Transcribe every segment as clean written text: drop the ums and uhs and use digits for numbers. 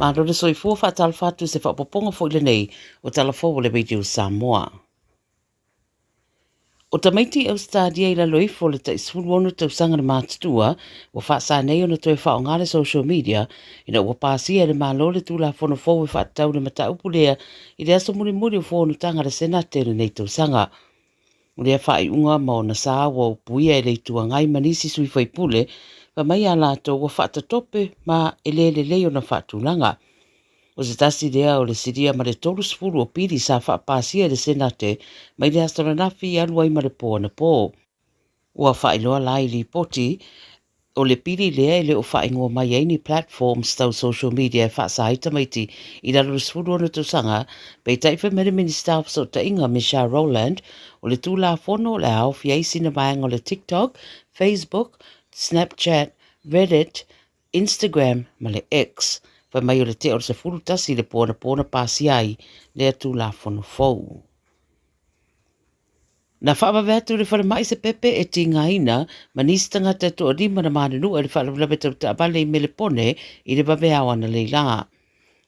Malo le soifua faatalofa atu i se faaopoopoga foi lenei o Tala Fou o le Radio Samoa. O tamaiti i Ausetalia i lalo ifo o le tai 16 tausaga le matutua, ua faasa nei ona toe faaaoga le social media ina ua pasia e le Malo le Tulafono fou e faatatau i le mataupu lea i le aso mulimuli o fonotaga a le Senate o lenei tausaga. O lea faaiuga ma ona sa ua upuia e le Itu Agai ma nisi sui faipule, fai mai a latou ua faatatope ma e le lelei ona faatulaga. O se tasi lea o le silia ma le 30 o pili sa faapasia e le Senate mai le aso ananafi i alu ai ma le po anapo. Ua faailoa la i lipoti, o le pili lea e le o faaigoa mai ai ni platforms tau social media e faasa ai tamaiti i lalo o le 16 tausaga, peitai fai mai le Minisita o Fesootaiga Michelle Rowland, o le Tulafono o le a aofia ai sina vaega o le TikTok, Facebook, Snapchat, Reddit, Instagram ma le X. Fai mai o le tea o le 11 i le po anapo na pasia ai lea Tulafono fou. Na faavave atu i le falemai se pepe e tigaina ma nisi tagata e toalima na manunua i le faalavelave tau taavale i Melepone i le vaveao analeila.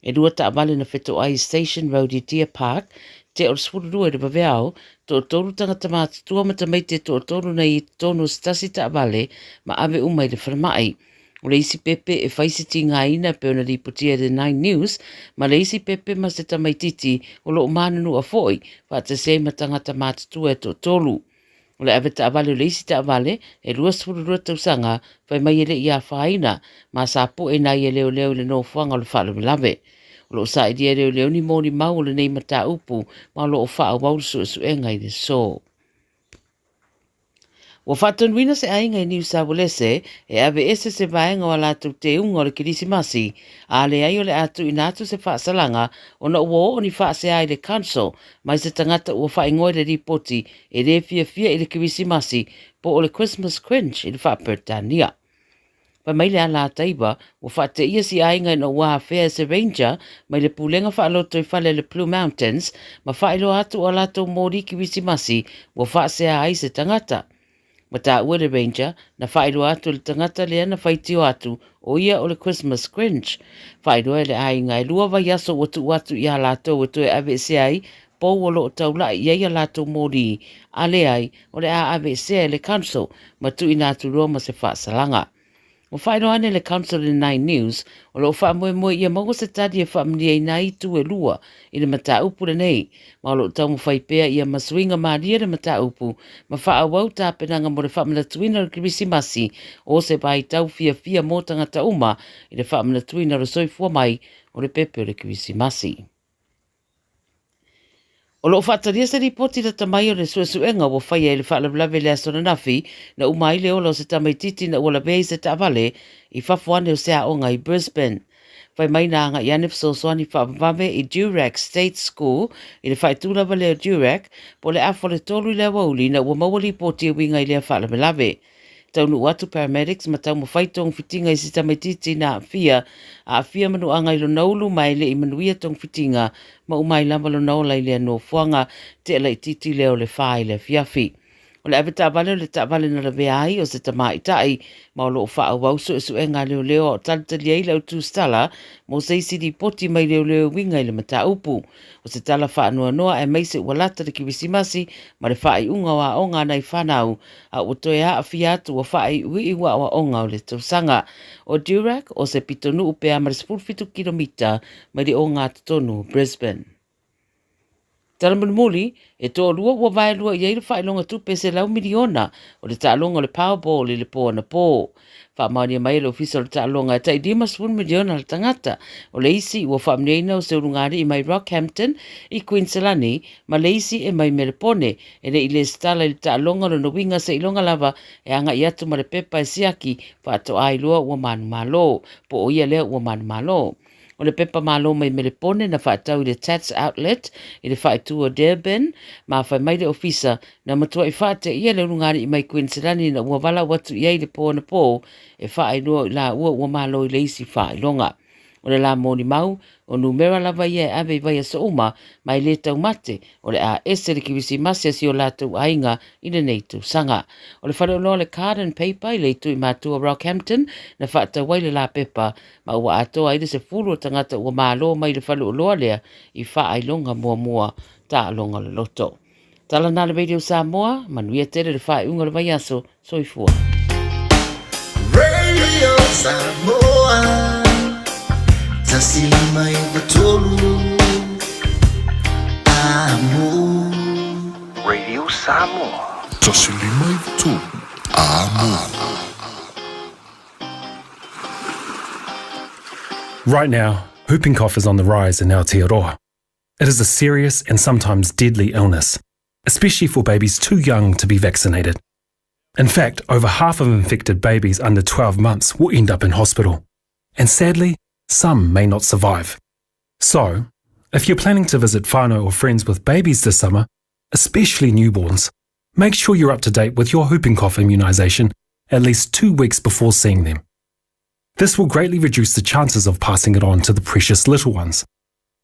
E lua taavale na fetoai i Station Road i Deer Park, tea o le 12 i le vaveao, toatolu tagata matutua ma tamaiti e toatolu na i totonu o se tasi taavale ma ave uma i le falemai. O le isi pepe e fai se tigaina e pei ona lipotia e le Nine News, ma le isi pepe ma se tamaititi o lo o manunua foi, faatasi ai ma tagata matutua e toatolu. O le avetaavale o le isi taavale, e 22 tausaga, fai mai e le i afaina, ma sa po'e nai e leoleo i le nofoaga o le faalavelave. O lo o sailia e leoleo ni molimau o lenei mataupu ma o lo o faaauau le suesuega i le aso. Ua faatonuina se aiga i Niu Sauelese e aveese se vaega o a latou teuga o le Kerisimasi, a leai o le a tuuina atu se faasalaga ona ua oo ni faasea i le Council mai se tagata ua faaigoa i le lipoti e le fiafia i le Kerisimasi po o le Christmas Cringe i le Faa-Peretania. Fai mai le Alataua, ua faateia si aiga ina ua afea e se ranger mai le pulega faalotoifale a le Blue Mountains ma faailoa atu o latou moli kerisimasi ua faasea ai se tagata. Ua taua e le ranger, na faailoa atu e le tagata lea na faitio atu o ia o le Christmas Grinch. Faailoa e le aiga e lua vaiaso ua tuu atu iā latou e toe aveesea ai pou o lo o taulai i ai a latou moli, a leai, o le a aveesea e le Council ma tuuina atu loa ma se faasalaga. Ua faailoa ane le Council i le Nine News, o lo o faamoemoe ia maua se tali e faamanuiaina ai itu e lua i le mataupu lenei, ma o lo o taumafai pea ia masuiga malie le mataupu ma faaauau tapenaga mo le faamanatuina o le Kerisimasi o se vaitau fiafia mo tagata uma i le faamanatuina o le soifua mai o le pepe o le Kerisimasi. O lo o faatalia se lipoti lata mai o le suesuega ua faia i le faalavelave i le aso ananafi na uma ai le ola o se tamaitiiti ina ua lavea i se taavale i fafo ane o se aoga i Brisbane. Fai mai na agai ane fesoasoani faavavave i Durack State School i le faaitu lava lea o Durack po o le afa o le tolu i le aoauli ina ua maua lipoti e uiga i lea faalavelave. Taunuu atu paramedics ma taumafai togafitiga i se tamaitiiti na aafia, aafia manuaga i lona ulu ma e le i manuia togafitiga ma uma ai lava lona ola i lea nofoaga tea laitiiti lea o le fa i le afiafi. O le avetaavale o le taavale na lavea ai o se tamaitai ma o lo o faaauau suesuega a leoleo a o talitali ai le au tusitala mo se isi lipoti mai leoleo e uiga i le mataupu. O se tala faanoanoa aemaise ua lata le Kerisimasi ma le faaiuga o aoga a nai fanau a ua toe aafia atu ua faaiuiu aoaoga o le tausaga. O Durack, o se pitonuu pe a ma le 17 kilomita mai le ogatotonu o Brisbane. Tala mulimuli, e toalua ua vaelua i ai le faailoga tupe 100 miliona o le taaloga o le Powerball i le po anapo. Faamaonia mai e le Ofisa o le Taaloga e tai 50 miliona le tagata. O le isi ua faamanuiaina o se ulugalii mai Rockhampton i Queensland ma le isi e mai Melepone e le i lesitala i le taaloga lona uiga seiloga lava e agai atu ma le pepa e siaki faatoa iloa ua manumalo po o ia lea ua manumalo. O le pepa malo mai Melepone na faatau i le Tats Outlet i le faaitu o Durban ma fai mai le ofisa na matuai faateia le ulugalii mai Queensland ina ua valaau atu i ai i le po anapo e faailoa i laua ua malo i le isi faailoga. O le la molimau, o numera lava ia e ave i vaiaso uma, ma e le taumate, o le a ese le Kirisimasi a si o latou aiga i lenei tausaga. O le faleoloa o le Card and Paper i le itu i matua Rockhampton na faatau ai le lapepa ma ua atoa ai le 10 o tagata ua malo mai le faleoloa lea i faailoga muamua taaloga loloto. Tala na le Radio Samoa, manuia tele le faaiuga o le vaiaso, soifua. Radio Samoa 153 Amo. Radio Samoa. 153 Amo. Right now, whooping cough is on the rise in Aotearoa. It is a serious and sometimes deadly illness, especially for babies too young to be vaccinated. In fact, over half of infected babies under 12 months will end up in hospital. And sadly, some may not survive. So, if you're planning to visit whānau or friends with babies this summer, especially newborns, make sure you're up to date with your whooping cough immunisation at least two weeks before seeing them. This will greatly reduce the chances of passing it on to the precious little ones.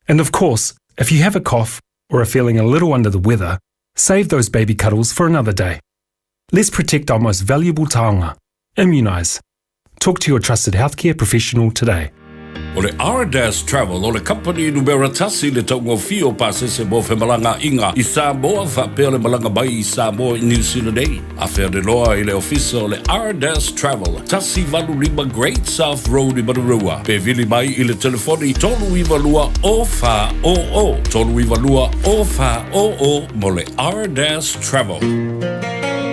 And of course, if you have a cough or are feeling a little under the weather, save those baby cuddles for another day. Let's protect our most valuable taonga. Immunise. Talk to your trusted healthcare professional today. O le Ardas Travel o le kamupani numera tasi le taugofie o pasese mo femalagaaiga i Samoa faapea le malaga mai i Samoa i Niu Sila nei. Afea loa i le ofisa o le Ardas Travel, 185 Great South Road i Manurewa. Pe vili mai i le telefoni 392 0400, 392 0400 mo le Ardas Travel.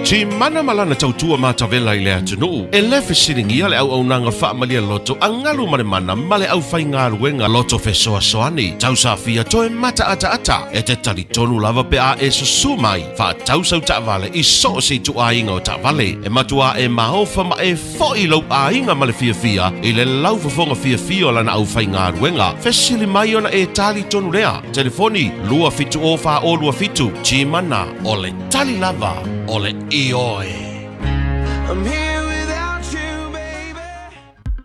Timana ma lana tautua matavela i le atunuu, e le fesiligia le auaunaga faamalie loto a galu ma le mana ma le aufaigaluega loto fesoasoani. Tausafia toe mataataata, e te talitonu lava pe a e susu mai, faatau sau taavale i so o se ituaiga o taavale. E matuā e maofa ma e foʻi lou aiga ma le fiafia i le laufofoga fiafia o lana aufaigaluega. Fesili mai ona e talitonu lea. Telefoni 270 4027. Timana, o le tali lava o le ioe.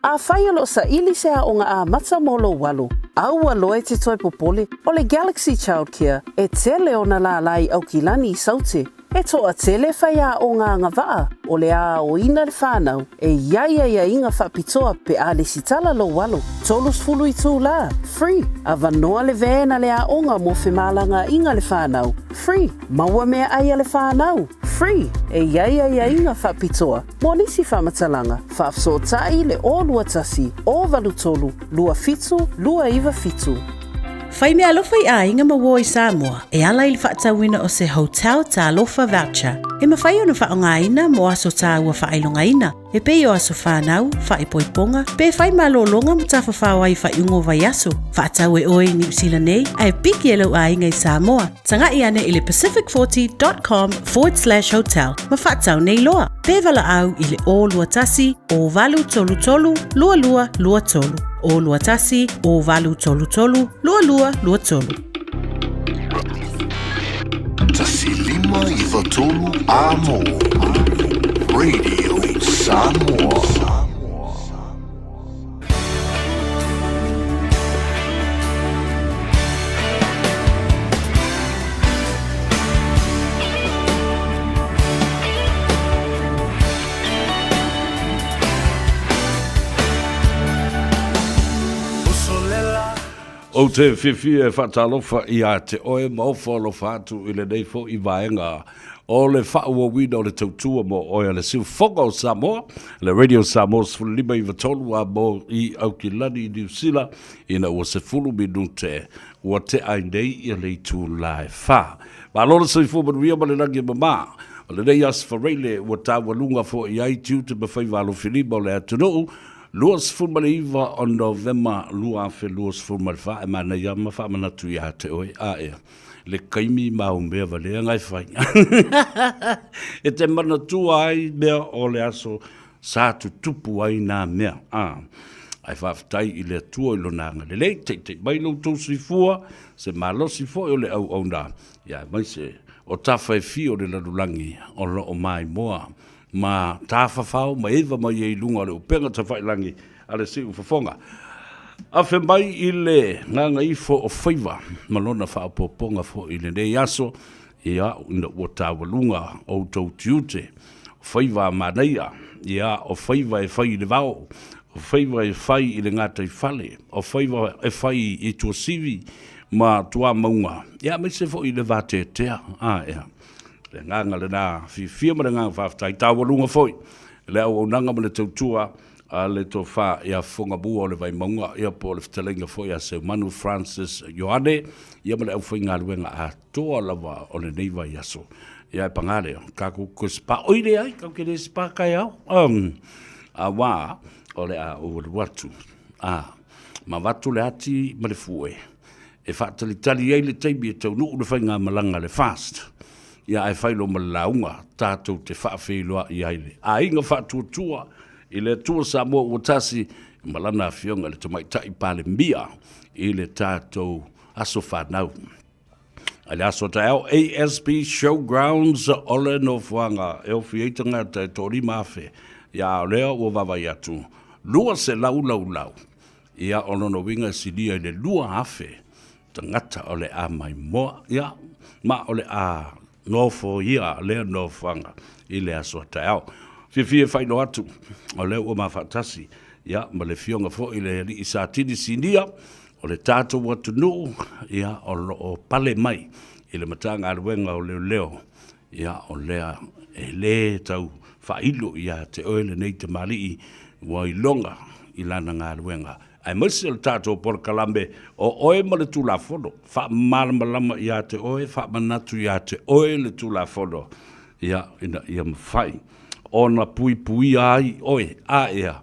Afai o lo o saili se aoga amata mo lou alo, aua loa e te toe popole, o le Galaxy Childcare e tele ona lālā i Aukilani i Saute. E toatele faiaoga agavaa o le a aoina le whanau e i ai aiaiga faapitoa pe a lesitala lou alo. 30 itulā, free, avanoa le van a le aoga mo femalagaaiga le whanau, free, maua meaai a le whanau, free, e i ai aiaiga faapitoa mo nisi faamatalaga, faafesootai le 021 083 27 297. Fai meaalofa i aiga ma uo i Samoa e ala i le faatauina o se Hotel Talofa Voucher e mafai ona faaaogaina mo aso taua faailogaina e pei o aso fanau, faaipoipoga, pe fai malologa ma tafafao ai i faaiuga o vaiaso. Faatau e oe i Niu Sila nei ae piki e lou aiga i Samoa. Taga'i ane i le pacific40.com forward slash hotel ma faatau nei loa. Pe valaau i le 021 0833 2223. 021 0833 2223. 153 Amo. Radio Samoa. Ou te fiafia e faatalofa ia te oe ma ofo alofa atu i lenei foʻi vaega o le faaauauina o le tautua mo oe a le Siufofoga o Samoa, le Radio Samoa 1593 a mo i Aukilani i Niu Sila, ina ua 10 minute ua tea ai nei ia le itulā e fa. Malo le soifua manuia ma le lagi e mamā. O lenei aso faraile ua taualuga foʻi ai tiute ma faiva alofilima o le atunuu, 29 o Novema 2024 e manaia ma faamanatu ia te oe a ea. Le kaimi ma au mea walea ngai whai. E te manatua ai mea o le aso sa tutupu ai nā mea. A, ai faafetai i le Atua i lona agalelei, teitei mai lo outou soifua, se malosi foi o le auauna, ia aemaise o tafa e fia o le lalolagi o lo o maimoa ma tafafao ma eva mai ai i luga o le upega tafailagi a le siufofoga. Afe mai i le gagaifo o faiva ma lona faaopoopoga foi i lenei aso, ia, ina ua taualuga outou tiute, o faiva a manaia, ia, o faiva e fai i le vao, o faiva e fai i le gataifale, o faiva e fai i Tuasivi ma Tuamauga, ia, aemaise foi i le vateatea. A, ea. Le agaga lena fiafia ma le agaga faafetai, taualuga foi le auaunaga ma le tautua a le Tofa ia Fogamua o le Vaimauga, ia po o le fetalaiga foi ia Seumanu Francis Ioane, ia ma le aufaigaluega atoa lava o lenei vaiaso. Ia e pagā lea, tatou toe spa, oi leai, tatou te le spa taeao, auā o le a ou alu atu, a, ma avatu le ati ma le fue e faatalitali ai le taimi e taunuu le faigamalaga a le FAST. Ia ae fai loa ma le lauga tatou te faafeiloai ai le aiga faatuatua i le Atua Samoa ua tasi ma lana afioga i le Tamaitai Palemia i le tatou aso fanau. I le aso taeao, ASB Showgrounds o le nofoaga e ofi ai tagata e 5,000. Ia a o lea ua vaavaai atu, 200 laulau. Ia o lona uiga e silia i le 2,000 tagata o le a maimoa, ia, ma o le a nofoia lea nofoaga i le aso a taeao. Fiafia e faailoa atu, o lea ua ma faatasi, ia, ma le Afioga foi i le Alii Satini Sinia o le tatou atunuu, ia, o lo o pale mai i le Matagaluega o Leoleo, ia, o lea e le tau faailo ia te oe lenei tamalii ua iloga i lana galuega aemaise o le tatou polokalame o oe ma le Tulafono, faamalamalama ia te oe, faamanatu ia te oe le Tulafono, ia, ina ia mafai ona puipuia ai oe, a ea,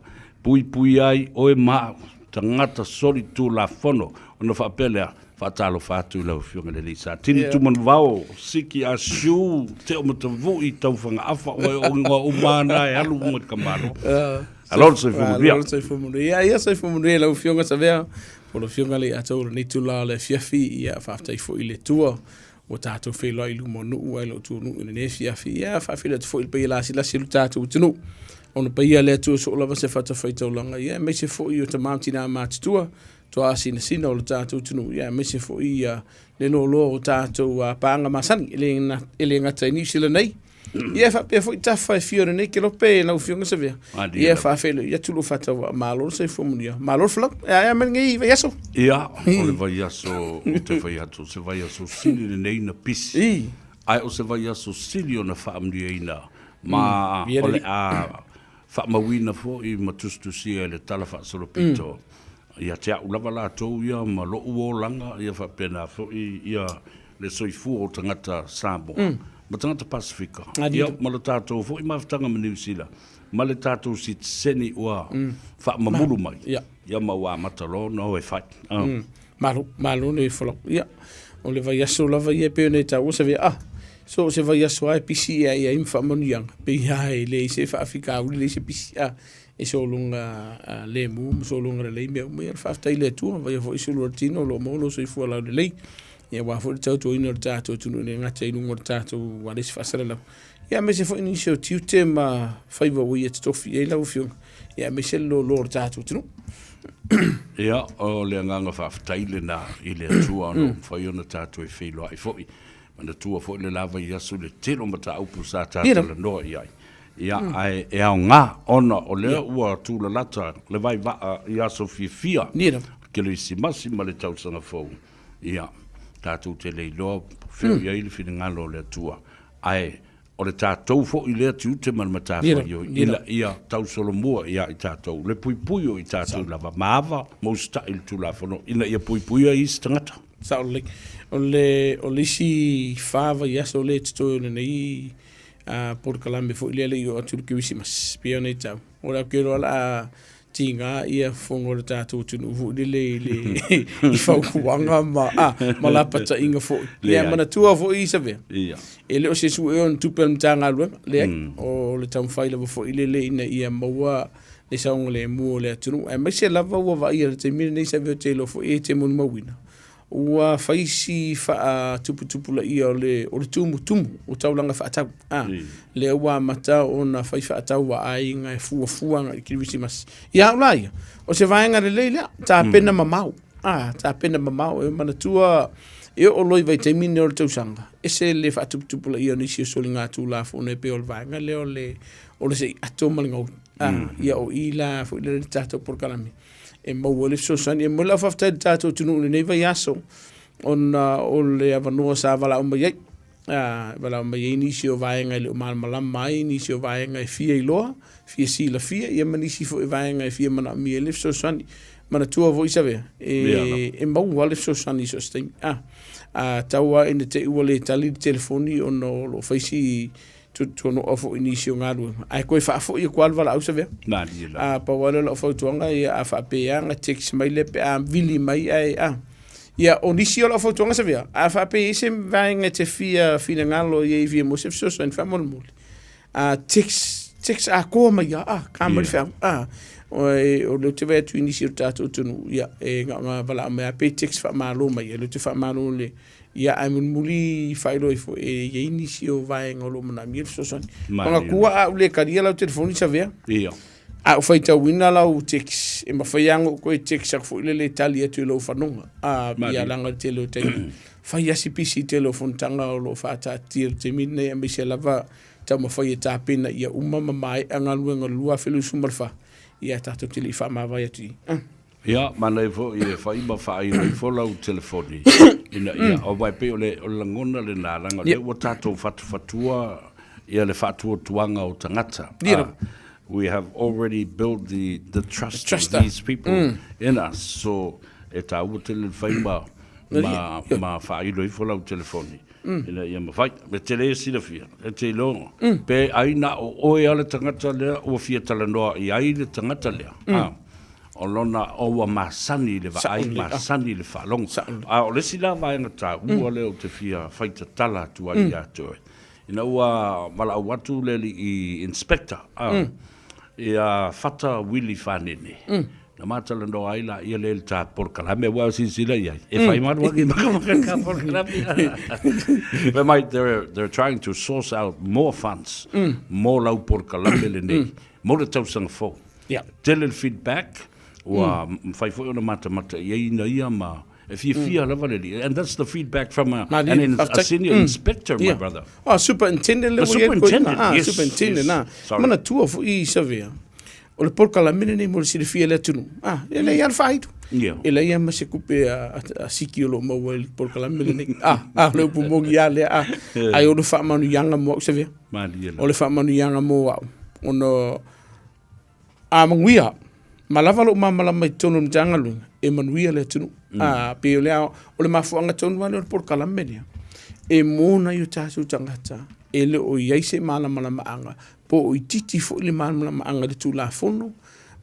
puipuia ai oe ma au, tagata solitulafono, ona faapea lea, Faatalofa atu i lau Afioga i le Alii Satini yeah. Tumanuvao, Siki Asiu, Teo Matavui, Taufagaafa, oe o ingoa uma na e alu uma i le kamalo. Alo le soifua manuia. Alo le soifua manuia. Ia, ia soifua manuia lau Afioga Savea. Po lau Afioga le atou lenei tula o le afiafi, ia faafetai foi i le Atua ua tatou feiloai i luma o nuu ai lo outou nuu i lenei afiafi. Ia faafeiloai atu foi i le paia lasilasi o le tatou atunuu. Ona paia le Atua soo lava se fatafaitaulaga, ia aemaise foi o tama ma tina matutua toasinasina o le tatou atunuu, ia aemaise foi ia le loaloa o tatou paaga masani, e le gata i Niu Sila nei, ia e faapea foi tafa e fia o lenei kelope lau Afioga Savea, ia faafeiloai atu lou faatauvaa, malo le soifua manuia, malo le folau, e aea mai lenei vaiaso. Ia, o le vaiaso ou te fai atu, o se vaiaso sili lenei na pisi, ae o se vaiaso sili ona faamanuiaina ma o le a faamauina foi ma tusitusia i le Tala Faasolopito ia te au lava latou ia ma lo'u olaga ia faapena foi ia le soifua o tagata Samoa ma tagata Pasefika ia ma lo tatou foi mafutaga ma Niu Sila ma le tatou sitiseni ua faamamulu mai ia ma ua amata loa ona o e fai. Malo, malo le folau. Ia, o le vaiaso lava ia e pei ona e taua Savea, ah, so o se vaiaso lava e pisi ia i ai ma faamanuiaga, pei lava e leai se faafitauli, leai se pisi, ah, e sologa lemu ma sologa lelei mea uma. Ia, faafetai i le Atua, vaia foi sulu o le tino o lo o maua lou soifua laulelei. Ia, aua foi le tautuaina o le tatou atunuu e le gata i luga o le tatou alesi faasalalau. Ia, aemaise foi nisi o tiute ma faiva ua ia totofi i ai lau Afioga, ia, aemaise le loaloa o le tatou atunuu. Ia, o le agaga faafetai lena i le Atua o lo o mafai ona tatou e feiloai foi. Manatua foi le la vaiaso i le tele o mataupu sa ta talanoa i ai. Ia, ae e aoga ona o lea ua tulalata le vaivaa i aso fiafia, Kerisimasi ma le tausaga fou. Ia, tatou te le iloa po o fea o i ai le finagalo o le Atua, ae o le tatou foi lea tiute ma le matafaioi ina ia tausolomua ia i tatou le puipui o i tatou lava ma ava ma usitai i le Tulafono ina ia puipuia isi tagata. Sao lelei. O le, o le isi fa vaiaso lea e totoe o lenei polokalame foi lea le i oo atu i le Kerisimasi, pei ona e tau, o le au loa o le a tiga ia fofoga o le tatou atunuu foi lele i le i fautuaga ma a ma lapataiga foi. Ia manatua foi Isabel. Ia. E le o se sue o ni tupe a le Matagaluega, leai. O le taumafai lava foi lele ina ia maua le saogalemu o le atunuu. Aemaise lava ua vaaia i le taimi lenei Isabel ou te iloa foi e te molimauina. Ua fai si faatuputupulaia o le, o le tumutumu o taulaga faatau. A, lea ua amata ona fai faatau a aiga e fuafua agai i le Kerisimasi. Ia au la ia, o se vaega lelei lea, tapena mamao. A, tapena mamao e manatua e oo loa i vaitaimi nei o le tausaga, ese le faatuputupulaia o nisi o soligatulafono e pei o le vaega lea o le, o le sei ato ma le gaoi. A, ia o i la foi lele le tatou polokalame e maua ai le fesoasoani. E momoli lau faafetai i le tatou atunuu i lenei vaiaso ona o le avanoa sa valaau mai ai. A, valaau mai ai nisi o vaega e le o malamalama ai, nisi o vaega e fia iloa, fia silafia, ia ma nisi foi vaega e fia manaomia ai le fesoasoani. Manatua foi Savea, e, e maua le fesoasoani i so o se taimi. A, a tau lava ina te i ua le tali le telefoni ona o lo o fai si tuanoa foi i nisi o galuega, ae toe faafoi atu lava le valaau Savea. Malie lava. A, pau lava lea o lau fautuaga, ia a faapea ona text mai lea pe a vili mai ae a. Ia, o nisi o lau fautuaga Savea, a faapea e i ai se vaega e te fia finagalo i ai e fia maua se fesoasoani faamolemole, a text, text atoa mai lava, a, ta mai le feau, a. O lea ou te vaai atu i nisi o le tatou atunuu, ia, e na ona valaau mai lava pe text faamalo mai, o lea ou te faamalo i le Ia, ae mulimuli faailoa ifo e i ai nisi o vaega o lo o manaomia le fesoasoani. Manatua a ou le talia lau telefoni Savea, Ia. a ou faitauina lau text, e mafai lava ona ou toe text atu foi lele e tali atu i lou fanoga. A, ia, leaga o le tele o taimi, fai lava si pisi i le tele o fonotaga o lo o faataatitia i le taimi lenei, aemaise lava taumafai e tapena ia uma ma maea galuega o le 2024, ia tatou te le i faamavae atu i i. Ia, manaia foi e fai ma faailo ifo lau telefoni ina ia, aua e pei o le lagona lena, leaga o lea ua tatou fatufatua ia le faatuatuaga o tagata. We have already built the trust of these people in us, so e taua tele le fai ma ma faailo ifo lau telefoni ina ia mafai. E te le silafia, e te iloa pe ai na o oe lava le tagata lea ua fia talanoa i ai le tagata lea. O lona o ua masani i le vaai, masani i le faalogo. A o le isi la vaega taua lea ou te fia faitatala atu ai ia te oe, ina ua valaau atu le alii inspector ia Fata Wili Fanene, na ma talanoa ai laia lea i le ta polokalame, aua o silasila i ai, e fai malu agi makamaka le ta polokalame. Fai mai, they're trying to source out more funds mo lau polokalame lenei, mo le tausaga fou. Yeah. Tele le feedback, ua mafai foi ona matamata i ai ina ia ma e fiafia lava le alii. And that's the feedback from a, an in, a senior inspector, my brother. Oh, superintendent le A superintendent, ah, yes, superintendent, yes. ah. Sorry. Manatua foi i Savea. O le polokalame lenei mo le silafia e le atunuu. Ah, e leai lava le faaitu. Yeah. E leai lava ma se kupe a siki o lo o maua i le polokalame lenei. Ah, ah, o le upu moni lava lea. Ah, ai o le faamanuiaga mo au Savea. Malie lava. O le faamanuiaga mo au. Ona A manuia, ma lava lou malamalama i totonu o le Matagaluega, e manuia le atunuu. Mm. A, pei o le, o le mafuaaga tonu lava lea o le polokalame lea, e mo nai o tatou tagata e le o i ai se malamalamaaga, po o itiiti foi le malamalamaaga i le Tulafono,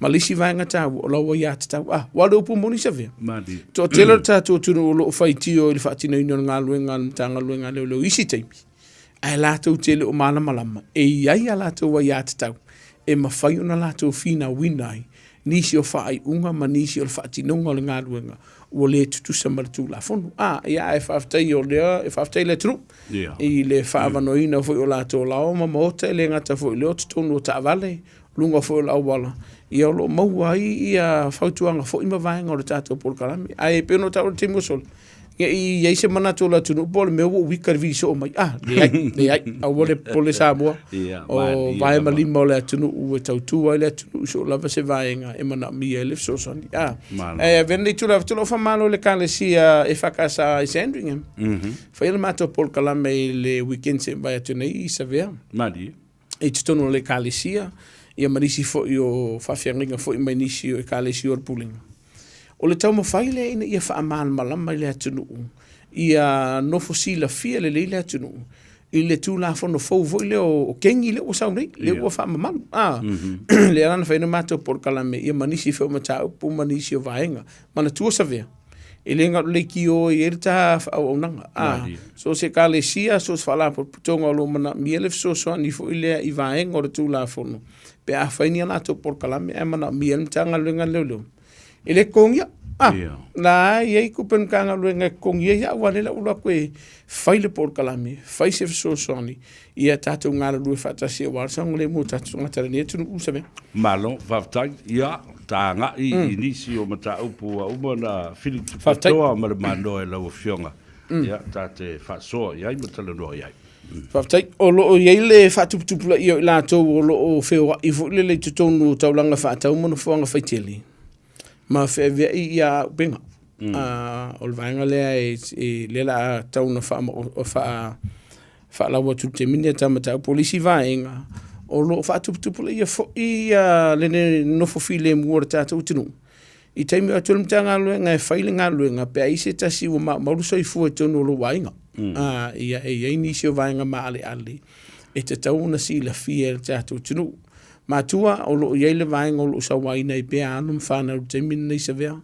ma le isi vaega taua, o lau aiatatau. A, aua o le upu moni Savea, toatele o le tatou atunuu o lo o faitio i le faatinoina o le galuega a le Matagaluega a Leoleo i isi taimi, ae latou te le o malamalama e i ai a latou aiatatau e mafai ona latou finauina ai nisi o faaiuga ma nisi o le faatinoga o le galuega ua le tutusa ma le Tulafono. A, ia, ae faafetai o lea, e faafetai i le atunuu i le faaavanoaina foi o latou laoa ma maota, e le gata foi i lea o totonu o taavale, luga foi o le auala, ia o lo o maua ai ia fautuaga foi ma vaega o le tatou polokalame. Ae pei ona ou taua i le taimi ua sola, ne i i ai se manatu o le atunuu po o le mea ua ou ika i le vili soo mai. Ah, leai, leai, aua le popole Samoa. Ia, O malie vae ma lava. lima o le atunuu e tautu ai le atunuu i soo lava se vaega e manaomia ai le fesoasoani. Ah, Malo. ae avea lenei tulaga, faatoa lou faamalo i le Ekalesia EFKS i Sandringham. Faia le matou polokalame i le weekend se i mavae atu nei i Savea. Malie. i totonu o le Ekalesia, ia ma nisi foi o faafeagaiga foi mai nisi o Ekalesia o le Pulega. O le taumafai lea ina ia faamalamalama i le atunuu, ia nofo silafia lelei le atunuu i le Tulafono fou foi lea o kengi lea ua sau nei, lea ua faamamalu. A, lea la na fai ai le matou polokalame ia ma nisi foi o mataupu ma nisi o vaega. Manatua Savea, E le galo leitio e i ai le ta faaauaunaga. A, so o se Ekalesia, so o se faalapotopotoga o lo o manaomia le fesoasoani foi lea i vaega o le Tulafono, pe afai ni a latou polokalame ae manaomia e le Matagaluega a Leoleo, e le totogia. Ah, la e i ai tupe a le Matagaluega e totogi ai au, aua o lea la ua alu atu e fai le polokalame, fai se fesoasoani, ia tatou galulue faatasi aua le saogalemu o tatou tagata i lenei atunuu Savea. Malo, faafetai. Ia, ta agai i nisi o mataupu ua uma ona filitupetoa ma le manoa e lau Afioga. Ia, ta te faasoa i ai ma talanoa i ai. Faafetai. O lo o i ai le faatuputupulaia o i latou o lo o feoai foi lele i totonu o taulaga faatau ma nofoaga faitele ma feaveai ia auupega. O le vaega lea e, lea la a tau na faa faalau atu i le taimi lenei ta mataupu. O le isi vaega, o lo o faatuputupulaia foi ia le nofo filemu o le tatou atunuu I taimi o atu le Matagaluega e fai le galuega pe a i ai se tasi ua maumau le soifua i totonu o lou aiga. Ia e i ai nisi o vaega maaleale e tatau ona silafia e le tatou atunuu. Matua o lo o i ai le vaega o lo o sauaina ai pea alo ma fanau i le taimi lenei Savea.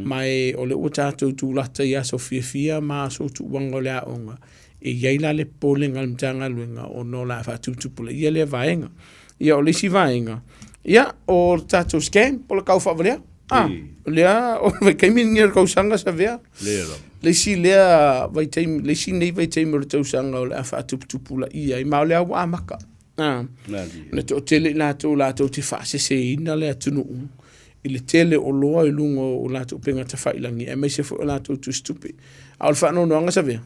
Ma e o lea ua tatou tulata i aso fiafia ma aso tuuaga o le aoga, e i ai la le popolega a le Matagaluega ona o le a faatuputupulaia lea vaega. Ia o le isi vaega, ia o le tatou scam po o le taufaavalea. Ah, lea o le vaitaimi lenei o le tausaga Savea. Lea lava. Le isi lea vaitaimi, le isi nei vaitaimi o le tausaga o le a faatuputupulaia ai, ma o lea ua amata. Ah, na toatele i latou latou te faaseseina le atunuu i le tele o oloa i luga o latou upega tafailagi aemaise foi o latou tusitupe. A o le faanoanoaga Savea,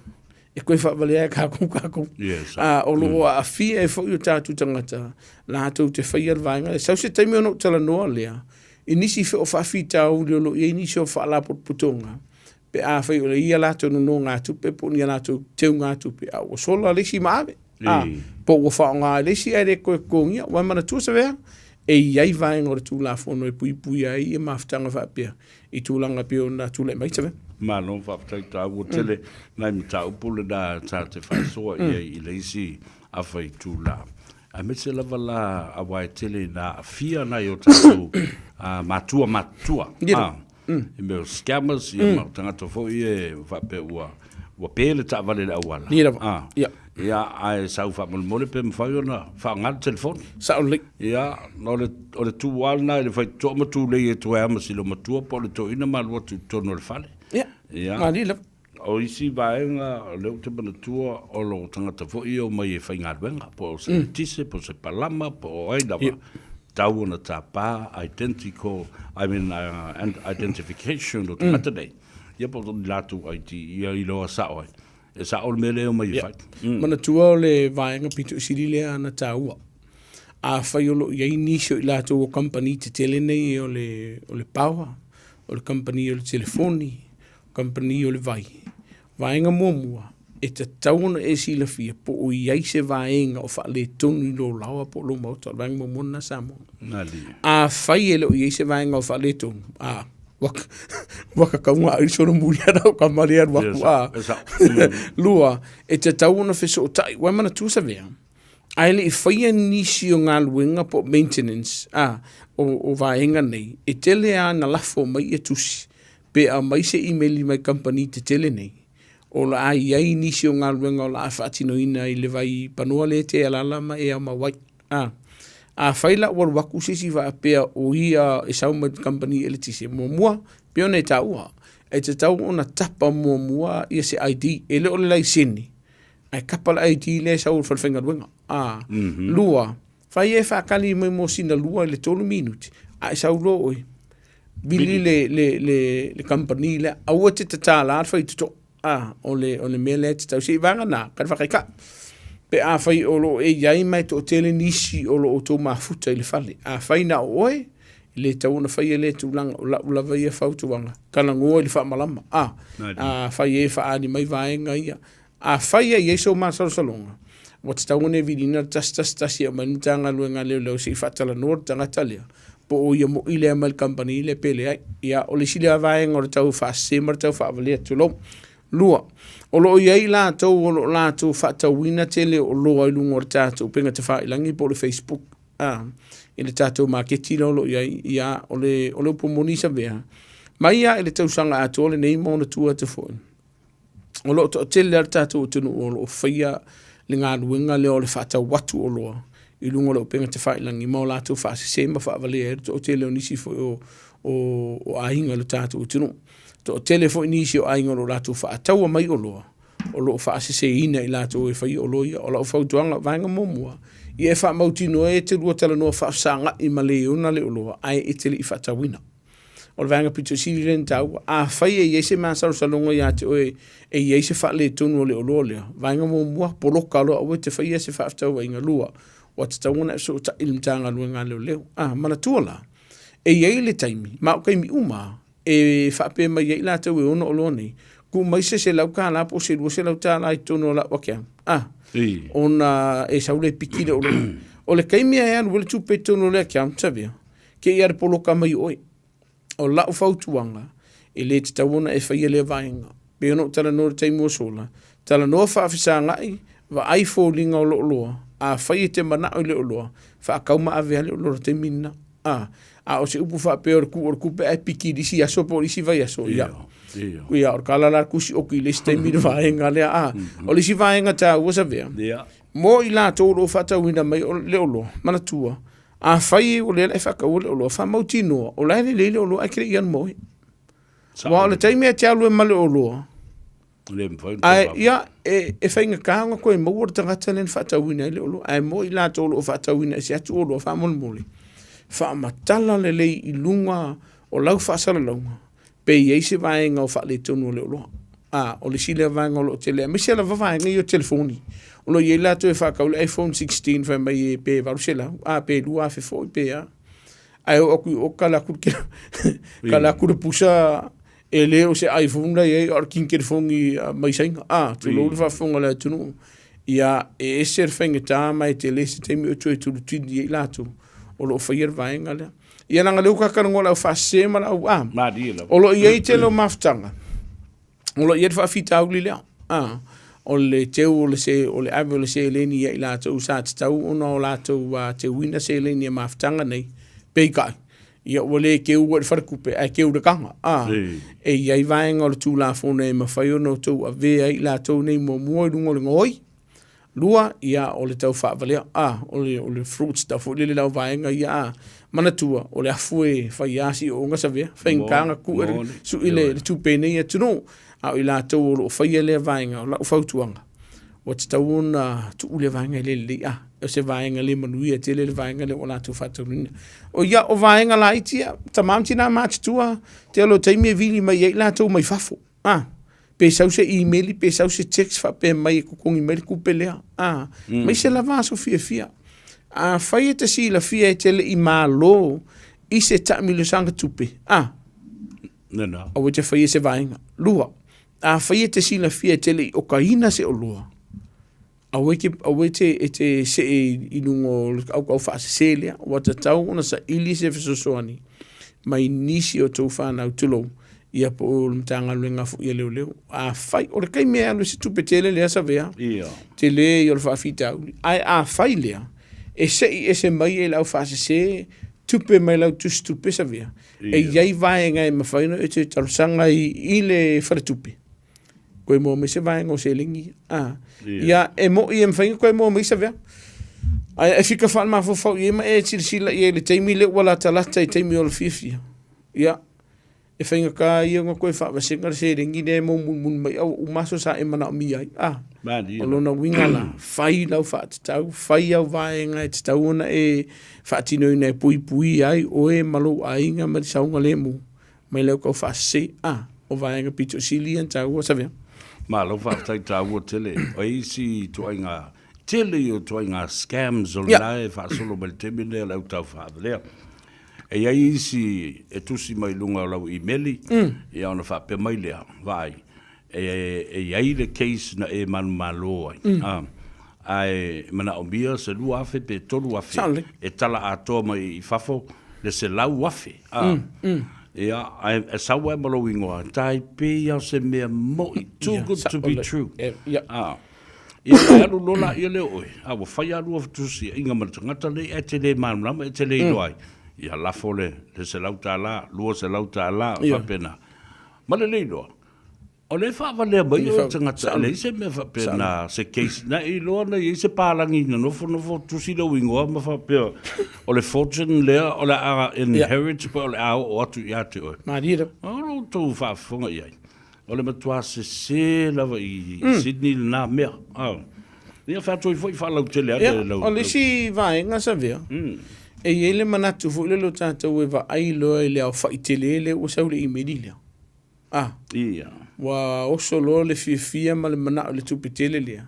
e toe faavalea e kākou kākou. Yes. A, o lo o aafia ai foi o tatou tagata latou te faia le vaega lea. Sau se taimi ona ou talanoa lea i nisi foi o faafitauli o lo o i ai nisi o faalapotopotoga pe afai o le ia latou nonogatupe po o ni a latou teugatupe a ua sola le isi ma ave. A, po ua faaaoga e le isi ae le toe totogia. Ua e manatua Savea, e i ai vaega o le Tulafono e puipuia ai ia mafutaga faapea i tulaga e pei ona tulai mai Savea. Malo faafetai taua tele nai mataupu lena ta te faasoa i ai i le isi afa itula. Aemaise lava la aua e tele ina aafia nai o tatou matua matutua. I mea o scammers ia ma tagata foi ia e faapea ua ua pe le taavale i le auala. Ia lava. Ah. Ia. Ia, ae sau faamolemole pe mafai ona faaaoga le telefoni. Sao lelei. Ia, o le, o le tu lava lena i le faitotoa ma tulei atu ai lava ma si loomatua po o le toeaina ma alu atu i totonu o le fale. Ia. Ia. Malie lava. O isi vaega, o lea ou te manatua, o lou tagata foi ia e omai e faigaluega, po o se eletise, po o se palama, po o ai lava, tau ona tapa identical, I mean, identification o tagata nei, ia po o ni latou ID, ia iloa sao ai. E sao le mea lea e omai e fai. Manatua o le vaega pito i sili lea ana taua. Afai o lo o i ai nisi o i latou o kamupani tetele nei o le, o le power, o le kamupani o le telefoni, Kamupani o le Vai. Vaega muamua, e tatau ona e silafia po o i ai se vaega o faaletonu i lou laoa po o lou maota. O le vaega muamua lena Samoa. Afai e le o i ai se vaega o faaletonu, a, ua kakauga ai le solomuli ana o ka male alu aku, a. Lua, e tatau ona fesootai, ua e manatua Savea, ae le i faia nisi o galuega po o maintenance a, o vaega nei, e tele lava ina lafo mai ia tusi pe aumai se imeli mai kamupani tetele nei, o le a i ai nisi o galuega o le a faatinoina i le vai panoa lea e te alaala ma e aumau ai. A, afai la ua alu atu se isi faapea o ia e sau mai le kamupani eletise, muamua, pei ona e taua, e tatau ona tapa muamua ia se ID, e le o le laisene, ae tapa le ID lea e sau i le falefaigaluega. A, lua, fai e faatali mai mo sina 2 i le 3 minute, a e sau loa oe, vili le, le, le, le company lea, aua te tatala le faitotoa. A, o le, o le mea lea e tatau. Se i vaega nā, ka le whakaika. Pe a whai o lo e iai mai to tele nisi o lo o tō mafuta i le fale. A whai na o oe, e le tau ona whai e le tūlanga o lau lava ia fautuanga. Kalagoa i le whaamalama. A, a whai e whaani mai vaenga ia. Afai e i ai sou masalosaloga, ua tatau ona e viliina le 111 e aumai le Matagaluega a Leoleo se i faatalanoa le tagata lea, po o ia mo'i lea mai le kamupani lea pe leai. Ia, o le isi lea vaega o le tau faasese ma le tau faavalea, tulou. Lua, o lo o i ai latou o lo o latou faatauina tele o oloa i luga o le tatou upega tafailagi po o le Facebook, a, i le tatou maketi lea o lo o i ai, ia, o le, o le upu moni Savea, mai lava i le tausaga atoa lenei ma ona tua atu foi, o lo o toatele lava le tatou atunuu o lo o faia le galuega lea o le faatau atu oloa i luga o le upega tafailagi ma o latou faasese ma faavalea ai le toatele o nisi foi o, o, o aiga i lo tatou atunuu. Toatele foi nisi o aiga o lo o latou faataua mai oloa, o lo o faaseseina i latou e faia oloa ia. O lau fautuaga, vaega muamua, ia e faamautinoa e te lua talanoa faafesagai ma le ona le oloa, ae e te le i faatauina. O le vaega pito sili lea ona taua, afai e i ai se masalosaloga ia te oe e i ai se faaletonu o le oloa lea, vaega muamua, poloka loa aua e te faia se faafetauaiga. Lua, ua tatau ona e fesootai i le Matagaluega a Leoleo. A, manatua la, e i ai le taimi, ma o taimi uma lava, e faapea mai ai latou e ona oloa nei, tuu mai se $100 po o se $200 i totonu o lau account, a, ona e sau lea e piki le oloa. O le taimi e alu ai le tupe i totonu o le account, Savea, Kei ia le poloka mai oe. O lau fautuaga, e le tatau ona e faia lea vaega. Pei ona ou talanoa i le taimi ua sola, talanoa faafesagai, vaai foliga o lou oloa, afai e te manao i le oloa, faatau ma ave lava le oloa i le taimi lena. A, a o se upu faapea o le tuu o le tupe ae piki i le isi aso po o le isi vaiaso, ia, ia, o le tala la a le tusi oki i le isi taimi le vaega lea. A, o le isi vaega taua Savea, mo i latou o lo o faatauina mai le oloa, manatua, Afai o lea la e faataua le oloa, faamautinoa o la e lelei le oloa ae te le i alu ma oe. Aua o le taimi e te alu ai ma le oloa, ae ia, e faigata ona toe maua le tagata lea na faatauina ai le oloa. Ae mo i latou o lo o faatauina ese atu oloa, faamolemole, faamatala lelei i luga o lau faasalalauga pe i ai se vaega o faaletonu o le oloa. A, o le isi lea vaega o lo o tele, aemaise lava vaega ia o telefoni. O lo o i ai latou e faatau le iPhone 16 fai mai e pe 800, a pe 2000 foi pe a. Ae oo atu i o kala atu le kala atu le pusa e le o se iPhone la i ai, a o le kini telefoni mai Saina. A, tulou le faafofoga a le atunuu. Ia, e ese le faigata ma e tele se taimi o toe tulutili ai latou o lo o faia le vaega lea. Ia leaga lea ua talanoa le au faasese ma le au a. Malie lava. O lo o i ai tele o mafutaga, o lo o i ai le faafitauli lea. A, o le teu o le se, o le ave o le seleni ia i latou sa tatau ona o latou teuina seleni a mafutaga nei, peitai, ia ua le teua i le faletupe ae teu i le taga. A, e i ai vaega o le Tulafono e mafai ona outou avea ai i latou nei muamua i luga o le gaoi, Lua, ia, o le tau faavalea, a, o le, o le fruits tau foi lele lau vaega ia, a, manatua, o le afu e fai a si ooga savea, faigata na ku e sui le, le tupe nei atunuu, a o i latou o lo o faia lea vaega, o lau fautuaga, ua tatau ona tuu lea vaega e le lelei, a, o se vaega le manuia tele le vaega lea ua latou faataunuuina. O ia, o vaega laiti ia, tama ma tina matutua, tele o taimi e vili mai ai latou mai fafo. A, pe sau se email pe sau se text faapea mai e totogi mai le tupe lea. A, mai se lava aso fiafia. Afai e te silafia e te le i malo i se taamilosaga tupe, a, Nena. aua e te faia se vaega. Lua, afai e te silafia e te le i okaina se oloa, Aua e te, aua e te, e te see i luga o le kaukau faasese lea, ua tatau ona saili se fesoasoani mai nisi o tou fanau, tulou, ia po o le Matagaluega foi a Leoleo. Afai, o le taimi e alu ai se tupe tele lea Savea, Ia. tele ia o le faafitauli, ae afai lea, e sei ese mai e le aufaasese tupe mai lau tusitupe Savea, e i ai vaega e mafai ona e toe talosaga ai i le faletupe, koe moa mai se vaega o seleni a ia e mo'i e mafai ona koe moa mai Savea ae e fika faalemafaufau i ai ma e silasila i ai i le taimi lea ua latalata i taimi o le fiafia ia e faigata ia ona toe faavasega le seleni lea e moumulimuli mai a ua uma aso sa e manaomia ai a o lona uiga la fai lau faatatau fai au vaega e tatau ona e faatinoina e puipuia ai oe ma lou aiga ma le saogalemu mai lau tau faasese a o vaega pito sili ia na taua Savea. Malo faafetai taua tele. O isi ituaiga tele ia o ituaiga scams o lena e faasolo mai le taimi lenei o le au tau faavalea. E i ai isi e tusi mai luga o lau imeli, ia ona faapea mai lea, vaai, e i ai le case na e manumalo ai, ae manaomia se 2000 pe 3000 e tala atoa mai i fafo le 100,000, a, ia, ae e sau ai ma lou igoa, e tai pei lava o se mea moi, too good to be true, a. Ia, e alu loa laia lea o oe, a ua fai lava lua fetusiaiga ma le tagata lenei ae te le malamalama, e te le iloa ai, ia lafo le $100, $200, faapena. Ma le le iloa. O lea e faavalea mai oe e tagata, e leai se mea faapena, se case, na e iloa na i ai se palagi na nofonofo tusi lou igoa ma faapea, o le fortune lea o le a inherit pe o le a oo atu ia te oe. Malie lava. O lo outou faafofoga i ai, o le matua sese lava i Sydney lena mea. Ia faatoi foi faalautele ane lau. O le isi vaega Savea, e i ai le manatu foi lele o tatou e vaai loa i le aofai tele lea ua sau i le imeli lea. A. Ia. Ua oso loa le fiafia ma le manao i le tupe tele lea,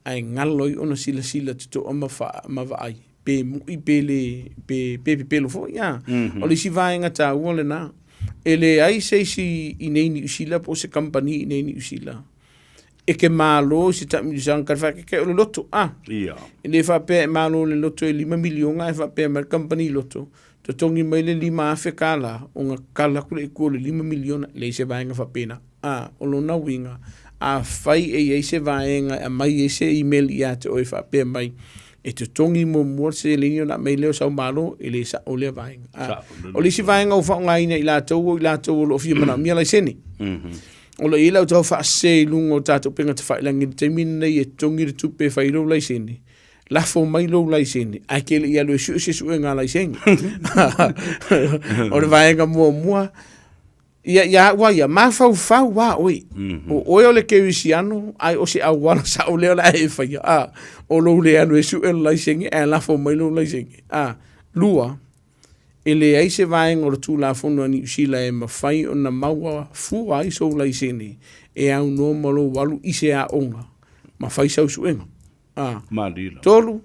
ae galo ai ona silasila totoa ma, fa, ma vaai, pe mu'i pe le, pe, pe pepelo foi. A. O le isi vaega taua lena, e leai se isi i nei Niu Sila po o se kamupani i nei Niu Sila e ke malo i se taamilosaga ka le faakeke o le loto. A. Ia. E le faapea e malo le loto e lima miliona ae faapea mai le kamupani loto, Totogi mai le 5,000 kālā ona kala atu lea i tua o le $5 miliona, e leai se vaega faapena. A, o lona uiga, afai e i ai se vaega e aumai ai se email ia te oe e faapea mai, e totogi muamua le seleni ona aumai lea o sau malo, e le sao lea vaega. A, o le isi vaega ua faaaogaina e i latou o i latou o lo o fia manaomia laisene. O lo o i ai lau tau faasese i luga o tatou upega tafailagi i le taimi lenei e totogi le tupe e fai ai lou laisene, lafo mai lou laisene, ae ke le i alu e sue se suega laisene. O le vaega muamua, ia ia au ia, mafaufau a oe. O oe o le kerisiano, ae o se auala sao lea o le a e faia. A, o lou le alu e sue le laisene, ae lafo mai lou laisene. A, lua, e leai se vaega o le Tulafono a Niu Sila e mafai ona maua fua ai sou laisene e aunoa ma lou alu i se aoga ma fai sau suega. A. Malila. 3,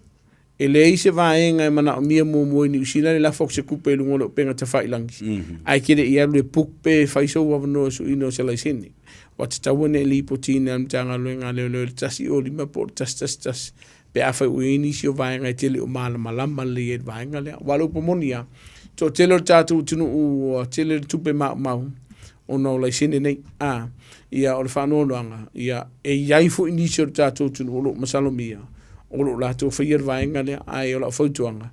E leai se vaega e manaomia muamua i Niu Sila le lafo atu se tupe i luga o le upega tafailagi, ae ke le i alu e book pe fai sou avanoa e suiina o se laisene. Ua tatau ane e lipotiina e le Matagaluega a Leoleo i le 105 po o le 111 pe afai ua i ai nisi o vaega e tele o malamalama lelei ai i le vaega lea. Aua o le upu moni lava, toatele o le tatou atunuu ua tele le tupe maumau ona o laisene nei. A, ia o le faanoanoaga, ia e i ai foi nisi o le tatou atunuu o lo o masalomia, o lo o latou faia le vaega lea, ae o lau fautuaga,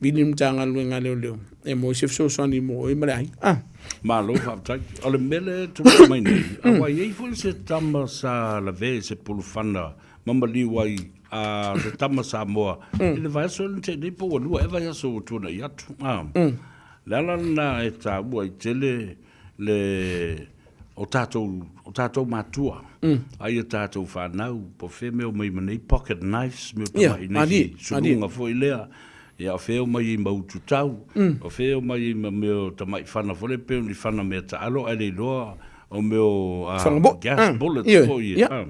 vili le Matagaluega a Leoleo e maua ai se fesoasoani mo oe ma le aiga. A. Malo faafetai. O le mea lea e tulai mai nei, aua e i ai foi se tama sa lavea i se pulufana ma maliu ai a se tama Samoa i le vaiaso lea na tea nei po ua lua ea vaiaso ua tuanai atu. A. Le ala lena e taua ai tele le o tatou o tatou matua mm. ai a tatou fanau po fea mea o mai ma nei pocket knives mea yeah, tamai nei suluga foi lea ia o fea o mai i mautu tau mm. o fea o mai i ma mea o tamai fana foi lea pe ni fana mea taalo ai le iloa o mea o uh, gas mm. bullets yeah. foi yeah.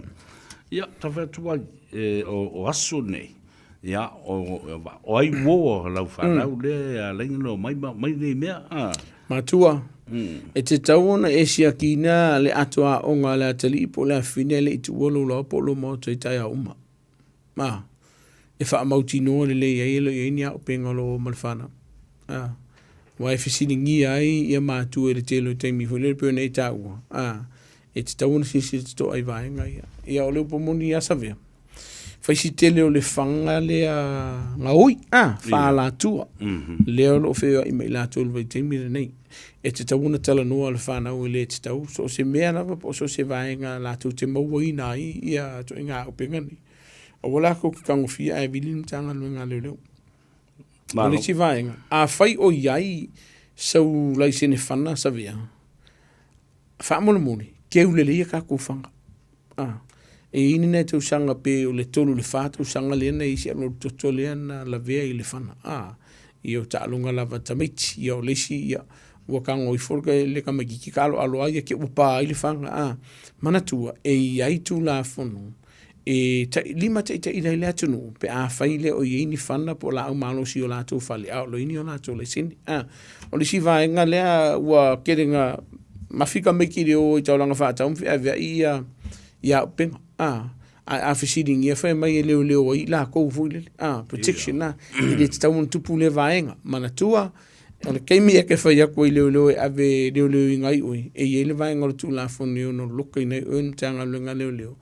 Ia ta fai atu ai e, o, o aso nei Ia, o, o ai uo lau whanau mm. lea e a lainga no mai, mai nei mea. Ah. Matua, e te tau ona e siakina le ato aoga a le atalii po o le afafine e le i tuua lou laoa po o lou maota i taeao uma. A, e faamautinoa lelei ai e le o i ai ni aopenga o lo o ma le fanau. A, aua e fesiligia ai ia matua i le tele o taimi foi lele pei ona e taua. A, e tatau ona silasila totoa i vaega ia. Ia o le upu moni ia Savea, fai si tele o le faga lea gaoi, a, faalatua, lea o lo o feoai ma i latou i le vaitaimi lenei. E tatau ona talanoa le fanau e le tatau, so o se mea lava po o so o se vaega latou te mauaina ai ia ituaiga auupega nei. Aua lakou te tagofia ae vili le Matagaluega a Leoleo. O le isi vaega, afai o i ai sau laisene fana Savea, Faamolemole, keu lelei a tatou faga. A, e i ai ni nai tausaga pe o le tolu i le fa tausaga lea na i ai si au toto lea na lavea i le fana. A, ia o taaloga lava a tamaiti. Ia o le isi, ia, ua tago ifo le tamaititi taaloalo lava ia te ua pa ai le faga. A, manatua, e i ai Tulafono e limataitaiina ai le atunuu pe afai le o i ai ni fana po o laau malosi i o latou fale a o lo i ai ni o latou laisene. A, o le isi vaega lea ua tele na mafi tamaiti i le o i taulaga faatau ma feaveai ia ia auupega. A, ae a fesiligia fai mai e leoleo ai i latou foi lele. A, protection a, e le tatau ona tupu lea vaega. Manatua, o le taimi e te fai atu ai i leoleo e ave e leoleoina ai oe, e i ai le vaega o le Tulafono e ono lokaina ai oe e le Matagaluega a Leoleo,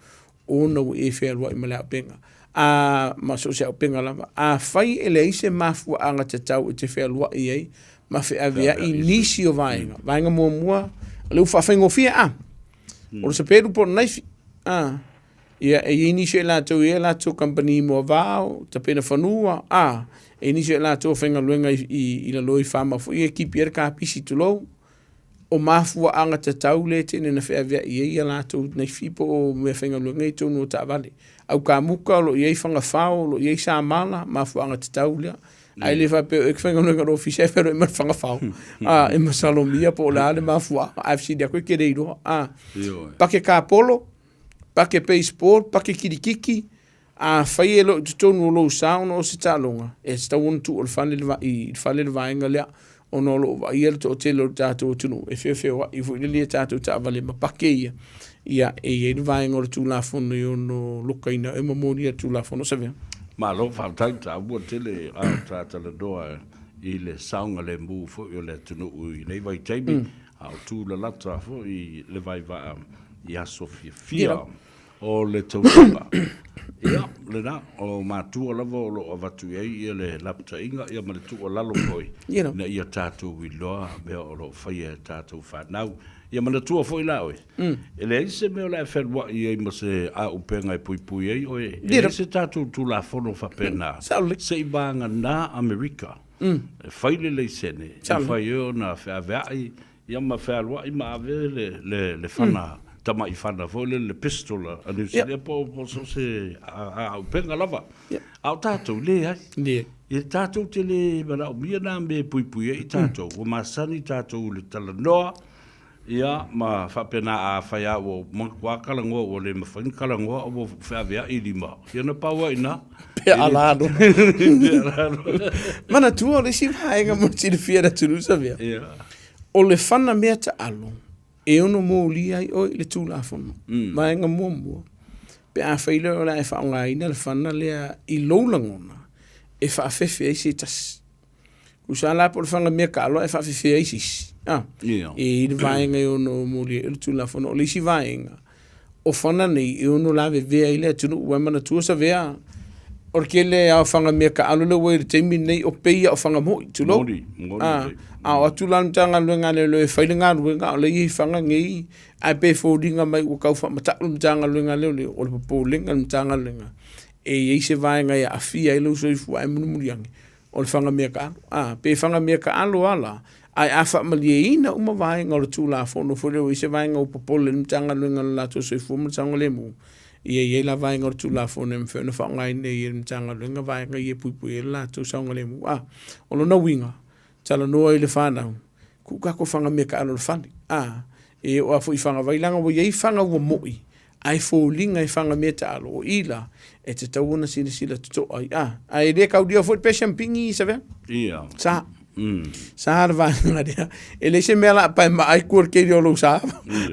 ona ua e fealuai ma le auupega, a, ma so o se auupega lava. Afai e leai se mafuaaga tatau e te fealuai ai ma feaveai nisi o vaega. Vaega muamua, o lea ua faafaigofie, a. O le sapelu po o le naifi. A, ia, e i ai nisi o i latou e i ai a latou kamupani moavao, tapena fanua, a, e i ai nisi o i latou e faigaluega i, i, i lalo i farmer foi ia e kipi ai le kapisi, tulou. O mafuaaga tatau lea e tele na feaveai ai a latou naifi po o meafaigaluega i totonu o taavale. Au kamuka o lo o i ai Fagafao, o lo o i ai Samala, mafuaaga tatau lea. Ae le faapea o e faigaluega i le ofisa e feiloai ma le Fagafao. A, e masalomia po o le a le mafuaaga, ae fesili atu e te le iloa. A, pake kapolo, pake baseball, pake kilikiki, Afai e le o i totonu o lou sa ona o se taaloga, e tatau ona tuu i le fale le, i le fale le vaega lea, ona o lo o vaaia le toatele o le tatou atunuu e feofeoai foi lele i a tatou taavale ma pake ia, ia e i ai le vaega o le Tulafono e ono lokaina ai ma molia le Tulafono. Savea. Malo faafetai taua tele a o ta talanoa i le saogalemu foi o le atunuu i lenei vaitaimi, a o tulalata foi le vaivaa i aso fiafia. O le tausaga. Ia, lena, o matua lava o lo o avatu i ai ia le lapataiga ia ma le tuualalo foi ina ia tatou iloa mea o lo o faia e tatou fanau. Ia manatua foi la oe, e leai se mea o le a e fealuai ai ma se auupega e puipui ai oe. E leai se tatou Tulafono faapena, se i vagana Amerika e fai le laisene e mafai ai ona feaveai Ia ma fealuai ma ave le, le, le fana, mm. tamai fana foi le, le pistol a New Zealand, yeah. po, po so se auupega lava. Yeah. A o tātou, leai. Leai. Ia tātou te le manaomia nā me puipui ai tātou. Ua masani tātou i le talanoa, ia, ma faapena a fai a ua matua kalangoa ua le mafai ona kalangoa ua feaveai lima. Ia na pau ai nā. Pe ala alo. Manatua o le isi vaega mo le silafia e le atunuu Savea. Yeah. O le fana mea taalo e ono molia ai oe i le Tulafono. Vaega muamua, pe afai loa o le a e faaaogaina le fana lea i lou lagona e faafefe ai se tasi. Tusa la po o le fana mea taalo ae faafefe ai se isi. Ah, Yeah. E i ai le vaega e ono molia ai le Tulafono. O le isi vaega, o fana nei e ono lavevea ai le atunuu. Ua e manatua Savea, o le tele lava o fana mea taalo lea ua i le taimi lenei, o pei lava o fana moi, tulou. Moni, moni Ah, lelei. a o atu la le Matagaluega a Leoleo e fai le galuega, a o lea e i ai fana nei, ae pe foliga mai ua tau faamatau le Matagaluega a Leoleo, o le popolega i le Matagaluega, e i ai se vaega e aafia ai lou soifua ae mulimuli ane, o le fana mea taalo. A, pe fana mea taalo lava la, ae a faamalieina uma vaega o le Tulafono foi lea ua i ai se vaega ua popole ai le Matagaluega i lo latou soifua ma le saogalemu, ia i ai la vaega o le Tulafono e mafai ona faaaogaina ai e le Matagaluega vaega ia e puipui ai le latou saogalemu. A, o lona uiga, talanoa i le fanau, tuu tatou fana mea taalo i le fale. A, e oo lava foi i fagavai, leaga ua i ai faga ua moi, ae foliga e faga mea taalo, o i la, e tatau ona silasila totoa ai. A, ae le taulia foi le pea siampigi, Savea. Ia. Sa. Sa le vaega lea. E leai se mea o le a paemaa ai kua le keli o lou sa.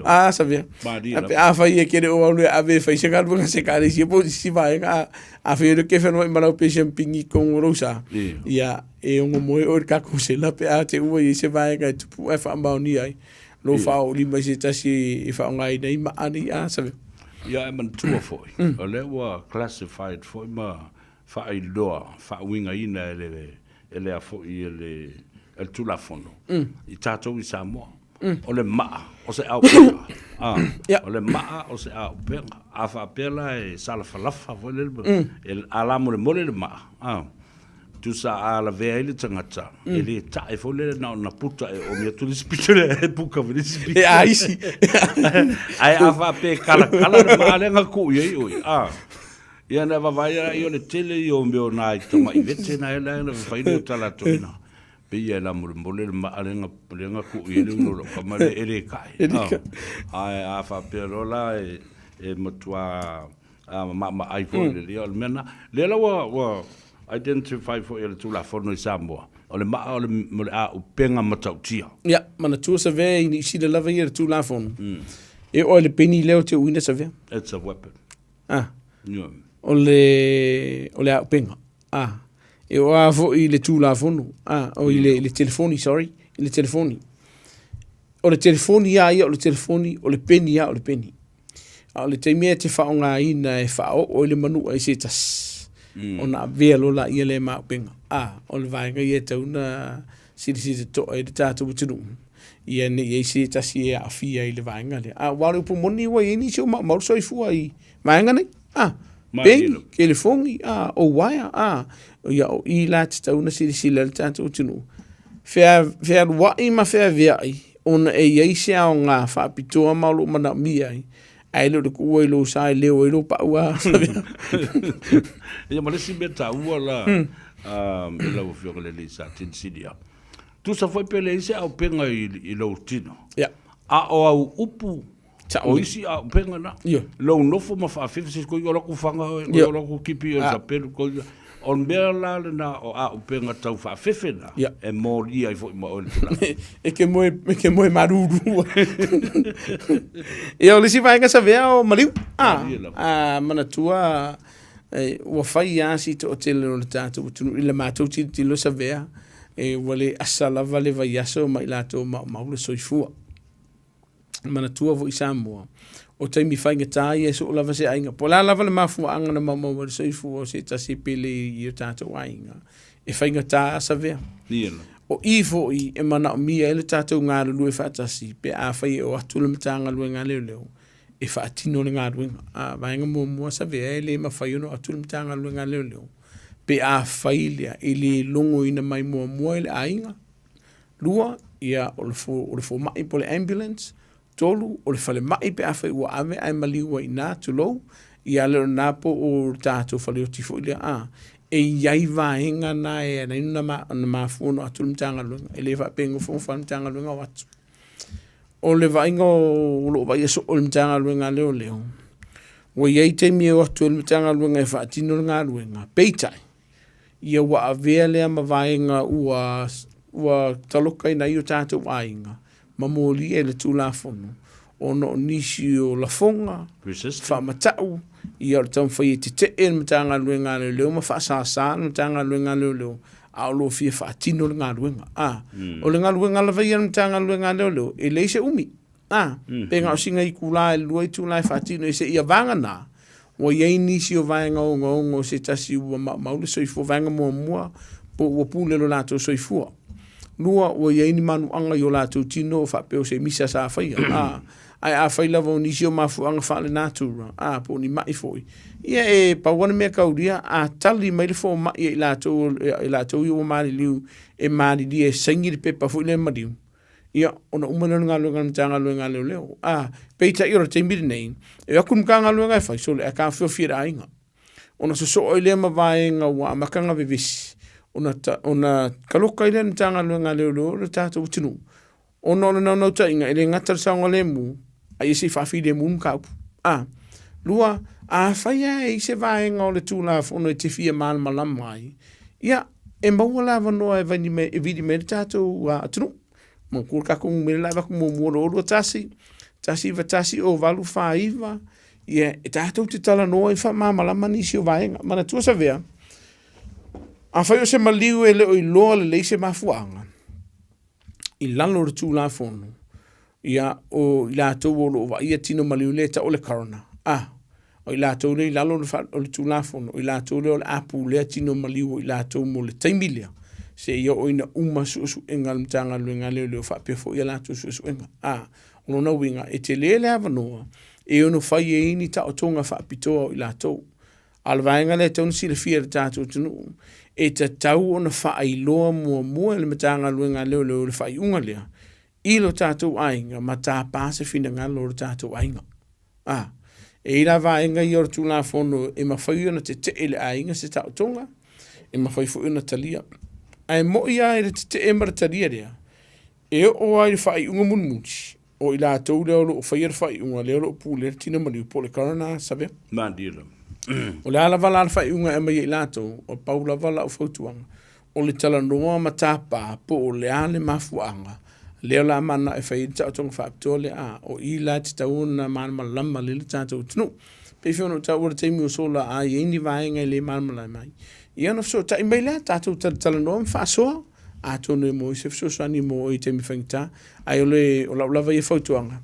A, Savea. Malie A pe afai e kele o au le ave e fai se galuega se ekalesia po o se isi vaega, a, afai o lea e te fealuai ma lau pea siampigi i totonu o lou sa, ia, e ono moe oe i le tatou sela pe a te ua i ai se vaega e tupu ae faamaonia ai lou faaoolima i se tasi e faaaogaina ai maa nei a Savea. Ia e manatua foi, o lea ua classified foi ma faailoa, faauigaina e le e le a foi e le e le Tulafono i tatou i Samoa. O le maa o se aupega. A, o le maa o se aupega. A faapea la e salafalafa foi lele, e alamolemole le maa, a, tusa a lavea ai le tagata, e le tae foi lele na ona puta e oomi atu le isi pito lea e puka foi le isi pito. E aisi. Ae a faapea e kalakala le maa lea na tuu i ai oe, a, ia na vaavaai lea o le tele ia o mea o nai tamai vete na ela na fai lea o talatoina. Pei e lamolemole le maa lea na, lea na tuu i ai le ulo o lau tama lea e le tae. Ae a faapea loa la e matua a maamaai foi le lia o le mea lena. Lea la ua, ua identify foi e le Tulafono i Samoa, o le maa o le, o le auupega matautia. Ia, manatua Savea i Niu Sila lava ia le Tulafono. E oo lava i le peni lea o te uina Savea. It's a weapon. Ah. Yeah. O le, o le auupega. Ah. E oo lava foi i le Tulafono. Ah, o i le, i le telefoni, sorry, i le telefoni. O le telefoni lava ia o le telefoni, o le peni lava o le peni. A o le taimi e te faaaogaina e faaoo ai le manua i se tasi, ona avea loa laia lea ma auupega. A, o le vaega ia e tatau ona silasila totoa i ai le tatou atunuu. Ia ne i ai se tasi e aafia i le vaega lea. A aua o le upu moni ua i ai nisi o maumau le soifua i vaega nei. A, peni, kelefogi, a, o uaea, a, ia o i la e tatau ona silasila le tatou atunuu. Fea, fealuai ma feaveai ona e i ai se aoga faapitoa ma o lo o manaomia ai, ae le o le tuua i lou sa e leo ai lou pau a. Ia ma le isi mea taua la, i lau Afioga i le alii Satini Sinia, Tusa foi pe leai se aupega i lou tino. Yeah. A o au upu, o isi aupega na. Yeah. Lou nofo ma faafefe se koi ola ku fanga oe, koi ola ku kipi o sa pelu koi. O le mea la lena o aupega tau faafefe na, yeah. e molia ai foi ma oe le tulaga. E ke moe, e ke moe maruru. Ia, o le isi vaega savea o maliu. Ah, ah, manatua, eh, ua fai lava si toatele o le tatou atunuu i le matou tilotilo savea, e ua le asa lava le vaiaso ma i latou maumau le soifua. Manatua foi Samoa, o taimi faigata ia e soo lava se aiga. Po o le a lava le mafuaaga na maumau ai le soifua o se tasi pele i o tatou aiga, e faigata savea. O i foi e manaomia ai le tatou galulue faatasi pe afai e o atu le Matagaluega a Leoleo e faatino le galuega. A vaega muamua savea e le mafai ona o atu le Matagaluega a Leoleo pe afai lea e le logoina mai muamua e le aiga. Lua, ia o le, fo, o le fomai po o le ambulance. Tolu, o le falemai pe afai ua ave ae maliu ai i ina, tulou, ia le o lena po o le tatou faleoti foi lea. A, e i ai vaega na e ala ai ona mafua ona o atu le Matagaluega. E le faapea e nofonofo lava le Matagaluega o atu. O le vaaiga o lo o vaaia soo e le Matagaluega a Leoleo, ua i ai taimi e o atu ai le Matagaluega e faatino le galuega, peitai, ia ua avea lea ma vaega ua ua talokaina ai o tatou aiga ma molia i le Tulafono ona o nisi o lafoga, faamatau, ia o le taumafai e tetee le Matagaluega a Leoleo ma faasasa le Matagaluega a Leoleo a o lo o fia faatino le galuega. A, mm. O le galuega lava ia a le Matagaluega a Leoleo, e leai se umi. A, mm. pe na o sina itula e lua itula e faatino i seia vagana, ua i ai nisi o vaega ogaoga o se tasi ua maumau le soifua, vaega muamua, po ua pule lo latou soifua. Lua, ua i ai ni manuaga i o latou tino faapea o se misa sa faia. A, ae afai lava o nisi o mafuaaga faalenatura, a, po o ni maʻi foi, ia e pau lava le mea kaulia, a tali mai le fomai e i latou, e latou ia ua maliliu, e malilie e saini le pepa foi lea maliu, ia, ona uma lea o le galuega a le Matagaluega a Leoleo. A, peitai o le taimi lenei, e o atu le Matagaluega e fai, sole, ae taofiofi e le aiga. Ona sosoo ai lea ma vaega ua amata ona vevesi, ona, ona taloka ai lea le Matagaluega a Leoleo le tatou atunuu, Ona o le naunautaiga, e le gata le saogalemu, a ia se i faafilemu le mataupu. A. Lua, afai lava e i ai se vaega o le Tulafono e te fia malamalama ai, ia, e maua le avanoa e vili mai, e vili mai ai le tatou atunuu. Manatua le tatou numera la e avatu muamua 021 191 0849, ia, e tatou te talanoa ai faamalamalama nisi o vaega. Manatua Savea, afai o se maliu e le o iloa lelei se mafuaaga, i lalo o le Tulafono, ia, o i latou o lo o vaaia tino maliu lea e tau o le coroner, a, o i latou lea i lalo o le, o le Tulafono, o i latou lea o le a pulea tino maliu o i latou mo le taimi lea, seia oo ina uma suesuega a le Matagaluega a Leoleo faapea foi a latou suesuega. A, o lona uiga, e tele le avanoa e ono fai ai ni taotoga faapitoa o i latou. A o le vaega lea e tatau ona silafia e le tatou atunuu, e tatau ona faailoa muamua e le Matagaluega a Leoleo le faaiuga lea i lo tatou aiga ma tapa se finagalo o le tatou aiga. A, e i ai la vaega ia o le Tulafono e mafai ona tetee le aiga se taotoga, e mafai foi ona talia. Ae moi lava i le tetee ma le talia lea, e oo lava i le faaiuga mulimuli, O i latou lea o lo o faia le faaiuga, lea o lo o pulea le tino maliu, po o le coroner Savea. Malie lava. O le a lava la le faaiuga e aumai e i latou, o pau lava lau fautuaga, o le talanoa ma tapa po o le a le mafuaaga lea o le a mananao e fai ai le taotoga faapitoa lea, a o i la e tatau ona malamalama lelei le tatou atunuu. E pei foi ona ou taua i le taimi ua sola, a i ai ni vaega e le malamalama ai, ia ona fesootai mai lea, tatou talatalanoa ma faasoa. Atonu e maua ai se fesoasoani mo oe i taimi faigata. Ae o le, o lau lava ia fautuaga,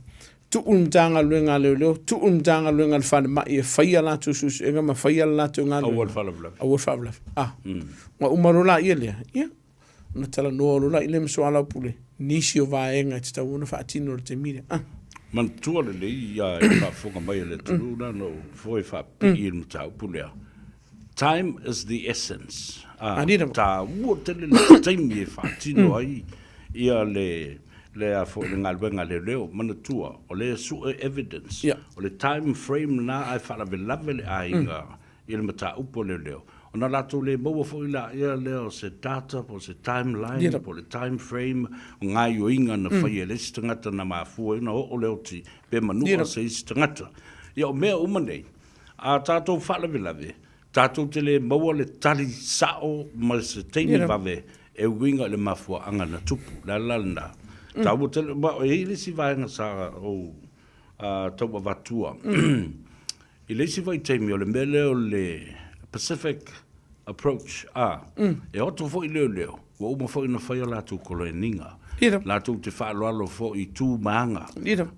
tuu le Matagaluega a Leoleo, tuu le Matagaluega a le Falemai e fai a latou suesuega ma fai a le latou galuega. Aua le faalavelave. Aua le faalavelave. Ah, mm. Ua uma loa laia lea. Ia. Ona talanoa loa la i lea ma soalaupule nisi o vaega e tatau ona faatino i le taimi lea. Ah. Manatua lelei ia i le faafofoga mai a le atunuu na ona ou foe faapipii i le mataupu lea. Time is the essence. Ah, taua tele le taimi e faatino ai ia le le a foi le galuega a leoleo. Manatua, o lea e sue evidence. O le time frame lena ae faalavelave le aiga i le mataupu a leoleo, ona latou le maua foi laia lea o se data po o se timeline po o le time frame o gaoioiga na faia e le isi tagata na mafua ai ona oo le oti pe manua se isi tagata. Ia o mea uma nei, a tatou faalavelave, tatou te le maua le tali sao ma se taimi vave e uiga i le mafuaaga na tupu. O le ala lena, taua tele, ma e i ai le isi vaega sa ou tau avatua. I le isi vaitaimi o le mea lea o le Pacific Approach, a, e oto foi leoleo, ua uma foi ona fai a latou koleniga. Latou te faaaloalo foi i tu ma aga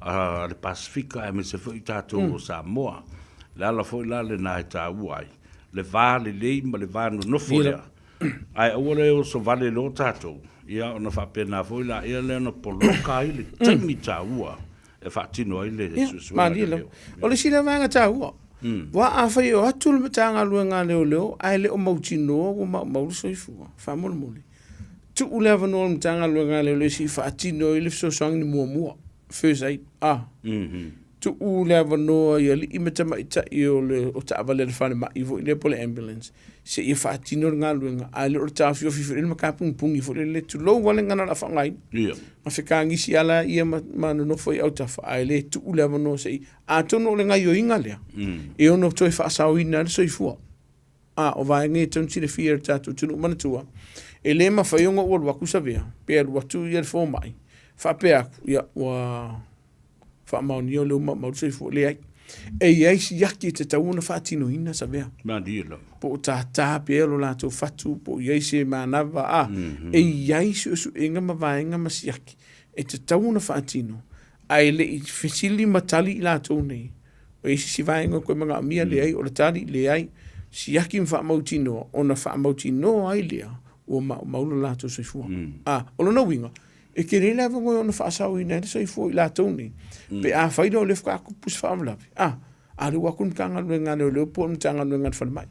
a le Pasefika aemaise foi tatou o Samoa. O le ala foi la lena e taua ai le va lelei ma le va nonofo lea. Ae aua le oso vale loa tatou, ia ona faapena foi laia lea ona poloka ai le taimi taua e faatino ai le suesuega a leoleo. O le isi lea vaega taua, aua afai e o atu le Matagaluega a Leoleo ae le o mautinoa ua maumau le soifua, faamolemole, tuu le avanoa i le Matagaluega a Leoleo se i faatino ai le fesoasoani muamua, first aid, a. Tuu le avanoa i alii ma tamaitai o le o taavale a le falemai foi lea po o le ambulance seia faatino le galuega, ae le o le taofiofi foi lele ma tapugipugi foi lele, tulou lava le gagana o le a faaaogaina. Ma fetagisi lava laia ma nonofo i autafa, ae le tuu le avanoa se i. Atonu o le gaoioiga lea e ono toe faasaoina ai le soifua. A o vaega ia e tatau ona silafia e le tatou atunuu. Manatua, e le mafai ona ou alu atu Savea, pe alu atu ia le fomai, faapea atu, ia ua faamaonia o lea ua maumau le soifua. Leai. E i ai siaki e tatau ona faatinoina Savea. Malie lava. Po o tātā pea lo latou fatu, po o i ai se manava, a, e i ai suesuega ma vaega ma siaki e tatau ona faatino, ae le i fesili ma tali i latou nei, o i ai se isi vaega e toe manaomia, leai, o le tali, leai. Siaki ma faamautinoa, ona faamautinoa ai lea ua maumau lo latou soifua. A, o lona uiga, E tele le avanoa e ono faasaoina ai le soifua o i latou nei, pe afai loa o lea faatoa tupu se faalavelave, a, a lea ua atu le Matagaluega a Leoleo po o le Matagaluega a le Falemai,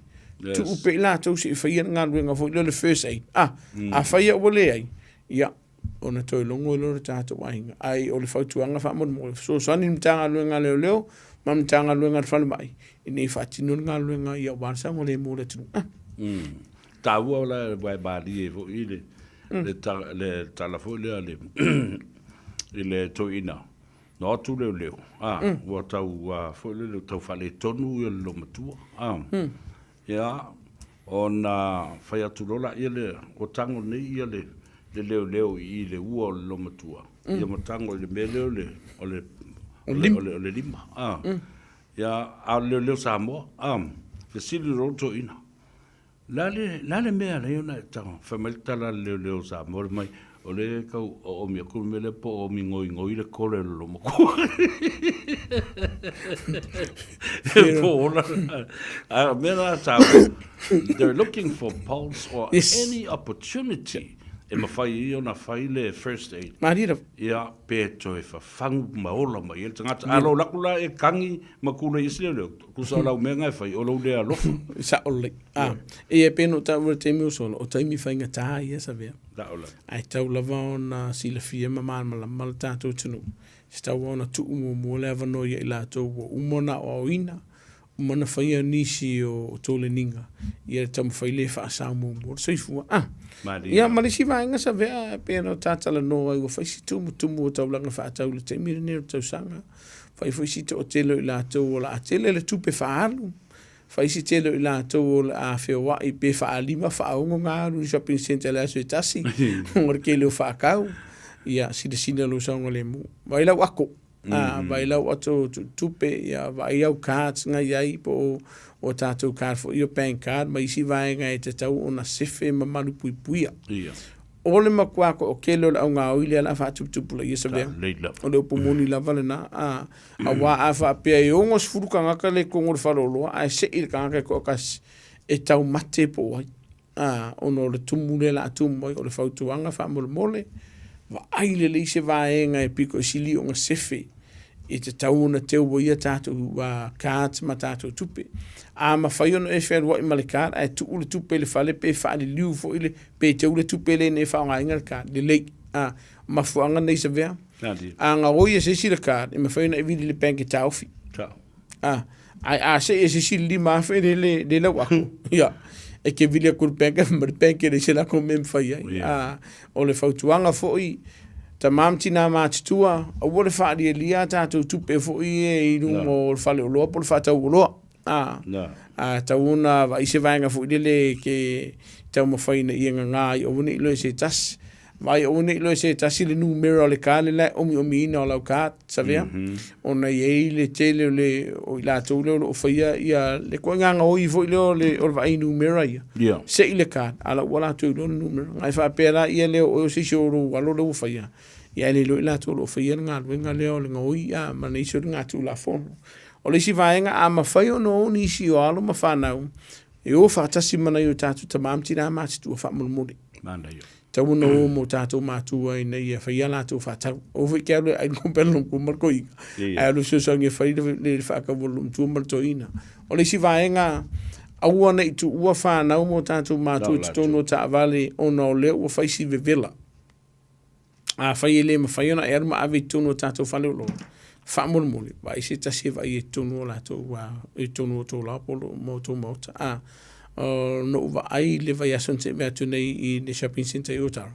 tuu pea i latou se i faia le galuega foi lea o le first aid, a, afai lava ua leai, ia, ona toe logo ai loa o le tatou aiga. Ae o le fautuaga faamolemole, fesoasoani i le Matagaluega a Leoleo ma le Matagaluega a le Falemai ina ia faatino le galuega ia aua le saogalemu o le atunuu. Taua la e waimalie foi i le le le tala foi lea le i le toeaina na o atu leoleo a ua tau foi lele ua tau faaletonu ia le loomatua a ia ona fai atu loa laia lea ua tago nei ia le le leoleo i i le ua o le loomatua ia ma tago i le mea lea o le o le o le lima a ia a o le leoleo Samoa a fesili loa le toeaina Le a le, le a le mea e ala ai ona e tago? Fai mai le tala a le leoleo o Samoa le mai, o lea e tau oomi atu le mea lea po o oomi goigoi le kole o le loomatua. E po ola. A o mea la taua, they're looking for pulse or any opportunity e mafai ai ona fai le first aid. Malie lava. Ia, pe toe fafagu ma ola mai ai le tagata. A lou laku la e kagi ma kulei isi leoleo, Tusa o lau mea nga e fai, o lou lea alofa. Sao lelei. Ah, ia e pei ona ou taua i le taimi ua sola, o taimi faigata ia Savea. Sao lava. Ae tatau lava ona silafia ma malamalama le tatou atunuu, e tatau lava ona tuu muamua le avanoa ia i latou ua uma ona aoaoina, uma ona faia nisi o toleniga, ia taumafai lea e faasao muamua le soifua. Ah, ia ma le isi vaega Savea e pei ona ta talanoa ai ua fai si tumutumu o taulaga faatau i le taimi lenei o le tausaga. Fai foi si toatele o i latou o le a tele le tupe faaalu, fai si tele o i latou o le a feoai pe faalima faaono ona alu i le shopping centre i le aso e tasi ona o le tele o faatau. Ia, silasila lou saogalemu. Vaai lau ato, vaai lau ato tupe, ia vaai au cards na i ai po o tatou card foi ia bank card ma isi vaega e tatau ona sefe ma malupuipuia. Ia. O le matua toatele o le augaoi lea o le a faatuputupulaia Savea. O le upu moni lava lena. A, aua a faapea e 60 tagata le i totonu o le faleoloa ae sei le tagata e toatasi, e taumate po o ai. A, ona o le tumu lea o le a tumu ai, o le fautuaga faamolemole, vaai lelei se vaega e pito i sili ona sefe e tatau ona teu ai a tatou cards ma tatou tupe. A mafai ona e fealuai ma le card ae tuu le tupe i le fale pe faaliliu foi le, pe teu le tupe lea ina ia faaaogaina le card, lelei. A, o mafuaaga nei Savea, a gaoi e se isi le card, e mafai ona e vili i le bank e taofi. A, ae a sei e se isi le 5,000 le, le, le lau ako, ia, e ke vili atu i le bank, ma le bank e leai se latou mea e mafai ai. A, o le fautuaga foi, tama ma tina matutua, aua le faalialia a tatou tupe foi ia i luga o le faleoloa po o le faatau oloa. A, a tatau ona vaai se vaega foi lele e te taumafai ina ia gaga ai, aua ne i iloa e se tasi. Vaai aua ne i iloa e se tasi le numera o le card le la e omiomiina o lau card, Savea, ona e i ai le tele o le, o i latou lea o lo o faia ia le ituaiga gaoi foi lea o le, o le vaai i numera ia. Ia. Sei le card, a la ua latou iloa le numera. Na e faapea la ia lea o oe o se isi o lou alo lea ua faia, ia ae le iloa i latou o lo o faia le galuega lea o le gaoi a ma nisi o le gatulafono. O le isi vaega, a mafai ona o nisi o alo ma fanau e o faatasi ma nai o tatou tama ma tina matutua faamolemole. Manaia. Tatau ona o mo tatou matua ina ia fai a latou faatau. Aua foi e te alu e ai le kompela lou matua ma le toeaina, ae alu e fesoasoani e fai le faatau a lou matua ma le toeaina. O le isi vaega, aua ne i tuua fanau ma o tatou matua i totonu o taavale ona o lea ua fai si vevela. Afai e le mafai ona e alu ma ave i totonu o tatou faleoloa, faamolemole, vaai se tasi e vaai i totonu o latou, i totonu o tou laoa po o tou maota. A, na ou vaai i le vaiaso na tea atu nei i le shopping centre i Otara,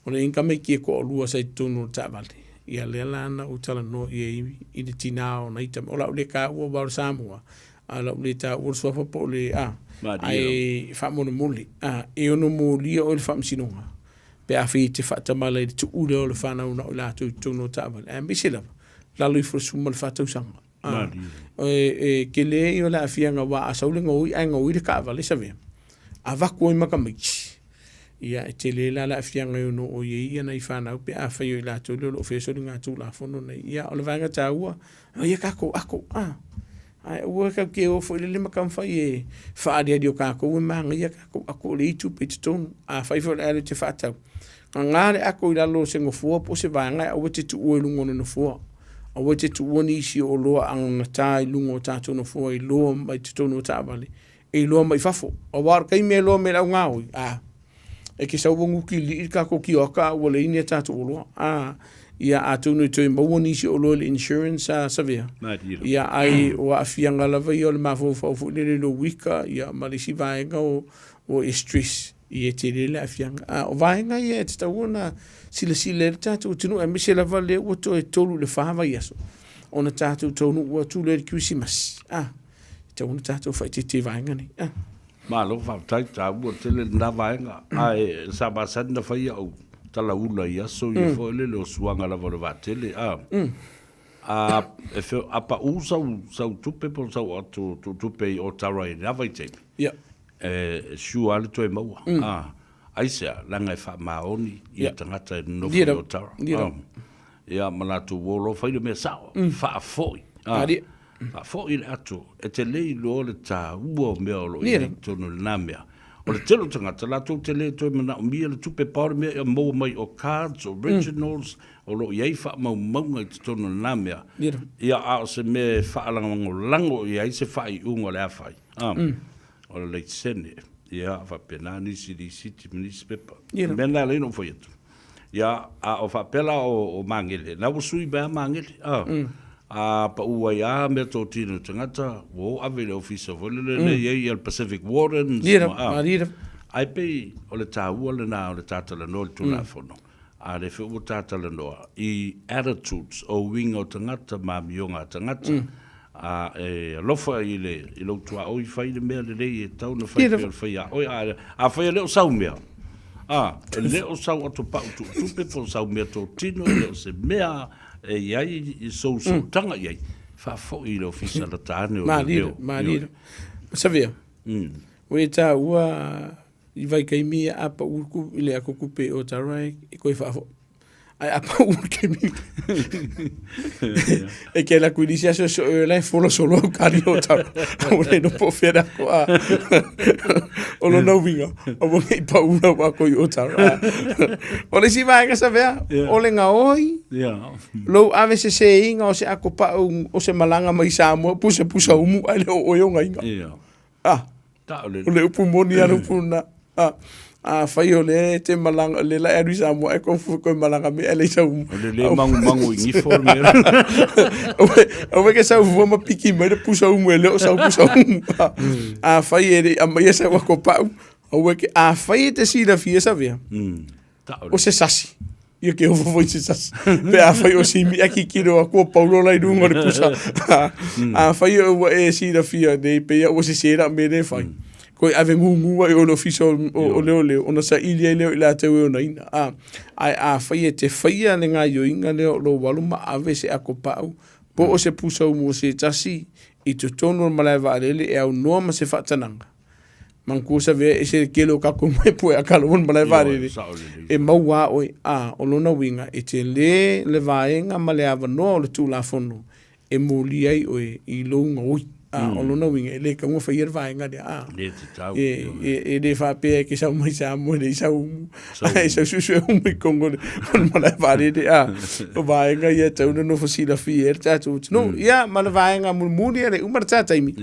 o le tamaiti e toalua sa i totonu o le taavale, ia lea la na ou talanoa i ai i le tina o nai tama, o le a ou le taua aua o le Samoa, a o le a ou le taua le suafa po o le, a, ae faamolemole, a, e ono molia oe i le faamasinoga pe afai e te faatamala i le tuu lea o le fanau na o i latou i totonu o taavale, aemaise lava lalo ifo o le 14 tausaga. A, e tele ia o le aafiaga aua a sau le gaoi ae gaoi le taavale Savea, avatu ai ma tamaiti, ia e tele la le aafiaga e ono oo i ai ia nai fanau pe afai o i latou lea o lo o faia soligatulafono nei. Ia o le vaega taua, aumai a tatou ato, a. Ae aua tatou te o foi lele ma taumafai e faaaliali o tatou e manaia tatou ato o lea e i tupe i totonu. Afai foi o le a alu e te faatau, gaga le ato i lalo o se nofoa po o se vaega ae aua e te tuua i luga o le nofoa. Aua e te tuua nisi o oloa agagata i luga o tatou nofoa e iloa mai totonu o taavale, e iloa mai fafo. Aua o le taimi e iloa mai e le augaoi, a, e te sau ua nukilii le tatou kioaka a ua leai ni a tatou oloa. A, ia atonu e toe maua nisi o oloa i le insurance a Savea. Ia ai o aafiaga lava ia o le mafaufau foi lele i lou ika ia ma le isi vaega o, o e stress. Ia e tele le aafiaga. A o vaega ia e tatau ona silasila i ai le tatou atunuu aemaise lava lea ua toe 3 i le 4 vaiaso ona tatou taunuu atu lea i le Kerisimasi. A, e tatau ona tatou faaeteete i vaega nei. A. Malo faafetai, taua tele lena vaega. Ae sa masani ona fai au talaula i aso ia foi lele o suaga lava o le vaatele. A, a, e fe, a pau sau, sau tupe po o sau ato tupe i Otara i lena vaitaimi, Ia. e sure lava le toe maua. A, aisea, leaga e faamaoni ia tagata e nonofo i Otara. Ia, ma latou o loa fai le mea sao, faafoi. Faafoi le ato, e te le iloa le taua o mea o lo o i ai i totonu o lena mea. O le tele o tagata, latou te le toe manaomia le tupe, pau le mea ia maua mai o cards, originals, o lo o i ai faamaumauga i totonu o lena mea. Ia, a o se mea e faalagolago i ai se faaiuga o le a fai, o le laisene, ia, faapena nisi lisiti ma nisi pepa. O le mea lena e ala ai ona ou fai atu. Ia, a o faapea la o, o Magele, la ua sui mai lava Magele, a. A pau ai lava mea totino o tagata, ua o ave i le ofisa foi lele lea e i ai ia le Pacific Wardens, ma, a. Ae pei o le taua lena o le ta talanoa i le Tulafono, a lea foi ua ta talanoa i attitudes, o uiga o tagata ma amioga a tagata. A e alofa i le i lou tuaoi fai le mea lelei e tatau ona fai pei o le fai a oe. A afai e le o sau mea, a, e le o sau atopau tuutupe po o sau mea totino, e le o se mea e i ai i sou sootaga i ai, faafoi i le ofisa lata ane o leoleo. Malie, malie. Savea, ua e taua i vaitaimi ia a pau i le ato tupe i Otago e toe faafoi. Ae a pau le taimi e ke ala atu i nisi aso e sue la e fola solo au kari o tau. Ua le iloa po o fea le ako a. O lona uiga, aua ne i pau lau ako i o tau. O le isi vaega Savea, o le gaoi, lou aveseseina o se ato pau o se malaga mai Samoa pusapusa umu ae le o oe ogaina. Ah, o le upu moni a le upu lena. Ah, afai o lea e te malaga, lea la e alu i Samoa, e kofu koe malaga me ae leai sau umu. O le le magumagu i gifo le mea. Aua ke sau fua ma piki mai le pusa umu e le o sau pusa umu. Afai e le i aumaia sau ako pau, aua ke, afai e te silafia Savea, o se sasi. Ia ke ofo foi se sasi. Pe afai o simi a kikiro a kua paulo lai lunga o le pusa. Afai ua e silafia nei pe ia ua sese la me le fai. Koe ave ngungu ai o le ofisa o leoleo ona saili ai lea o i latou e onaina. Ae afai e te faia le gaioiga lea o lou alu ma ave se ako pau po o se pusa umu o se tasi i totonu o le malae vaalele e aunoa ma se faatanaga. Manatua Savea e ese le tele o tatou mai pue a kalo o le malae vaalele e maua a oe. A, o lona uiga e tele le vaega ma le avanoa o le Tulafono e molia ai oe i lou gaoi. A, o lona uiga e le tatau ona faia le vaega lea. A, Le tatau. e le faapea e te sau mai Samoa e leai sau umu, ae sau suesue umu i totonu o le malae vaalele. A, o vaega ia e tatau ona nofo silafia ai le tatou atunuu. Ia, ma le vaega mulimuli e le i uma le ta taimi.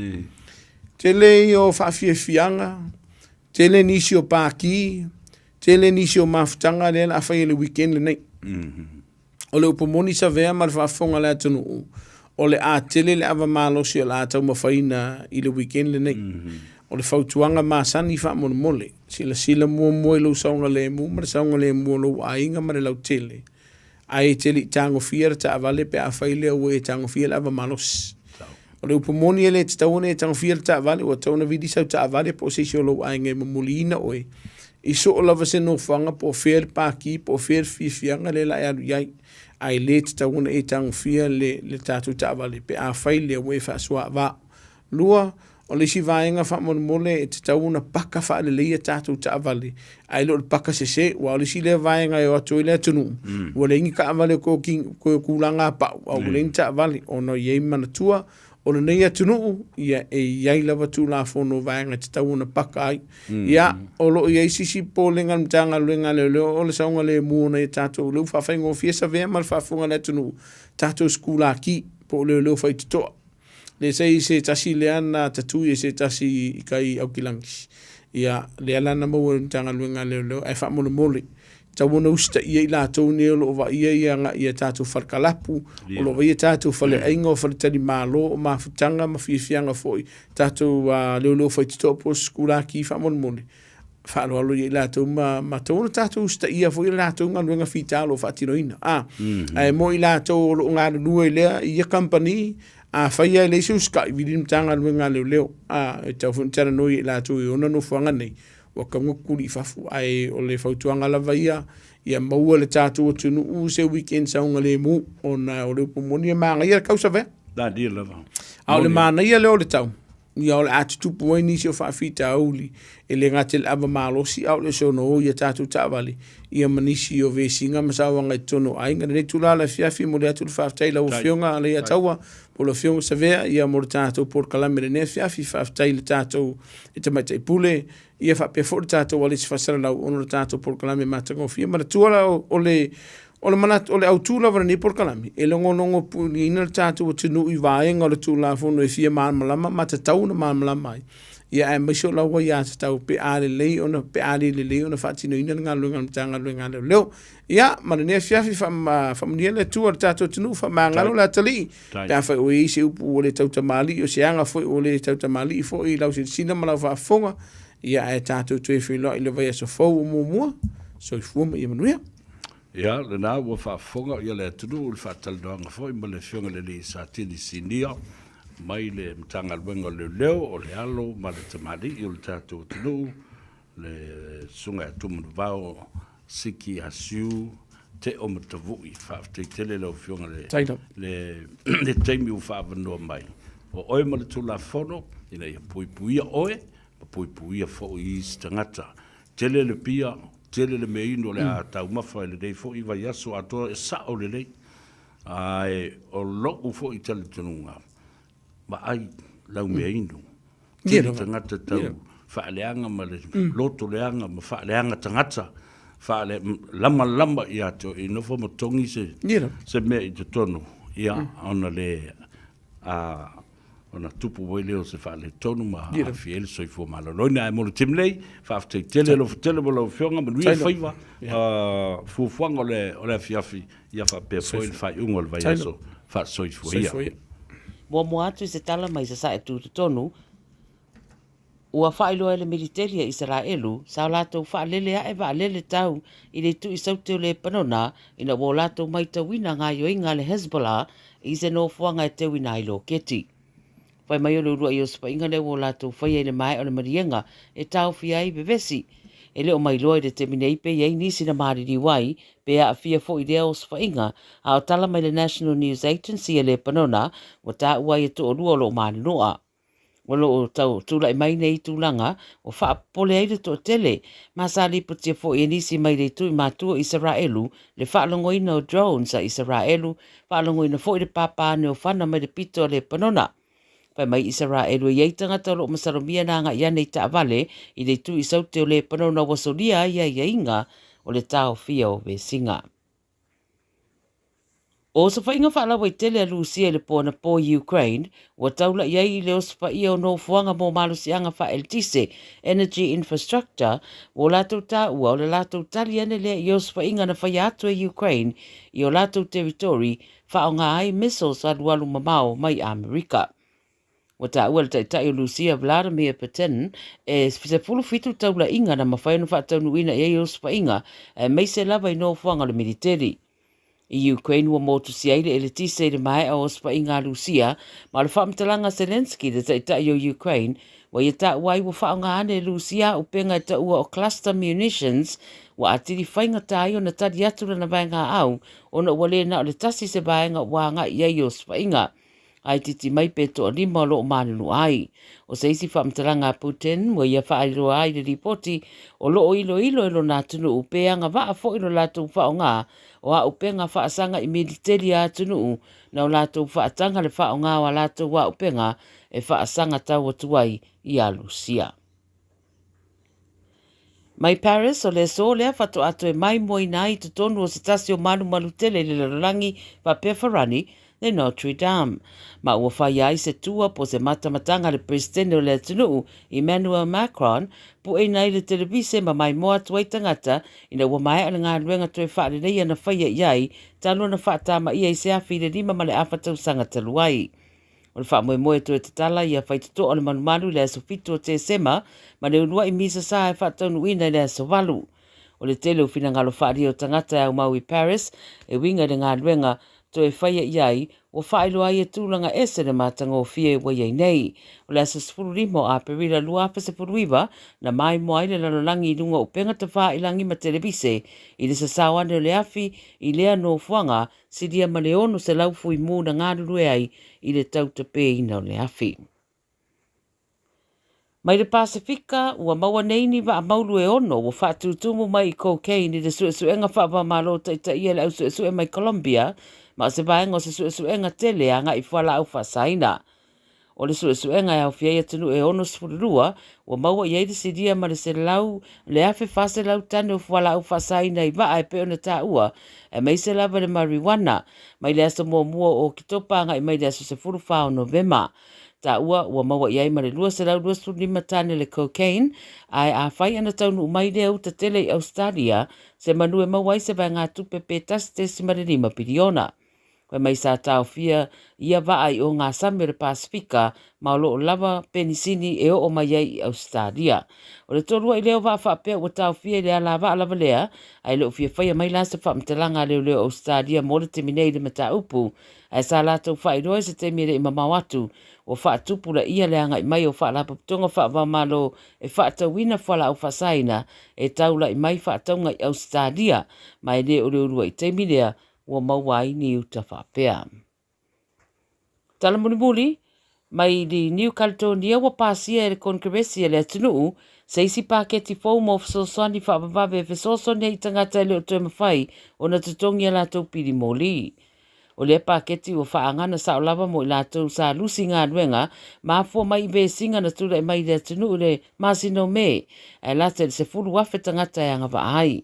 Tele ia o faafiafiaga, tele nisi o pākī, tele nisi o mafutaga lea o le a fai e le weekend lenei. O le upu moni Savea ma le faafofoga a le atunuu, o le a tele le ava malosi o le a taumafaiina i le weekend lenei. O le fautuaga masani faamolemole, silasila muamua i lou saogalemu ma le saogalemu o lou aiga ma le lautele, Ae e te le i tagofia le taavale pe afai lea ua e tagofia le ava malosi. O le upu moni e le tatau ona e tagofia le taavale, ua tatau ona vili sau taavale po o se isi o lou aiga e momoliina oe i soo lava se nofoaga po o fea le paki po o fea le fiafiaga lea la e alu i ai. Ae le tatau ona e tagofia le, le tatou taavale pe afai lea ua e faasoaavaa. 2, O le isi vaega faamolemole e tatau ona paka faalelei a tatou taavale, ae le o le paka sese, aua o le isi lea vaega e o atu ai le atunuu, ua leai ni taavale o toe tulaga a pau, a ua leai ni taavale, ona e i ai manatua o lenei atunuu, ia e i ai lava Tulafono o vaega e tatau ona paka ai. Ia, o lo o i ai se isi popolega a le Matagaluega a Leoleo o le saogalemu o nai a tatou, lea ua faafaigofie Savea ma le faafofoga a le atunuu, tatou sikulaki po o leoleo faitotoa. Le se se tasi lea na tatui e se tasi i kai i Aukilagi. Ia, lea la na maua e le Matagaluega a Leoleo, ae faamolemole, tatau ona usitaia i latou nei o lo o vaaia ia agai i a tatou fale kalapu, o lo o vaaia tatou faleaiga o faletalimalo, o mafutaga ma fiafiaga foi, tatou leoleo faitotoa po o sikulaki faamolemole. faaaloalo ia i latou ma, ma tatau ona tatou usitaia foi le latou galuega fita o lo o faatinoina. A, mm -hmm. Ae mo i latou o lo o galulue i lea, i ia kamupani, afai lava e leai se usitai, vili le Matagaluega a Leoleo. A, e tatau foi ona talanoa ia i latou i ona nofoaga nei, ua tatau ona tutuli i fafo. Ae o le fautuaga lava ia, ia maua e le tatou atunuu se weekend saogalemu, ona o le upu moni e manaia le tau Savea. A o le manaia lea o le tau, Ia o le a tutupu ai nisi o faafitauli, e le gata i le ava malosi a o le soona o i a tatou taavale, ia ma nisi o vesiga ma sauaga i totonu o aiga. Lenei itula o le afiafi, e momoli atu le faafetai i lau Afioga Alaiataua po o le Afioga Savea ia mo le tatou polokalame i lenei afiafi. Faafetai i le tatou i Tamaitai Pule, ia faapea foi le tatou Alisi Faasalalau ona o le tatou polokalame matagofie. Manatua la o le O le manatu, o le autu lava o lenei polokalame, e logologo puipuiina le tatou atunuu i vaega o le Tulafono e fia malamalama ma tatau ona malamalama ai, ia aemaise o lau aiatatau pe a lelei ona, pe a le lelei ona faatinoina le galuega a le Matagaluega a Leoleo. Ia, ma lenei afiafi, faamanuia le Atua i le tatou atunuu, faamagalo le atalii, pe afai ua i ai se upu ua le tautamalii, o se aga foi ua le tautamalii foi i lau silasila ma lau faafofoga, ia ae tatou toe feiloai i le vaiaso fou o muamua. Soifua ma ia manuia. Ia, lena ua faafofoga ia le atunuu i le faatalanoaga foi ma le Afioga i le Alii Satini Sinia mai le Matagaluega o Leoleo, o le alo ma le tamalii o le tatou atunuu, le Susuga ia Tumanuvao Siki Asiu Teo Matavui. Faafetai tele lau Afioga i le, le taimi ua faaavanoa mai. O oe ma le Tulafono ina ia puipuia oe ma puipuia foi isi tagata. Tele le pia. Tele le meainu o le a taumafa i lenei foi vaiaso atoa e sao lelei. Ae o lou foi talitonuga, vaai lau meainu. Tele tagata tau faaleaga ma le loto leaga ma faaleaga tagata, faale lamalama ia te oe, nofo ma togi se mea i totonu, ia ona le ona tupu mai lea o se faaletonu ma aafia ai le soifua maloloina. Ae mo le taimi nei, faafetai tele alofa tele mo lau Afioga, manuia faiva, fuafuaga o le afiafi, ia faapea foi le faaiuga o le vaiaso faasoifua ia. Muamua atu i se tala mai Sasae Tutotonu, ua faailoa e le Militeli a Isaraelu sa o latou faalele ae vaalele tau i le itu i Saute o Lepanona ina ua o latou maitauina gaoioiga a le Hezbollah i se nofoaga e teuina ai loketi. Fai mai o le uluai osofaiga lea ua o latou faia i le maea o le maliega e taofia ai vevesi. E le o mailoa i le taimi nei pe i ai nisi na maliliu ai pe aafia foi i lea osofaiga, a o tala mai le National News Agency a Lepanona ua taua ai e toalua o lo o maninoa. O lo o tau tulai mai nei tulaga ua faapopole ai le toatele, ma sa lipotia foi e nisi mai le itu i matua o Isaraelu le faalogoina o drones a Isaraelu, faalogoina foi le pāpā ane o fana mai le pito a Lepanona. Fai mai Isaraelu e i ai tagata o lo o masalomia na agai ane i taavale i le itu i Saute o Lepanona ua solia ai aiaiga o le taofia o vesiga. O osofaiga faalauaitele a Lusia i le po anapo i Ukraine, ua taula'i ai i le osofaia o nofoaga mo malosiaga faaeletise, energy infrastructure, ua o latou taua o le latou tali ane lea i osofaiga na faia atu e Ukraine i o latou territory faaaoga ai missiles alualu mamao mai Amerika. Ua taua e le Taitai o Lusia Vladimir Putin e 17 taulaiga na mafai ona faataunuuina i ai osofaiga, aemaise lava i nofoaga o le militeli. I Ukraine ua motusia ai le eletise i le maea o osofaiga a Lusia, ma o le faamatalaga a Zelenskyy, le Taitai o Ukraine, ua ia taua ai ua faaaoga ane e Lusia auupega e taua o cluster munitions, ua atili faigata ai ona tali atu lana vaegaau ona ua le na o le tasi se vaega ua agai i ai i osofaiga. Ae titi mai pe toalima o lo o malulu ai. O se isi faamatalaga a Putin ua ia faailoa ai le lipoti o lo o iloilo e lona atunuu pe agavaa foi lo latou faaaoga o auupega faasaga i militeli a atunuu na o latou faataga le faaaoga o a latou auupega e faasaga tau atu ai iā Lusia. Mai Paris, o le aso lea faatoa toe maimoaina ai i totonu o se tasi o malumalu tele i le lalolagi faapea Farani, le Notre Dame. Ma ua faia ai se tua po o se matamataga a le Peresetene o le atunuu, Emmanuel Macron, pueina ai le televise ma maimoa atu ai tagata ina ua maea le galuega toe faaleleia na faia i ai talu ona faatamaia i se afi i le 5 ma le afa tausaga talu ai. O le faamoemoe toe tatala ia faitotoa o le malumalu i le aso 7 o Tesema ma le uluai misa sa e faataunuuina i le aso 8. O le tele o finagalo faaalia o tagata e aumau i Paris e uiga i le galuega toe faia i ai, ua faailoa ai e tulaga ese le matagofie ua i ai nei. O le aso 15 o Aperila 2019 na maimoa ai le lalolagi i luga o upega tafailangi ma televise i le sasao ane o le afi i lea nofoaga silia ma le 600 fuimu na galulue ai i le tautapeina o le afi. Mai le Pasefika, ua maua nei ni vaa maulu e ono ua faatutumu mai i cocaine i le suesuega faava-o-Malo taitaia e le au suesue mai Colombia, ma o se vaega o se suesuega tele agai i fualaau faasaina. O le suesuega e aofia ai atunuu e 62, ua maua i ai le silia ma le 1,400 tane o fualaau faasaina i vaa e pei ona taua, aemaise lava le marijuana, mai le aso muamua o Oketopa agai mai le aso 14 o Novema. Taua ua maua i ai ma le 225 tane le cocaine, ae afai ana taunuu mai lea uta tele i Ausetalia, se manu e maua ai se vaegatupe pe 1.5 piliona. Fai mai sa taofia ia vaa i o ngā sami o le Pasifika ma o lo o lava penisini e oo mai ai i Ausetalia. O le tolua'i lea o vaa faapea ua taofia i le alavaa lava lea, ae le o fia faia mai la se faamatalaga a leoleo o Ausetalia mo le taimi nei i le mataupu, ae sa latou faailoa i se taimi e le i mamao atu ua faatupulaia le agai mai o faalapotopotoga faava-o-Malo e faatauina fualaau faasaina e taula'i mai faatauga i Ausetalia, ma e le o le uluai taimi lea ua maua ai ni uta faapea. Tala mulimuli, Mai i New Caledonia ua pasia e le Konekeresi a le atunuu se isi paketi fou mo fesoasoani faavavave e fesoasoani ai i tagata e le o toe mafai ona totogi a latou pili moli. O lea paketi ua faaagana sao lava mo i latou sa lusi galuega ma afua mai i vesiga na tulai mai i le atunuu i le masina o Me, ae lata i le 10,000 tagata e agavaa ai.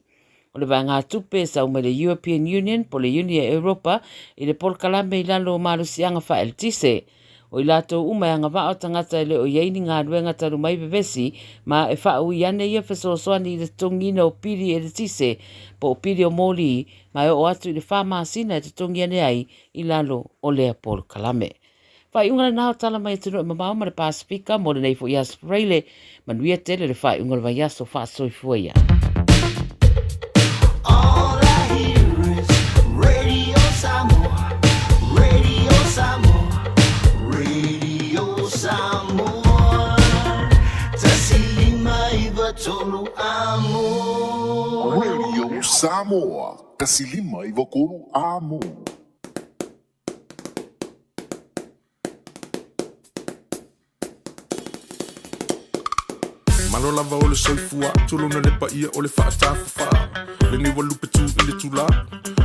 O le vaegatupe e sau mai le European Union po le Iuni a Europa i le polokalame i lalo o malosiaga faaeletise. O i latou uma e agavaa o tagata e le o i ai ni galuega talu mai vevesi ma e faaui ane ia fesoasoani i le totogiina o pili eletise po o pili o moli ma e oo atu i le fa masina e totogi ane ai i lalo o lea polokalame. Faaiuga lena o tala mai atunuu e mamao ma le Pasefika mo lenei foi aso Faraile. Manuia tele le faaiuga o le vaiaso faasoifua ia. All I hear is Radio Samoa, Radio Samoa, Radio Samoa. 159 amo. Radio Samoa, 159 amo. Malo lava o le soifua, tulona le paia o le faatafafa. Lenei ua lupe tu i le tula,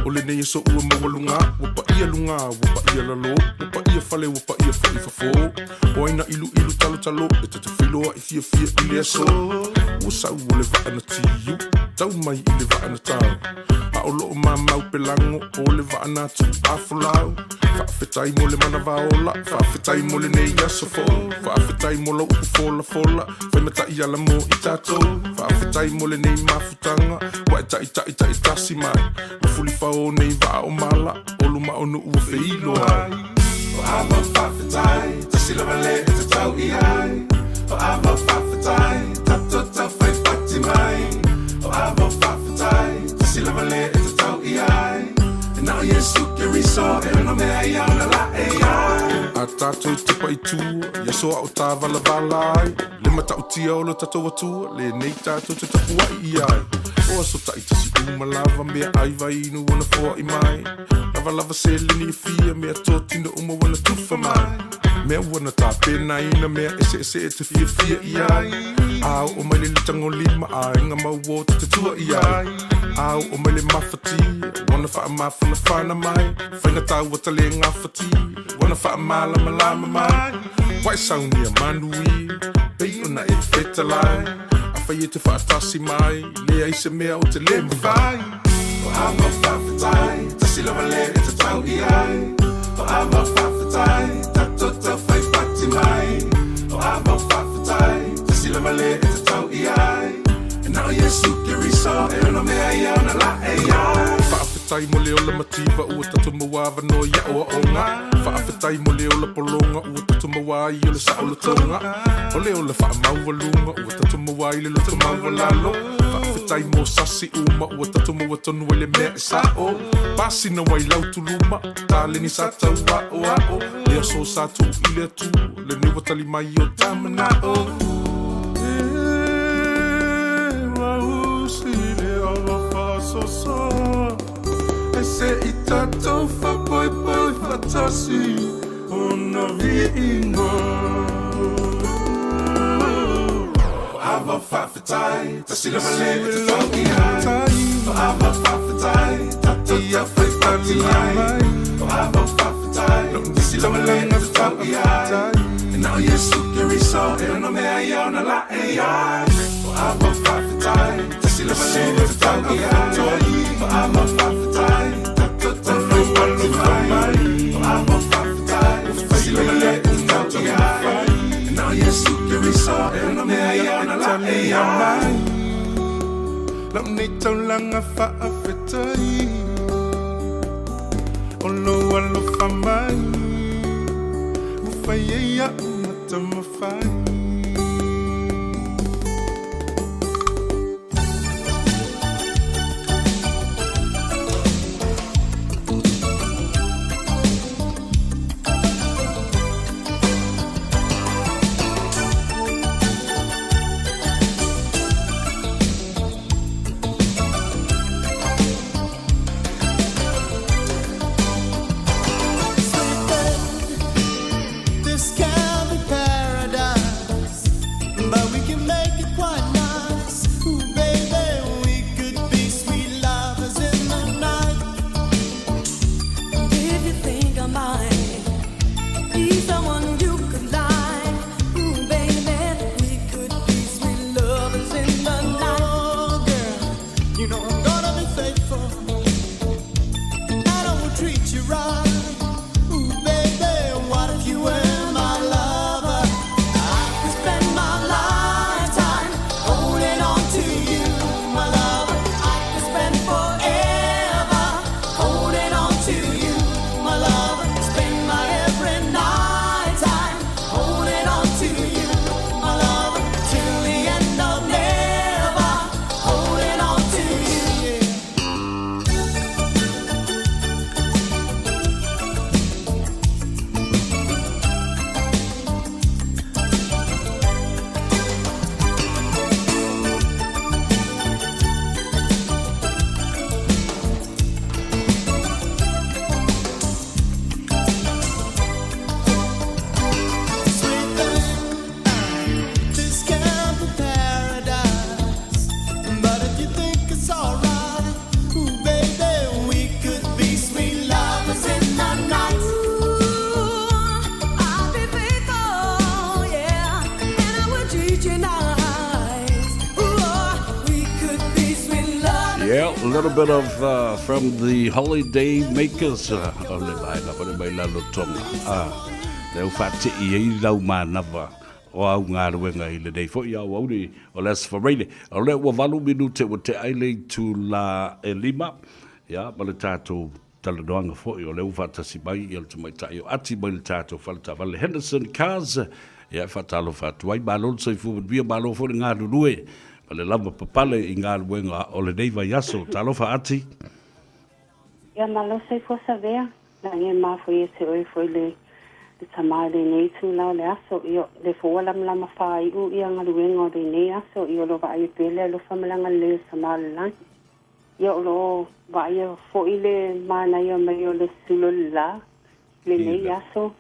o lenei aso ua maualuga. Ua paia luga, ua paia lalo, ua paia fale, ua paia foi fafo. O ai na iluilu talotalo, e ta te feiloai fiafia i le aso. Ua sau o le vaa na tiu, tau mai i le vaa na tau. A o loo mamau pelago o le vaa na tuuafolau. Faafetai mo le manava ola, faafetai mo lenei aso fou. Faafetai mo lau upu folafola, fai ma taiala mo i tatou. Faafetai mo lenei mafutaga, ua e taitaitaitasi mai. Ua fulifao nei vaa o mala, o luma o nuu ua feiloai. O ava faafetai, tasi lava le e tatau i ai. O ava faafetai, tatou taufai fati mai. O ava faafetai, tasi lava le e tatau i ai. E na o Iesu Keriso e ono mea ia ona laei ai. A tatou tepa i tua, i aso a o tāvalavala ai. Le matautia o lo tatou Atua, lenei tatou te tapuai i ai. O aso taitasi uma lava, mea ai vai inu ua na foai mai. Lavalava seleni e fia, mea totino uma ua na tufa mai. Mea ua na tapenaina, mea eseese e te fiafia i ai. A oo mai le litagolima, aiga mau o te tua i ai. A oo mai le mafatia, ua na faamafanafana mai. Faigata ua tale gafatia, ua na faamalamalama mai. Ua e saunia manuia, pei ona e fetalai. Afai e te faatasi mai, leai se mea o te le mafai. O ava faafetai, tasi lava le e tatau i ai. O ava faafetai, tatou taufai fati mai. O ava faafetai, tasi lava le e tatau i ai. E na o Iesu Keriso e ono mea ia ona laei ai. Faafetai mo le ola mativa ua tatou maua avanoa i aoaoga. Faafetai mo le ola pologa ua tatou maua ai o le saolotoga. O le ola faamaualuga ua tatou maua ai le loto maualalo. Faafetai mo sasi uma ua tatou maua tonu ai le mea e sa'o. Pasina ai lau tuluma, taleni sa tau aoao. Le aso sa tuu i le Atua, lenei ua tali mai o ta manao. E mausi le ava faasoasoa, e se i tatou faapoipoi faatasi ona viiga. O ava faafetai, tasi lava le e tatau i ai. O ava faafetai, tatou taufaifati mai. O ava faafetai, tasi lava le e tatau i ai. E na o Iesu Keriso e ono mea ia ona laei ai. O ava faafetai, tasi lava le e tatau i ai. O ava faafetai, tatou taufaifati mai. O ava faafetai, tasi lava le e tatau i ai. E na o Iesu Keriso e ono mea ia ona laei ai. Lau nei taulaga faafetai o lou alofa mai ua fai ai a'u matamafai. This kind. Yeah, a little bit of uh, from the Holiday Makers uh, o le vaega fale mai lalo tonga. Ah, le au whaatei ei lau mānawa o au galuega i lenei foi aoauli o le Aso Faraile. O lea ua 8 minute ua tea ai le itula e 5, ia, ma le tatou talanoaga foi o lea ua faatasi mai ia le tamaitai o Ati mai le tatou fale taavale Henderson Cars, ia, e faatalofa atu ai. Malo le soifua manuia, malo foi le galulue ma le lavapapale i galuega o lenei vaiaso. Talofa Ati. Ia malo soifua Savea. Lagi e mafuie te oe foi le le tama i lenei itula o le aso, io, le foi ua lamalama faaiu ia galuega o lenei aso, io, lo vaaia pea le alofa ma le agalelei o le Tama o le lagi. Ia, o lo o vaaia foi le manaia mai o le sulo o le la i lenei aso,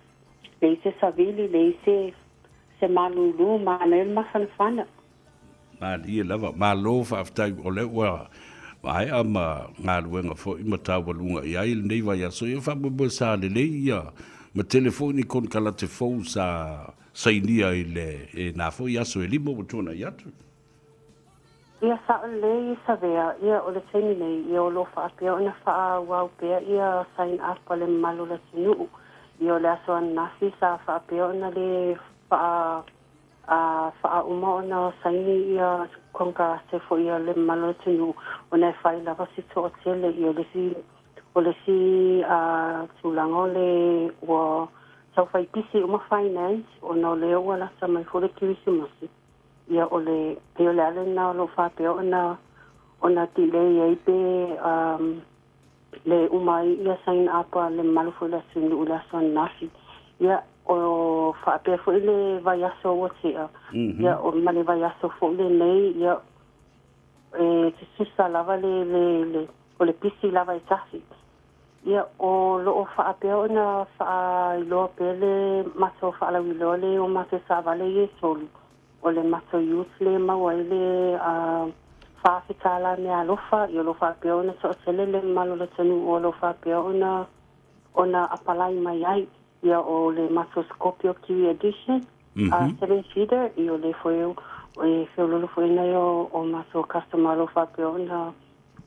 leai se savili, leai se se malūlū, manaia le mafanafana. Malie lava. Malo faafetai o lea ua maea ma galuega foi ma taualuga i ai lenei vaiaso. Ia faamoemoe sa lelei ia ma tele foi ni konekarate fou sa sainia i le e na foi aso e lima ua tuanai atu. Ia sao lelei Savea, ia o le taimi nei, ia o lo o faapea ona faaauau pea ia sign up a le mamalu o le atunuu. Ia o le aso ananafi sa faapea ona le faa A faauma ona saini ia konekarate foi a le mamalu o le atunuu ona e fai lava si toatele ia o le isi o le isi tulaga o le ua tau fai pisi uma finance ona o lea ua lata mai foi le kerisimasi ia o le pei o le ala lena o lo o faapea ona ona delay ai pe le uma ai ia sign up a le mamalu foi o le atunuu i le aso ananafi. Ia, o faapea foi le vaiaso ua tea, ia, o, ma le vaiaso foi lenei, ia, e tutusa lava le, le, le, o le pisi lava e tasi. Ia, o lo o faapea ona faailoa pea le matou faalauiloa le o matou taavale ia e tolu, O le matou youth lea e maua ai le $4,000 meaalofa, ia o lo o faapea ona toatele le mamalu o le atunuu o lo o faapea ona ona apalai mai ai. Ia o le matou Scorpio Kiwi Edition, seven seater, ia o lea foi e feololo foi nai o matou customer o lo o faapea ona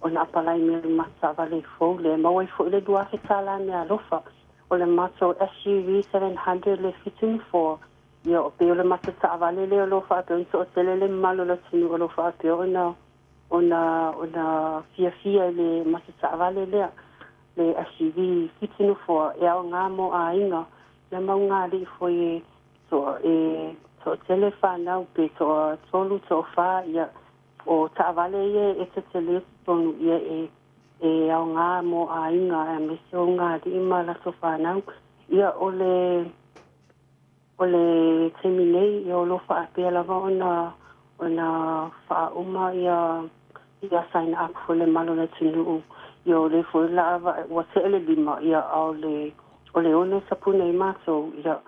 ona apalai mai i le matou taavale fou lea. E maua ai foi le $2,000 meaalofa. O le matou SUV 700 le 7 nofoa, Ia, pei o le matou taavale lea o lo o faapea ona toatele le mamalu o le atunuu o lo o faapea ona ona ona fiafia i le matou taavale lea, le SUV fitu nofoa e aoga mo aiga, ia mau galii foi e toa e toatele fanau pe toatolu toafa, ia o taavale ia e tetele totonu ia e e aoga mo aiga aemaise o galii ma latou fanau. Ia o le O le taimi nei, ia o lo o faapea lava ona ona faauma ia ia sign up foi le malu o le atunuu. Ia o lea foi la ua tea le 5, ia a o le o le 6 sapuna ai matou, ia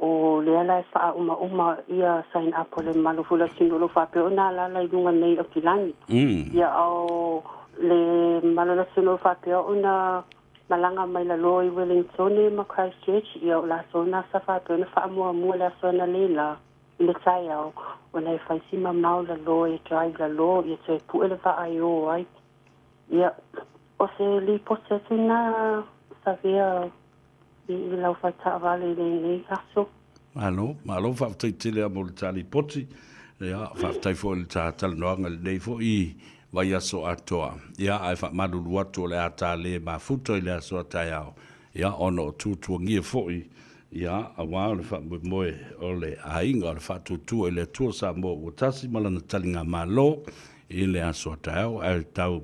o lea la e faaumauma ia sign up o le malu foi o le atunuu o lo o faapea ona alaala i luga nei o Kilani. Ia a o le malu o le atunuu o lo o faapea ona Malaga mai lalo i Wellingtone ma Christchurch, ia o latou na sa faapea ona faamuamua le aso analeila i le taeao ona e fai si mamao lalo e drive lalo ia toe pue le vaa e o ai. Ia, o se lipoti atu na Savea i i lau fale taavale i lenei aso. Malo, malo faafetai tele lava mo le ta lipoti. Ia, faafetai foi i le ta talanoaga i lenei foi vaiaso atoa. Ia, ae faamalulu atu o le a ta le mafuta i le aso a taeao, ia, ona o tuatuagia foi, ia, aua o le faamoemoe o le aiga o le faatuatua i le Atua Samoa ua tasi ma lana taligamalo i le aso a taeao, ae tau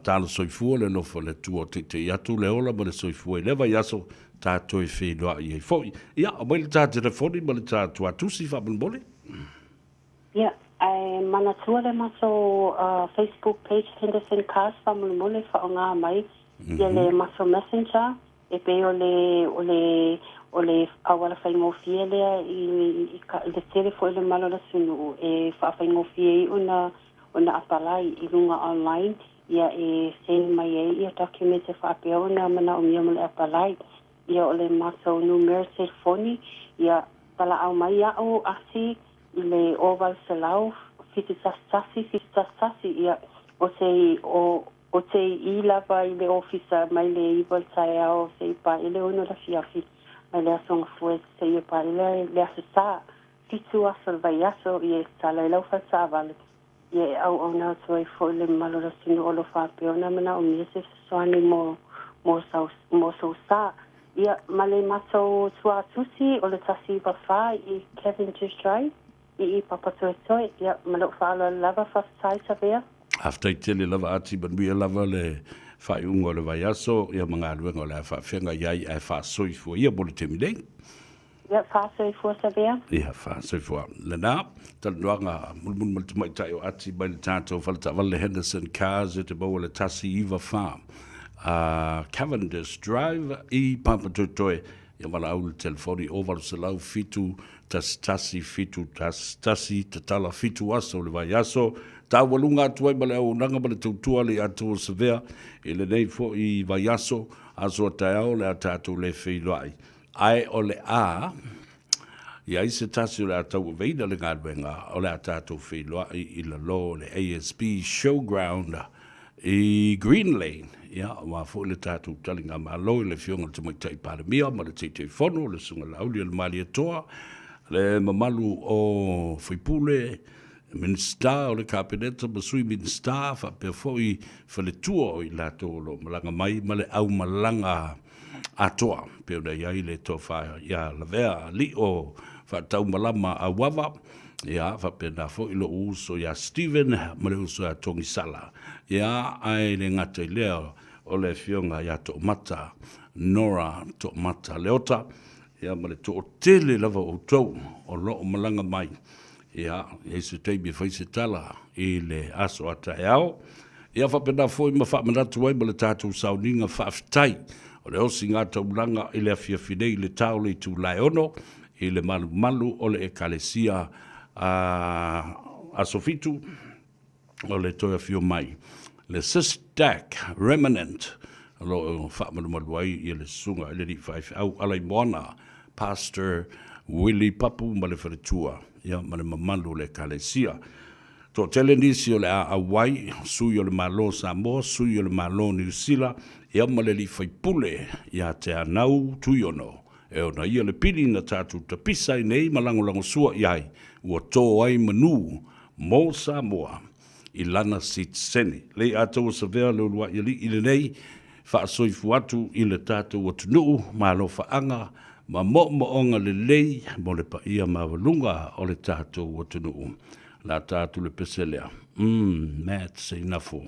talo soifua le alofa o le Atua o teitei atu le ola ma le soifua i lea vaiaso ta toe feiloai ai foi. Ia, aumai le ta telefoni ma le ta tuatusi faamolemole. Ia, ae manatua le matou Facebook page Henderson Cars faamolemole faaaoga mai ia le matou messenger e pei o le o le o le auala faigofie lea i i le tele foi o le mamalu o le atunuu e faafaigofie ai ona ona apalai i luga online ia e send mai ai ia documents e faapea ona manaomia mo le apalai. Ia o le matou numera telefoni, ia valaau mai a'u asi i le 0800 711 711, ia O te o o te i lava i le ofisa mai le 9 i le taeao seia paia le 6 i le afiafi, mai le Aso Gafua seia paia le Aso Sa, fitu aso o le vaiaso, ia e tatala ai lau faletaavale. Ia e auauna atu ai foi le mamalu o le atunuu o lo o faapea ona manaomia se fesoasoani mo mo sau mo sou sa. Ia ma le matou tuatusi o le 194 i Cavendish Drive i i Papatoetoe. Ia ma lou faaaloalo lava faafetai Savea. Faafetai tele lava Ati, manuia lava le faaiuga o le vaiaso ia ma galuega o le a faafeagai ai ae faasoifua ia mo le taimi nei. Ia, faasoifua Savea. Ia, faasoifua. Lena, talanoaga mulimuli ma le tamaitai o Ati mai le tatou faletaavale Henderson Cars e te maua le 194 a Cavendish Drive i Papatoetoe. Ia valaau i le telefoni 0800 7 11 7 11 tatala fitu aso o le vaiaso. Taualuga atu ai ma le auaunaga ma le tautua a le Atua Savea i lenei foi vaiaso, aso a taeao o le a tatou le feiloai. Ae o le a i ai se tasi o le a tauaveina le galuega o le a tatou feiloai i lalo o le ASB Showground i Green Lane, ia, aua foi le tatou taligamalo i le Afioga i le Tamaitai Palemia ma le Taitaifono, le Susuga Laaulialemalietoa, le mamalu o faipule, Minisita o le Kapeneta ma Sui Minisita, faapea foi faletua o i latou o lo o malaga mai ma le aumalaga atoa, pei ona i ai le tofa ia Lavea Lio Faataumalama Auava, ia, faapena foi lou uso ia Steven ma le uso ia Togisala, ia, ae le gata i lea o le afioga ia Toomata Nora Toomata Leota, ia, ma le toatele lava o outou o lo o malaga mai. Ia, i ai se taimi e fai se tala i le aso a taeao. Ia faapena foi ma faamanatu ai ma le tatou sauniga faafetai o le osiga taulaga i le afiafi nei i le ta o le itula e 6 i le malumalu o le Ekalesia a Aso Fitu o le toe afio mai le Sisdac Remnant o lo o faamalumalu ai ia le susuga i le alii faifeau Alaimoana Pastor Willie Papu ma le faletua ia ma le mamalu o le Ekalesia. Toatele nisi o le a auai, sui o le Malo o Samoa, sui o le Malo o Niu Sila, ia ma le alii faipule ia Te Anau Tuiono, e ona ia le pili na tatou tapisa ai nei ma lagolagosua i ai, ua to ai manu mo Samoa i lana sitiseni. Lei atoa savea le uluai alii lenei, faasoifua atu i le tatou atunuu ma alofaaga ma moomooga lelei mo le paia maualuga o le tatou atunuu. Lata atu le pese lea. Umm, Matt Seinafo.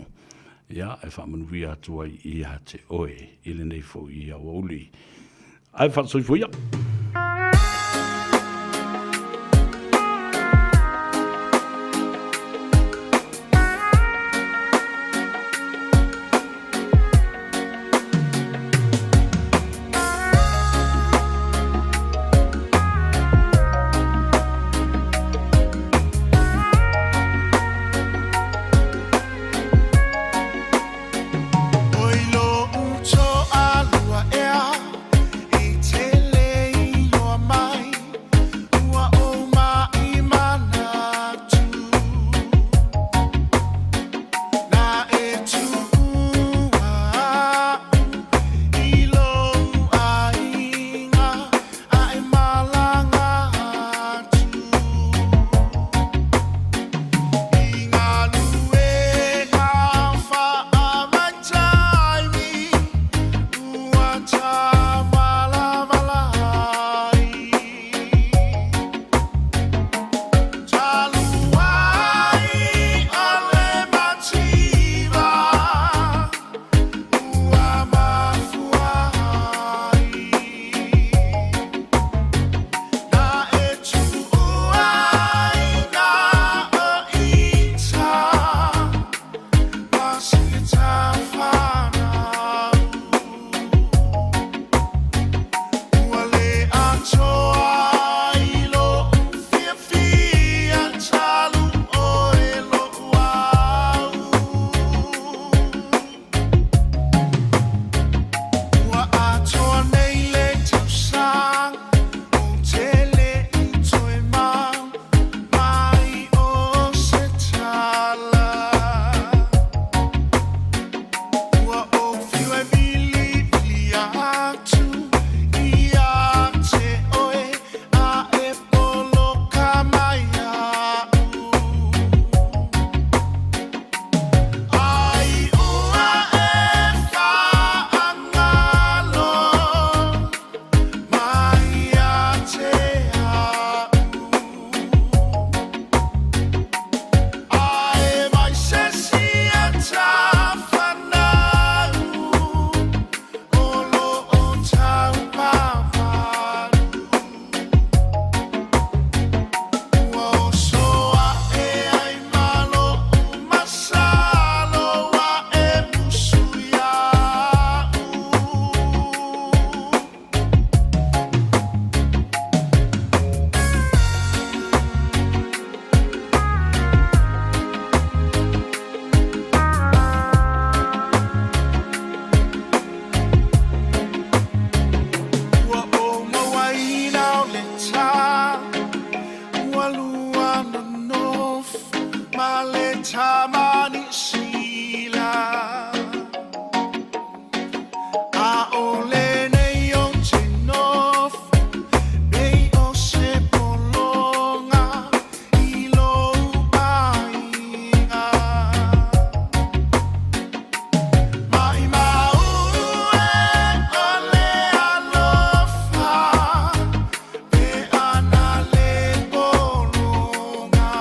Ia, e faamanuia atu ai ia te oe i lenei foi aoauli. Ae faasoifua ia. Tamani Sila. A o lenei o te nofo, nei o se pologa i lou aiga. Maimau e o le alofa, pe ana le pologa.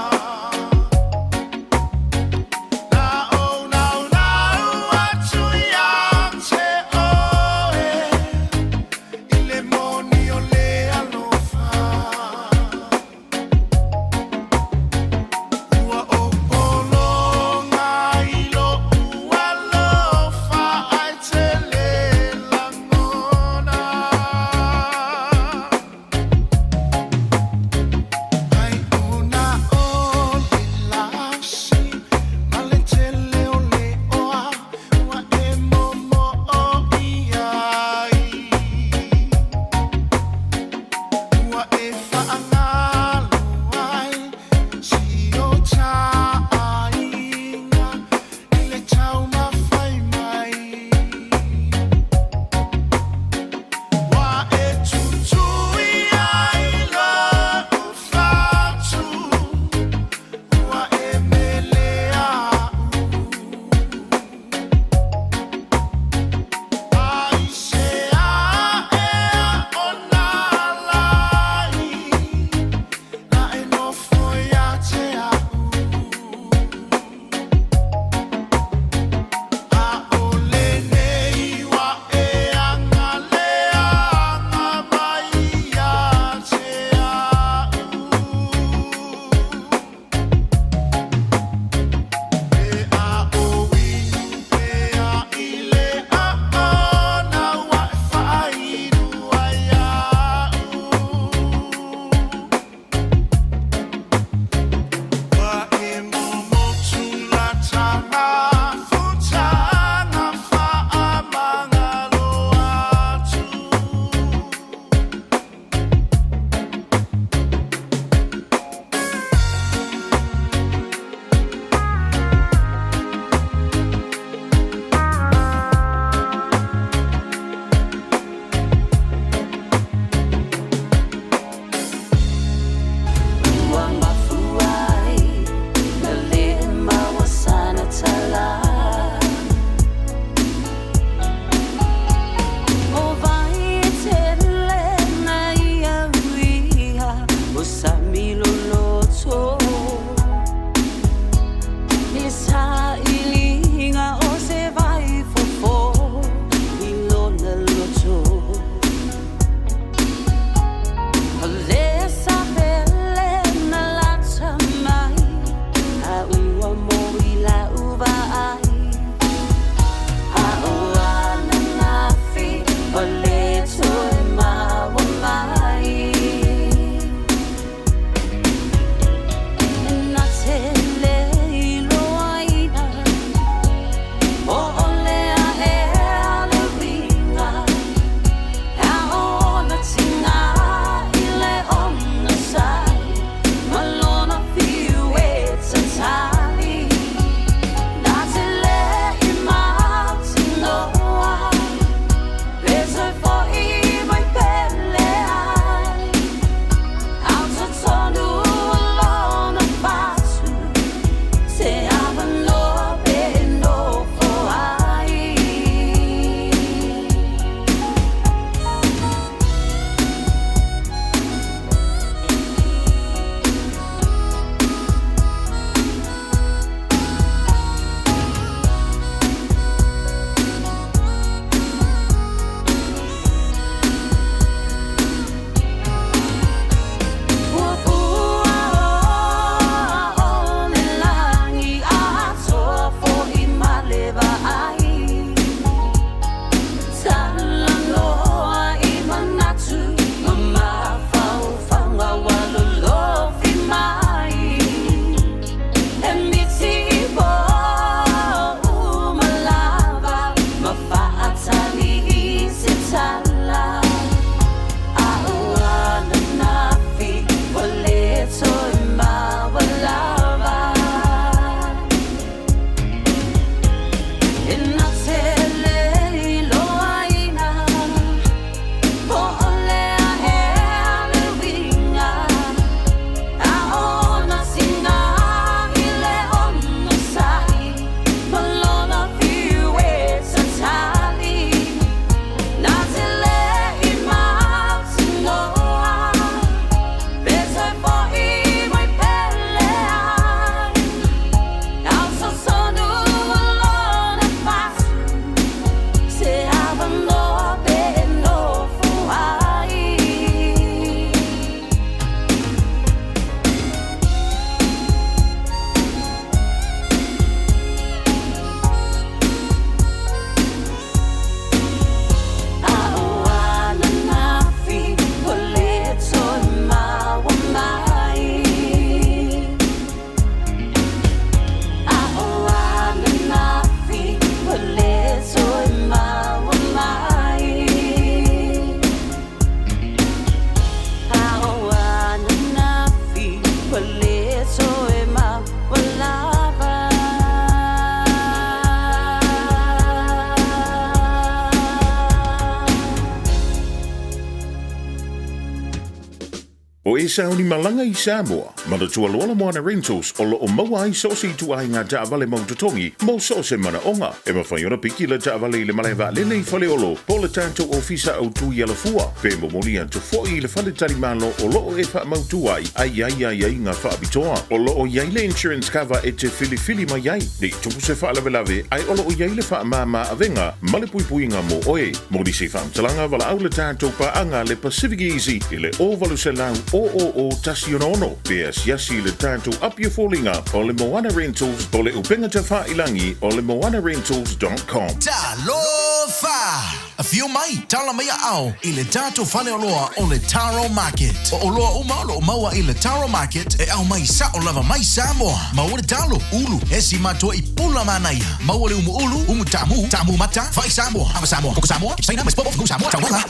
e sauni malaga i Samoa, manatua loa le Moana Rentals o lo o maua ai so o se ituaiga taavale mau totogi mo so o se manaoga. E mafai ona piki le taavale i le malae vaalele i Faleolo po o le tatou ofisa autu i Alafua, pe momoli atu foi i le faletalimalo o lo o e faamautu ai a i ai aiaiga faapitoa. O lo o i ai le insurance cover e te filifili mai ai, ne i tupu se faalavelave ae o lo o i ai le faamāmā avega ma le puipuiga mo oe. Mo nisi faamatalaga, valaau le tatou paaga le Pacific Easy i le 0800 000 166 pe asiasi i le tatou api o foliga o le Moana Rentals o le upega tafailangi o le moanarentals.com. Talofa! Afio mai, tala mai aao i le tatou faleoloa o le Taro Market. O oloa uma o lo o maua i le Taro Market e aumai sao lava mai Samoa. Maua le talo, ulu, esi ma toa i pula manaia. Maua le umu ulu, umu taamu, taamu mata, fai Samoa, ava Samoa, koko Samoa, Saina, mais popo, fugu Samoa, taumaga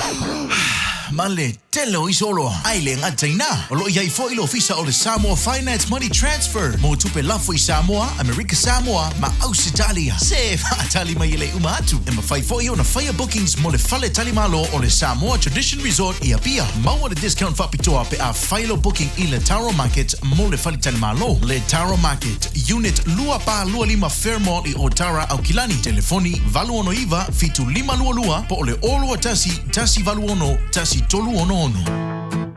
ma le tele o isi oloa. Ae le gata i na, o lo o i ai foi le ofisa o le Samoa Finance Money Transfer mo tupe lafo i Samoa, Amerika Samoa ma Ausetalia. Se faatali mai e le uma atu, e mafai foi ona faia bookings mo le fale talimalo o le Samoa Tradition Resort i Apia. Maua le discount faapitoa pe a fai lou booking i le Taro Market mo le faletalimalo. Le Taro Market, Unit 2425 Fairmont i Otara, Aukilani. Telefoni 869 7522 po o le 021 186 1366.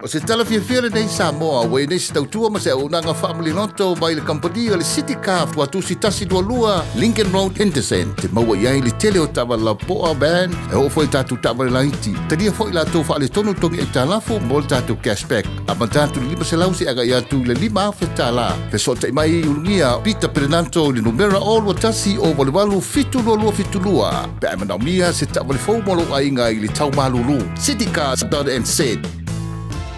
O se tala fiafia lenei Samoa ua i nei se tautua ma se auaunaga faamaliloto mai le kamupani o le City Car Tuatusi 122 Lincoln Road Henderson. Te maua i ai le tele o taavale lapoa, van, e oo foi i tatou taavale laiti. Talia foi latou faaletonu togi aitalafu mo le tatou cashback. Amata atu i le 500 seia agai atu i le 5,000 tala. Fesootai mai i Ulugia Peter Perenanto i le numera 021 088 722 pe a e manaomia se taavale fou mo lou aiga i le tau malulu. Citycars.nz.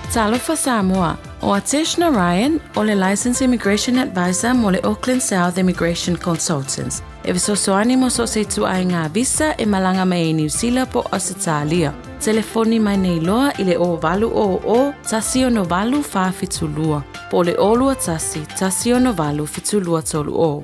Talofa Samoa, o Atesh Narayan, o le Licensed Immigration Advisor mo le Auckland South Immigration Consultants, e fesoasoani mo so o se ituaiga visa e malaga mai ai Niu Sila po o Ausetalia. Telefoni mai nei loa i le 0800 168 472 po o le 021 168 7230.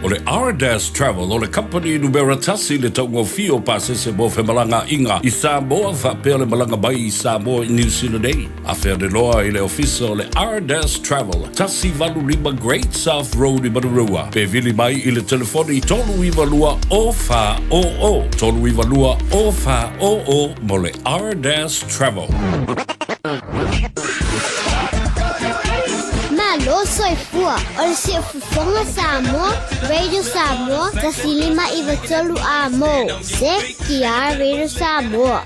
O le Ardas Travel o le kamupani numera tasi i le taugofie o pasese mo femalagaaiga i Samoa faapea le malaga mai i Samoa i Niu Sila nei. Afea le loa i le ofisa o le Ardas Travel, 185 Great South Road i Manurewa, pe vili mai i le telefoni 392 0400, 392 0400 mo le Ardas Travel. Malo soifua, o le Siufofoga Samoa, Radio Samoa, 105 93 A mo, CTR Radio Samoa.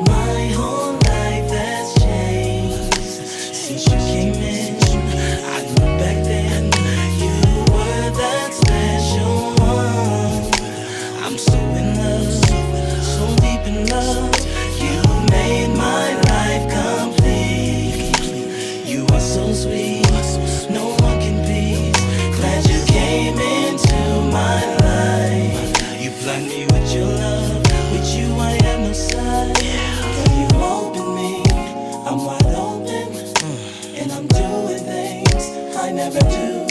My whole life has changed since you came in. I knew back then you were that special one. I'm so in love, so deep in love. You made my life complete. You are so sweet, no one can be. Glad you came into my life. You blind me with your love, with you I have no sight. Girl, you open me, I'm wide open, and I'm doing things I never do.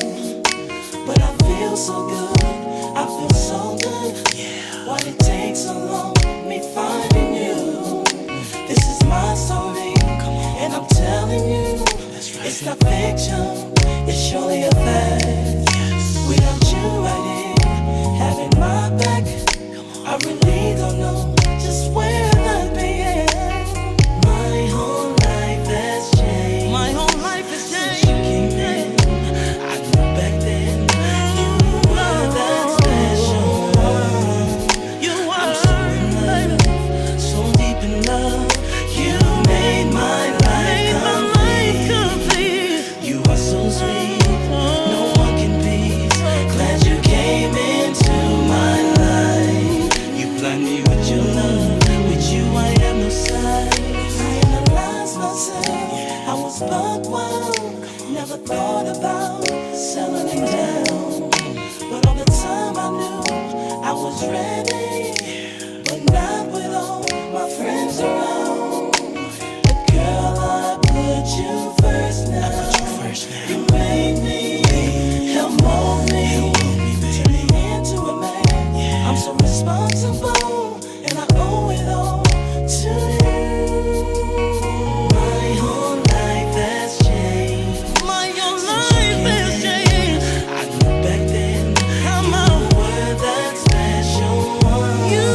But I feel so good, I feel so good. Why'd it take so long? Me finding you. This is my story, and I'm telling you, it's not fiction, it's surely a fact. Without you right here, having my back, I really don't know just where I'd be at. My whole life has changed. My whole life has changed. Since you came in, I knew back then you were that special one. You were I'm so in love, so deep in love. You made my life complete. You are so sweet, no one can be. Glad you came into my life. You blind me with your love. With you, I have no sight. I analyze myself. I was buck wild. Never thought about settling down. But all the time I knew I was ready. But not with all my friends around. But girl, I put you first. first now. I put you first now. You made me, help mold me, turn me into a man. Yeah. I'm so responsible, and I owe it all to you. My whole life has changed. My whole life has changed. I knew back then you were that special one. You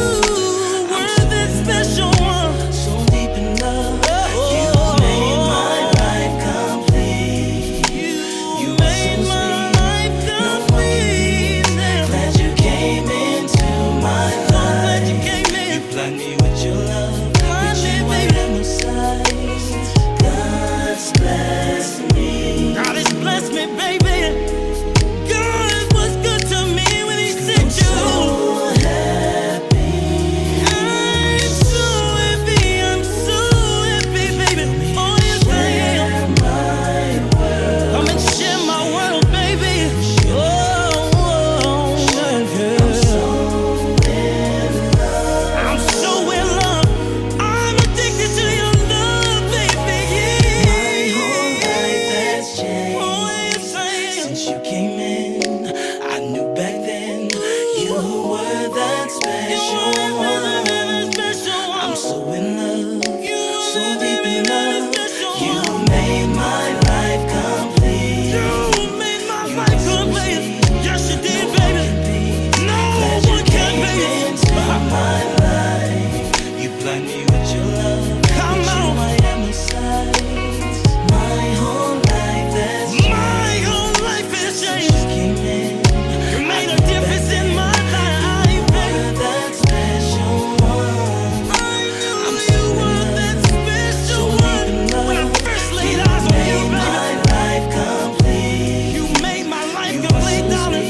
were that special one. So deep in love, you made my life complete. You made my life complete. Glad you came into my life. You came in. You blind me with your love. With you, I have no sight. God's blessed me. God has blessed me, baby. God was good to me when He sent you. So happy. I'm so happy. I'm so happy, baby. Oh, yes, I am. Come and share my world, baby. Oh, oh, yeah. I'm so in love. I'm so in love. I'm addicted to your love, baby. My whole life has changed. Oh, yes, I am. Since you came in, I knew back then you were that special one. I'm so in love, so deep in love. You made my life complete. You made my life complete. Yes, you did, baby. No one can be into my life. You blind me with your love. Come on. I am no sight. My whole life has changed. My whole life has changed. You came in. You made a difference in my life, baby. That special one. I knew you were that special one. When I first laid eyes on you, baby. My life complete. You made my life complete, darling.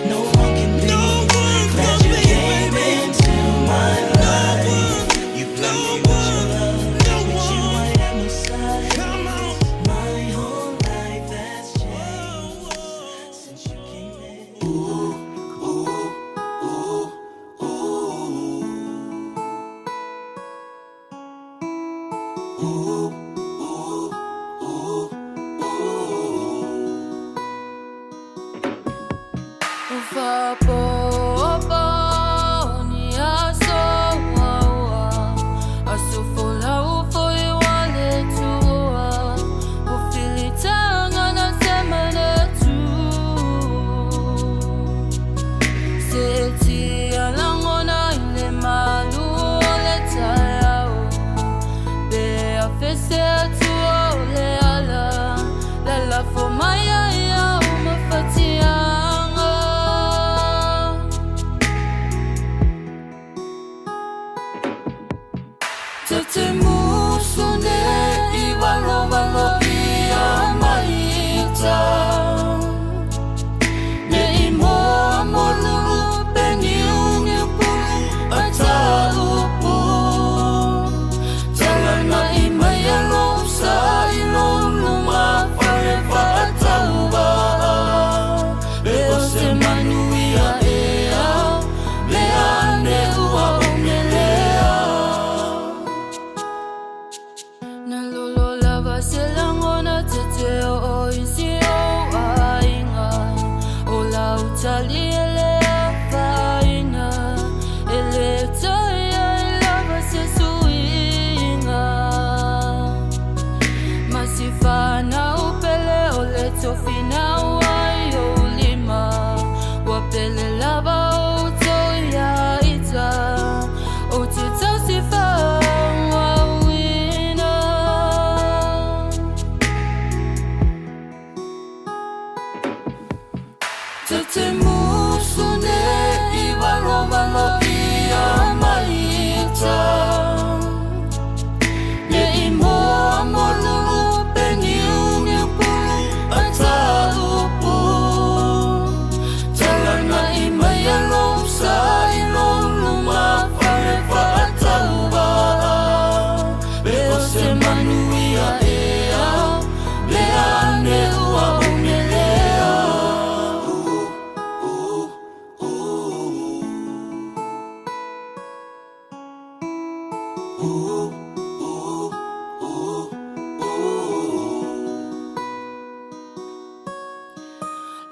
No one can be. No one can be. Came into my life. You blind me with your love. No with you, I am no sight. Come on. My whole life has changed since you came in. Ooh, ooh, ooh, ooh. Ooh, ooh, ooh, ooh.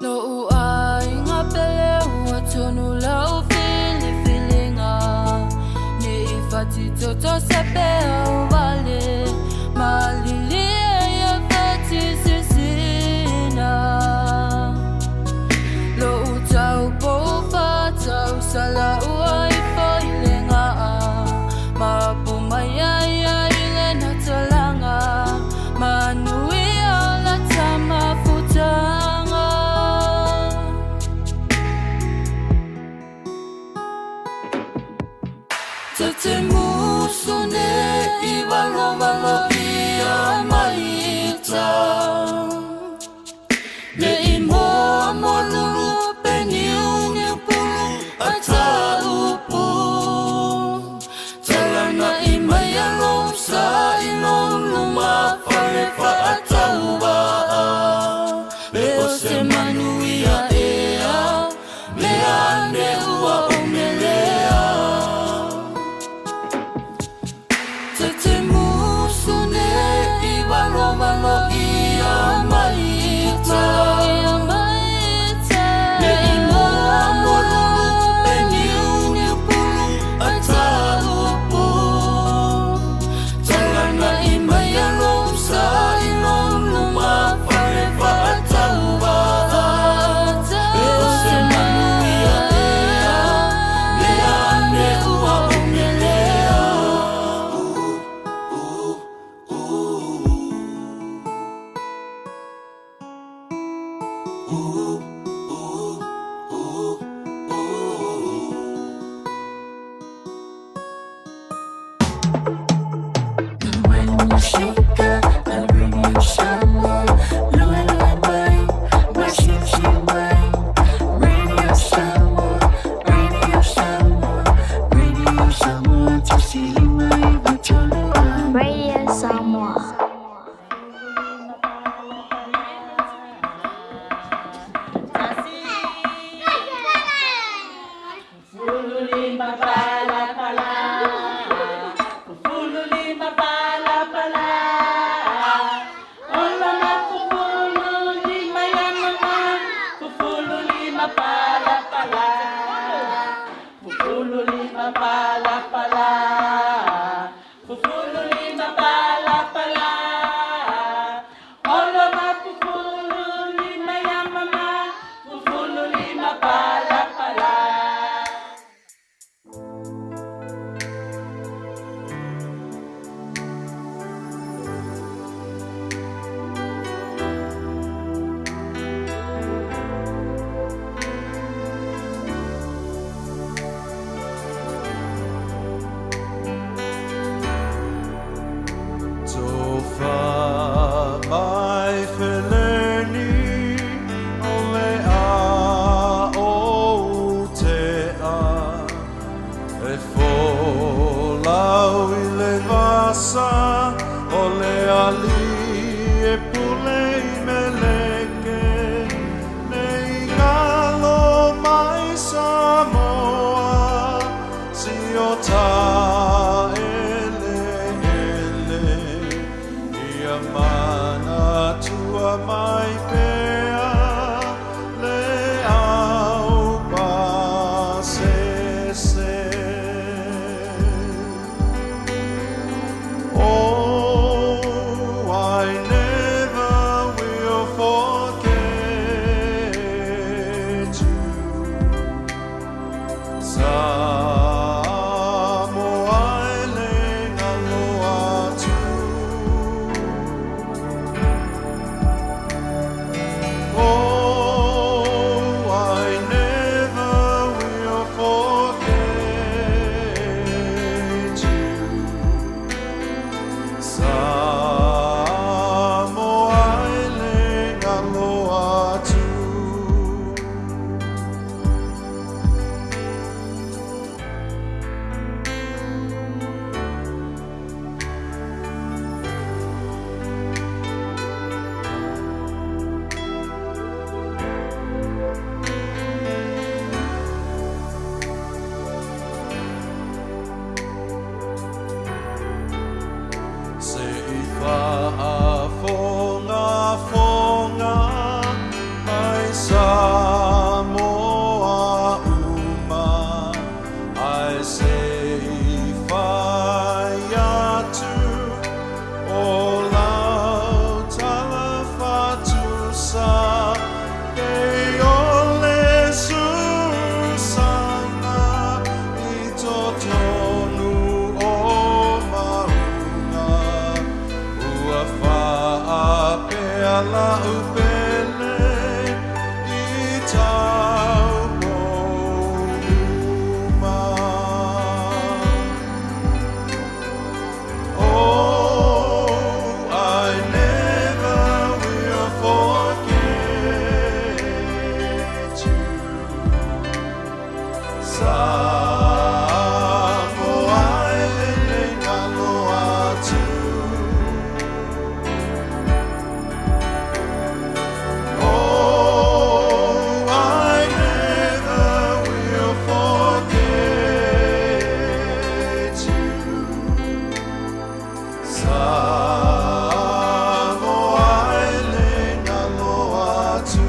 Lo'u aiga pele ua tonu lau filifiliga Ne i fatitoto se peau vale Malilie ia fatisisina Lo'u taupou fatausala ua ifo i le ga'a Mapu mai ai ai le natalaga Manuia la tamafutaga Ta te musu ne i valovalo ia maita Ne i moa mo lulu pe niuniu pulu a taupu Talana i mai a lou sa i lou luma fale faatauvaa Me o se manuia ea mea ane ua ou melea Ta te musu ne i valovalo ia maita Ne i moa mo lulu pe niuniu pulu a taupu Talana i mai a lou sa i lou luma fale faatauvaa Me o se manuia ea mea ane ua ou melea Radio Samoa. la upele i tau Oh, I never will forget you. Samoa e ngalo atu. Oh, I never will forget you. Samoa e ngalo atu.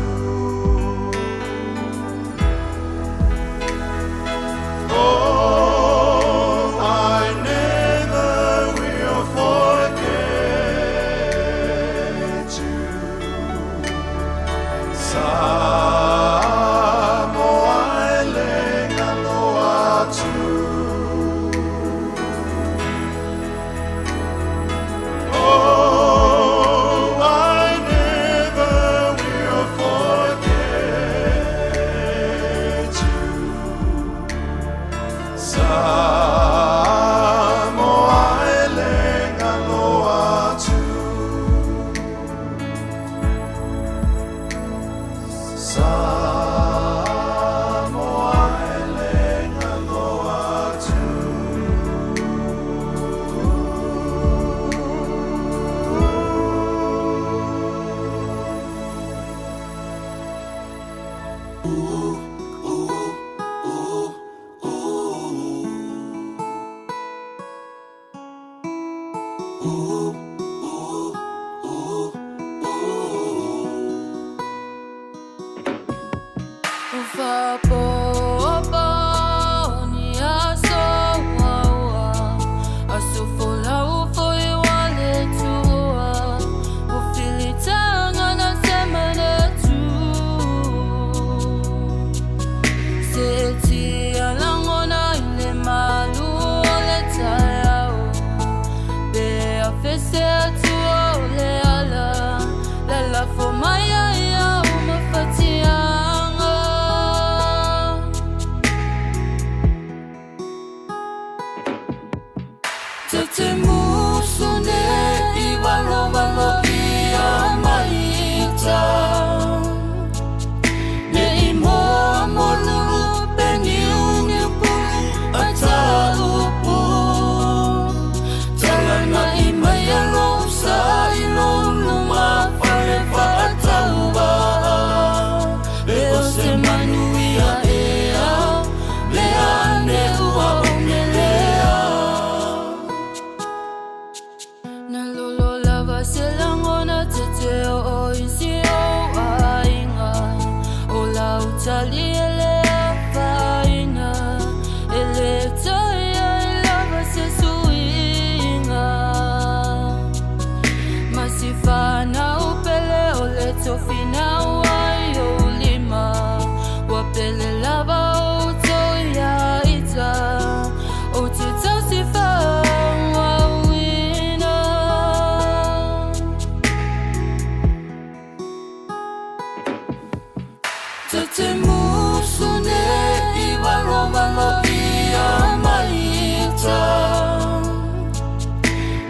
Oh, I never will forget you. Samoa e le ngalo atu. Oh, I never will forget you. Samoa e le ngalo atu. Samoa e le ngalo atu. Te te musu ne i walo walo ia maita Ne i moa mo lulu pe niu niu pulu a ta upu Talana i mai a lou sa i lou luma fale whaatauva Pe o se manu ia ea Le ane ua o melea Na lolo lava se lagona te te o i si o aiga O lau tali e le afaina E le toe ai lava se suiga Ma si whanau pele o le tofina ai o lima Ua pele lava o toi ia ita O te tausi whaauauina Te te musu ne i walo walo ia maita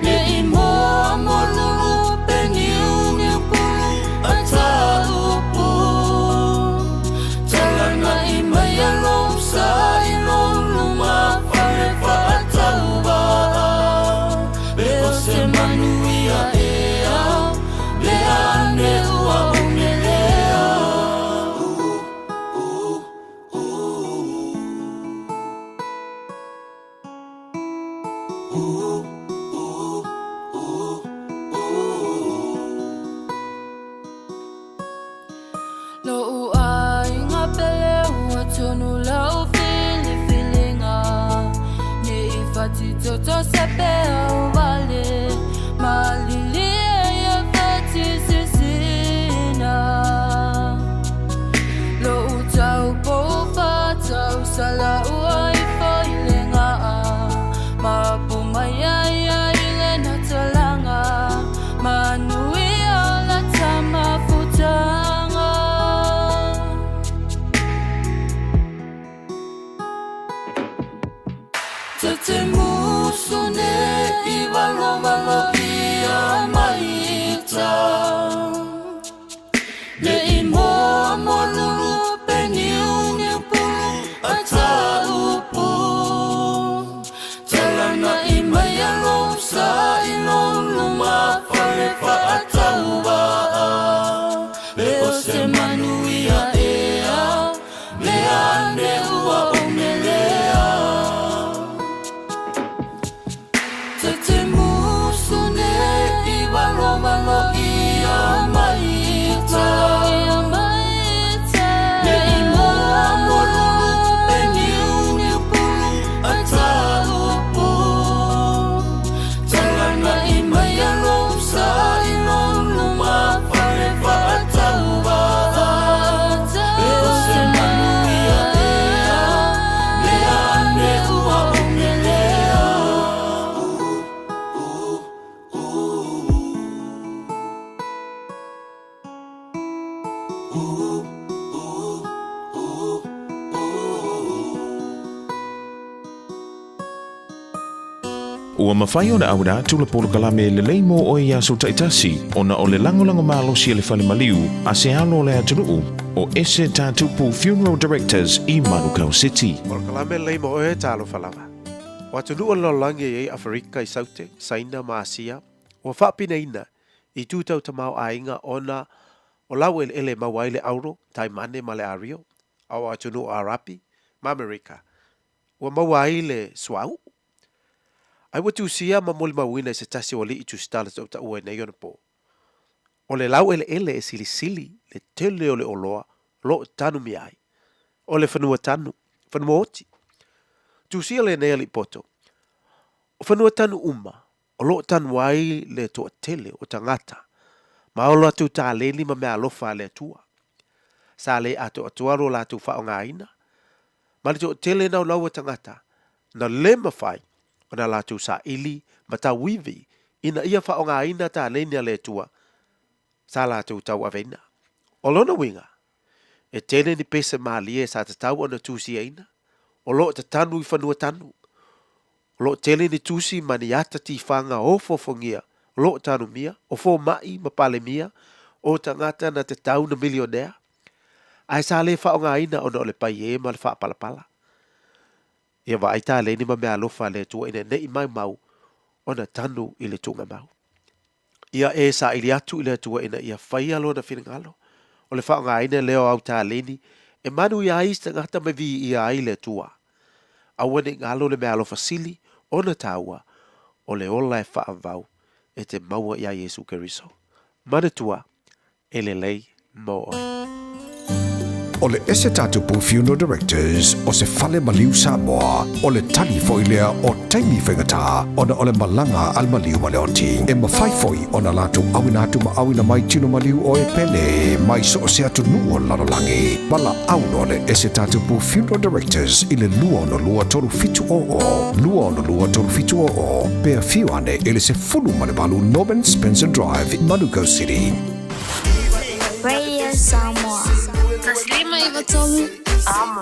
Ne i moa mo lulu pe niu niu pulu a ta upu Talana i mai a lou sa i lou luma fale whaatauva Pe o se manu ia ea Le ane ua o melea Lo'u aiga pele ua tonu lau filifilinga Ne i fatitoto se pea vale Malilie ia fatisisina Lo'u tau pou whatau sala ua i foile ngaa Mapu mai ai ai le na talanga Manuia la tama. manuia ea Mea ane ua ou melea Ta te musu nei malovalo ia mai ta Ne i moa molulu e niuniu pulu a taupu Talana i mai a lou sa i lou luma fale faatauva E o se manuia ea Mea ane ua ou melea Ua mafai ona auina atu le polokalame lelei mo oe i aso taitasi ona o le lagolago malosi a le fale maliu a se alo o le atunuu o Ese Tatupu Funeral Directors i Manukau City. Polokalame lelei mo oe, talofa lava. O atunuu o le lalolagi e i ai Aferika i Saute, Saina ma Asia, ua faapinaina i itu tau tamaoaiga ona o laueleele e maua ai le auro, taimane ma le ario, a o atunuu o Arapi ma Amerika ua maua ai le suauu. Ai ua tusia ma molimauina i se tasi o alii tusitala tautaua i nei ona po. O le laueleele e silisili le tele o le oloa o lo o tanumia ai, o le fanua tanu, fanua oti. Tusia lenei alii poto, o fanua tanu uma o lo o tanu ai le toatele o tagata ma o latou taleni ma meaalofa a le Atua. Sa le atoatoa lo latou faaaogaina, ma le toatele naunau o tagata na le mafai ona latou saili ma tauivi ina ia faaaogaina taleni a le Atua sa latou tauaveina. O lona uiga, e tele ni pese malie sa tatau ona tusiaina, o lo o tatanu i fanua tanu. O lo o tele ni tusi ma ni ata tifaga ofofogia o lo o tanumia, o fomaʻi ma palemia, o tagata na tatau na milionea, ae sa le faaaogaina ona o le paiē ma le faapalapala. Ia vaai taleni ma meaalofa a le Atua ina ne i maumau ona tanu i le tuugamau. Ia e saili atu i le Atua ina ia faia lona finagalo, o le faaaogaina lea o au taleni e manuia ai isi tagata ma viia ai le Atua. Aua ne i galo le meaalofa sili ona taua o le ola e faavavau e te maua iā Iesu Keriso. Manatua, e lelei mo oe. O le Ese Tatupu Funeral Directors o se fale maliu Samoa, o le tali foi lea o taimi faigata ona o le malaga a le maliu ma le oti. E mafai foi ona latou auina atu ma auina mai tino maliu o e pele mai so o se atunuu o le lalolagi. Valaau loa le Ese Tatupu Funeral Directors i le 262 3700, 262 3700, pe afio ane i le 18 Norman Spencer Drive, Manukau City. Radio Samoa. 153 Amo.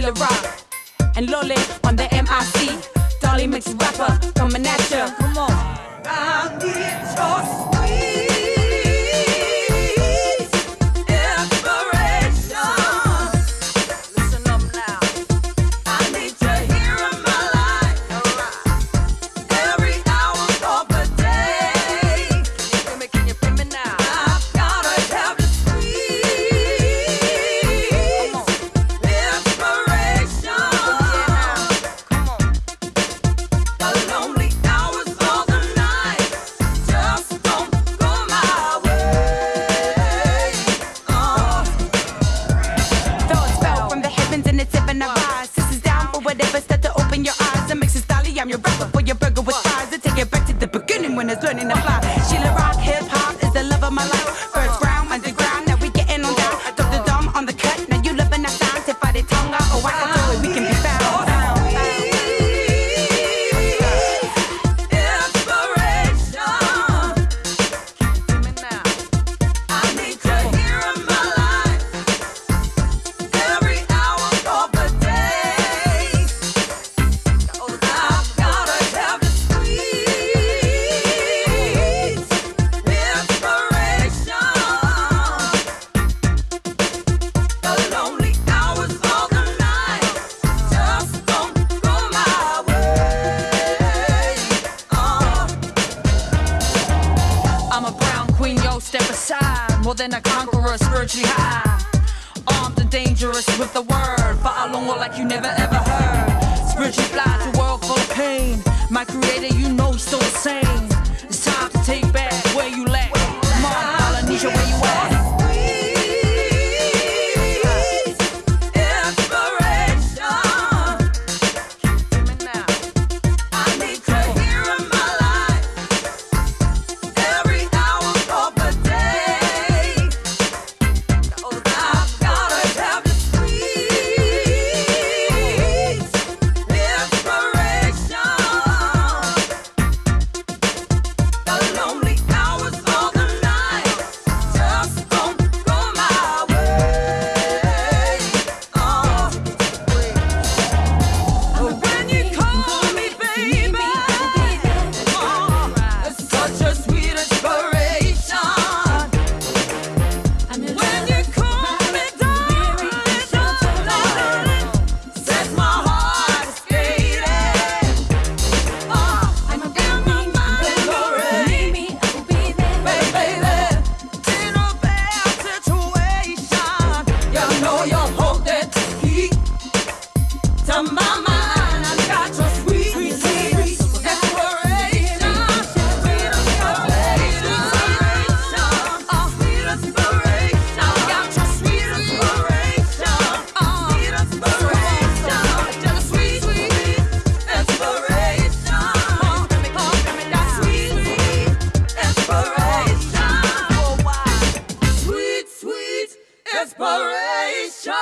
Sheila Rock and Lole on the MIC. Dolly Mix rapper coming at ya. Come on. I need your sweet inspiration. Listen up now. I need you here in my life. Every hour of the day. Can you feel me? Can you feel me now? I've gotta have the sweet inspiration. Come on. The lonely hours of the night just don't go my way. Oh. Thoughts fell from the heavens and it's heaven I rise. This is down for whatever. Start to open your eyes. I mix a style. I'm your rapper for your burger with fries. I take it back to the beginning when it's learning to fly. Sheila Rock, hip hop is the love of my life. First round, underground, now we getting on down. Drop the dome on the cut, now you loving that sound. Te whare tonga, oh I can do it, we can be found. Inspiration. I need you here in my life. Every hour of the day. I've gotta have the sweet inspiration. The lonely hours of the night just don't go my way. Oh. I'm a brown queen, yo, step aside. More than a conqueror, spiritually high. Armed and dangerous with the word. Fa'alongo like you never ever heard. Spiritually fly to a world full of pain. My creator, you know he's still the same. It's time to take back where you lack. Come on, Polynesia, where you at? Inspiration. I need you here in my life. Every hour of the day. I've gotta have the sweet inspiration. The lonely hours of the night just don't go my way. Oh. When you call me, baby, oh, it's such a sweet inspiration. When you call me, darling, darling, sets my heart skating. Oh, I'm in my mind already, baby. In a bad situation, you know you hold that key to my mind. I got your sweet, sweet, sweet inspiration. Sweet inspiration. Sweet inspiration. I got your sweet inspiration. Sweet inspiration. Just sweet, sweet inspiration. Sweet, sweet inspiration. Sweet, sweet inspiration.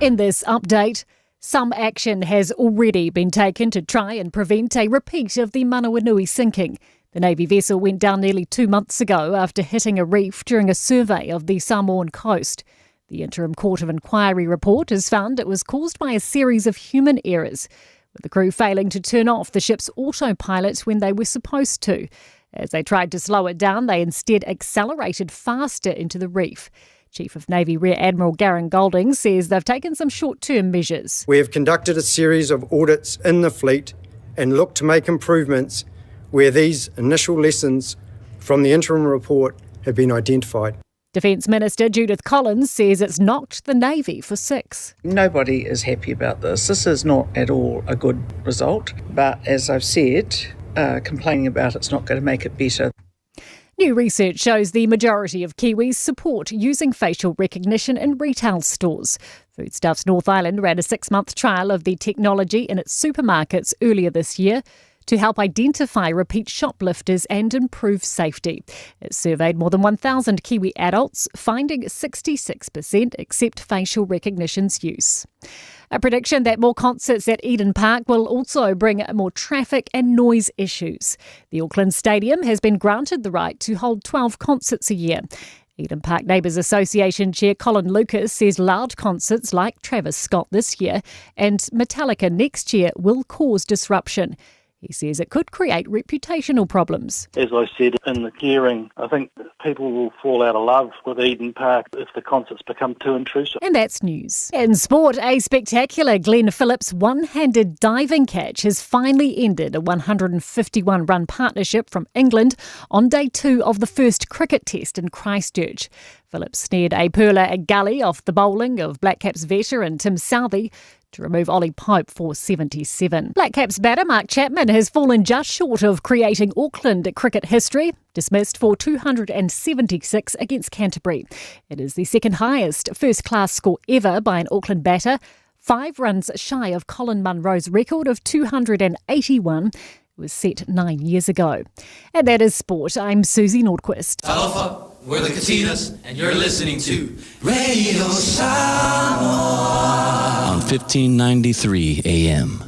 In this update, some action has already been taken to try and prevent a repeat of the Manawanui sinking. The Navy vessel went down nearly two months ago after hitting a reef during a survey of the Samoan coast. The interim Court of Inquiry report has found it was caused by a series of human errors, with the crew failing to turn off the ship's autopilot when they were supposed to. As they tried to slow it down, they instead accelerated faster into the reef. Chief of Navy Rear Admiral Garen Golding says they've taken some short term measures. We have conducted a series of audits in the fleet and looked to make improvements where these initial lessons from the interim report have been identified. Defence Minister Judith Collins says it's knocked the Navy for six. Nobody is happy about this. This is not at all a good result. But as I've said, complaining about it's not going to make it better. New research shows the majority of Kiwis support using facial recognition in retail stores. Foodstuffs North Island ran a six month trial of the technology in its supermarkets earlier this year. to help identify repeat shoplifters and improve safety. It surveyed more than 1,000 Kiwi adults, finding 66% accept facial recognition's use. A prediction that more concerts at Eden Park will also bring more traffic and noise issues. The Auckland Stadium has been granted the right to hold 12 concerts a year. Eden Park Neighbours Association Chair Colin Lucas says loud concerts like Travis Scott this year and Metallica next year will cause disruption. He says it could create reputational problems. As I said in the hearing, I think people will fall out of love with Eden Park if the concerts become too intrusive. And that's news. In sport, a spectacular Glenn Phillips one-handed diving catch has finally ended a 151-run partnership from England on day two of the first cricket test in Christchurch. Phillips snared a pearler at gully off the bowling of Black Caps veteran Tim Southee to remove Ollie Pope for 77. Black Caps batter Mark Chapman has fallen just short of creating Auckland cricket history, dismissed for 276 against Canterbury. It is the second highest first-class score ever by an Auckland batter, 5 runs shy of Colin Munro's record of 281. It was set 9 years ago. And that is sport. I'm Susie Nordquist. Talofa, we're the Katinas, and you're listening to Radio Samoa on 1593 AM.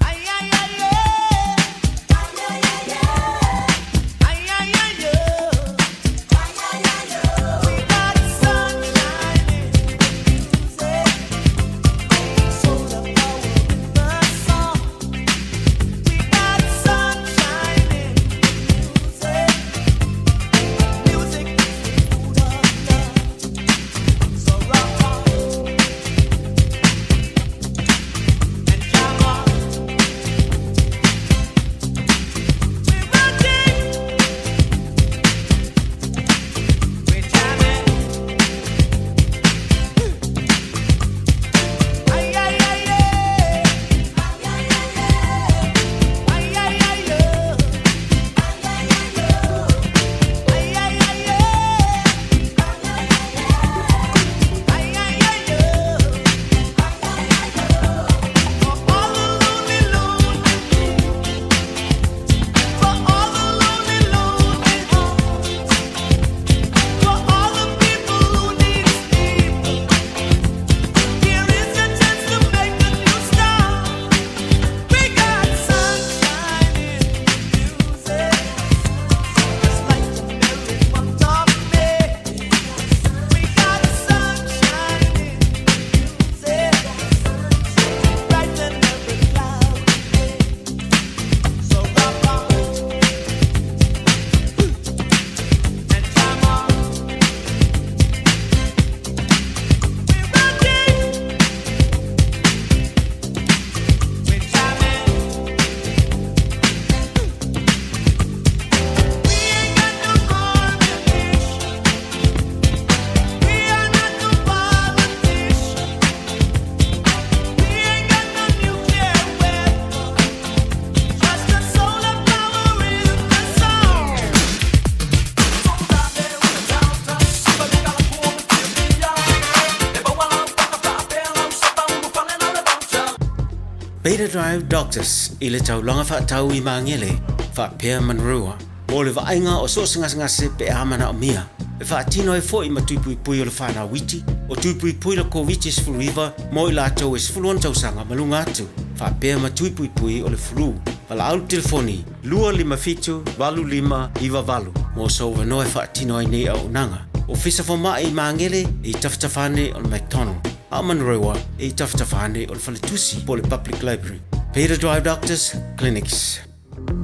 Beta Drive Doctors i le taulaga faatau i Magele faapea Manurewa mo le vaaiga o so o se gasegase pe a manaomia e faatino ai foi ma tui puipui o le fanau iti o tui puipui le Koviti-19 mo i latou e 16 tausaga ma luga atu faapea ma tui puipui o le flu. Valaau le telefoni 257 8598 mo sou avanoa e faatino ai nei auaunaga. Ofisa Fomai i Magele e i tafatafa ane o le McDonald, a o Manurewa e i tafatafa ane o le Faletusi po o le Public Library. Peter Drive Doctors Clinics.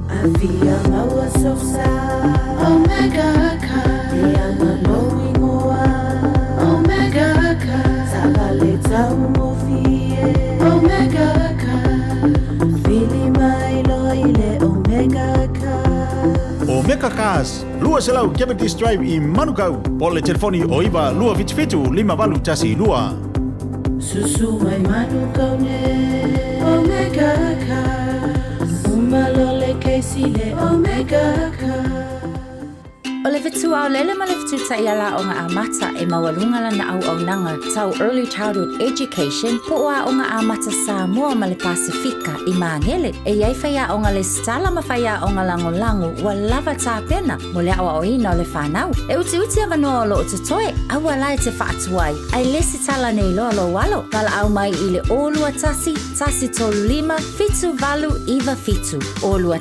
Afia maua sosa Omega Car Te anga lou ingoa Omega Car Taavale taugofie Omega Car Vili mai loa i le Omega Car. Omega Cars, 200 Cavendish Drive i Manukau, po o le telefoni o 9 277 5812. Susu mai Manukau nei Omega Cars Uma loa le kesi le Omega Cars. O le fetu aolele ma le fetu taiala aoga amata e maualuga lana auaunaga tau Early Childhood Education po o Aoga Amata Samoa ma le Pasefika i Magele. E i ai faiaoga lesitala ma faiaoga lagolago ua lava tapena mo le aoaoina o le fanau. E utiuti avanoa o lo o totoe, aua la e te faatuai, ae lesitala nei loa lou alo. Valaau mai i le 021 135 7897, 021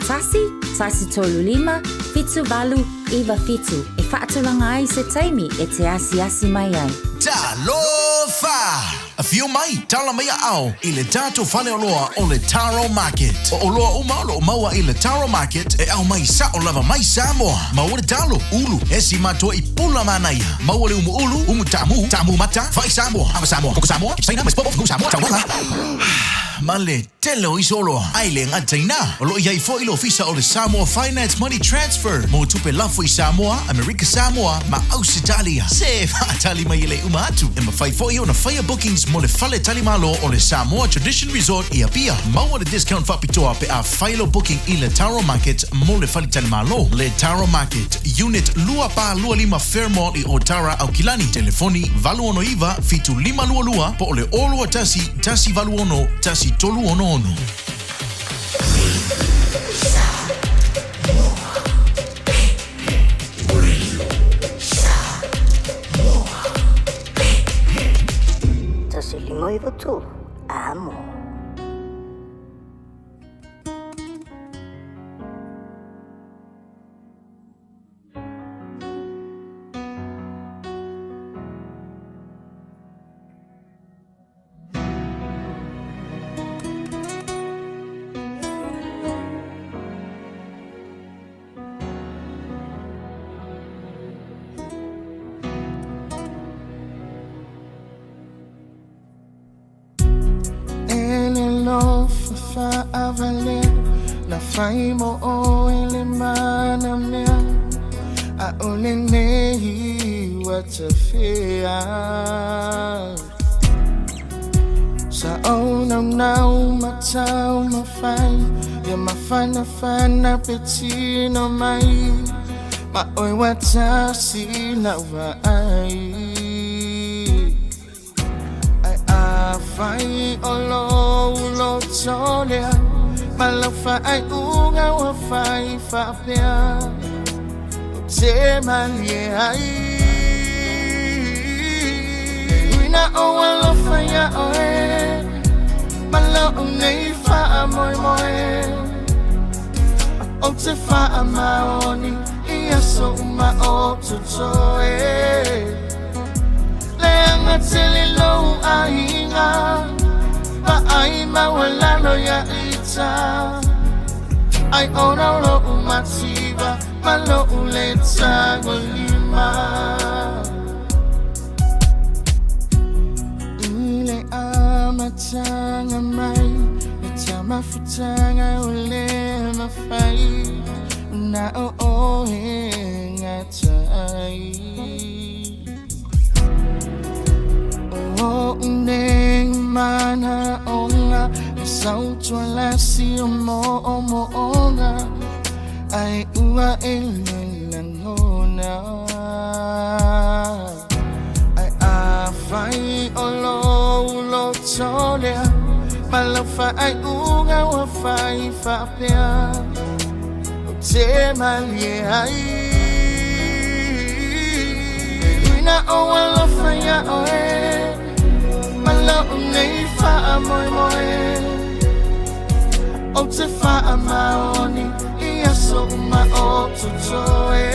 135 7897 e faatulaga ai se taimi e te asiasi mai ai. Talofa! Afio mai, tala mai aao i le tatou faleoloa o le Taro Market. O oloa uma o lo o maua i le Taro Market e aumai sao lava mai Samoa. Maua le talo, ulu, esi ma toa i pula manaia. Maua le umu ulu, umu taamu, taamu mata, fai Samoa, ava Samoa, koko Samoa, Saina, mais popo, fugu Samoa, taumaga ma le tele o isi oloa. Ae le gata i na, o lo o i ai foi le ofisa o le Samoa Finance Money Transfer mo tupe lafo i Samoa, Amerika Samoa ma Ausetalia. Se faatali mai e le uma atu, e mafai foi ona faia bookings mo le fale talimalo o le Samoa Tradition Resort i Apia. Maua le discount faapitoa pe a fai lou booking i le Taro Market mo le faletalimalo. Le Taro Market, Unit 2425 Fairmont i Otara, Aukilani. Telefoni 869 7522 po o le 021 186 1366. 1 5 9 3, amo. E le lofa faavalea na fai mo oe le mana mea ʻAʻole nei ua tafea Sa ʻōnaunau ma taumafai Ia mafanafana pe tino mai Ma ʻoe ua tasi lau vaai Ae afai o lou loto lea Ma lau faaiuga ua fai faapea Ou te malie ai E ui na ou alofa iā ʻoe Ma loʻu nei faamoemoe Ou te faamaoni i aso uma o totoe Leaga tele lou aiga Vaai maualalo ia ita Ai ona o loʻu mativa Ma loʻu le tagolima I le amataga mai Le taumafataga ua le mafai Na o ʻoe e gata ai O oʻu nei manaʻoga E sautualasi o moʻomoʻoga Ai ua e le lagona Ae afai o lou loto lea Ma lau faaiuga ua fai faapea Ou te malie ai E ui na ou alofa iā ʻoe Ma loʻu nei faamoemoe Ou te faamaoni i aso uma o totoe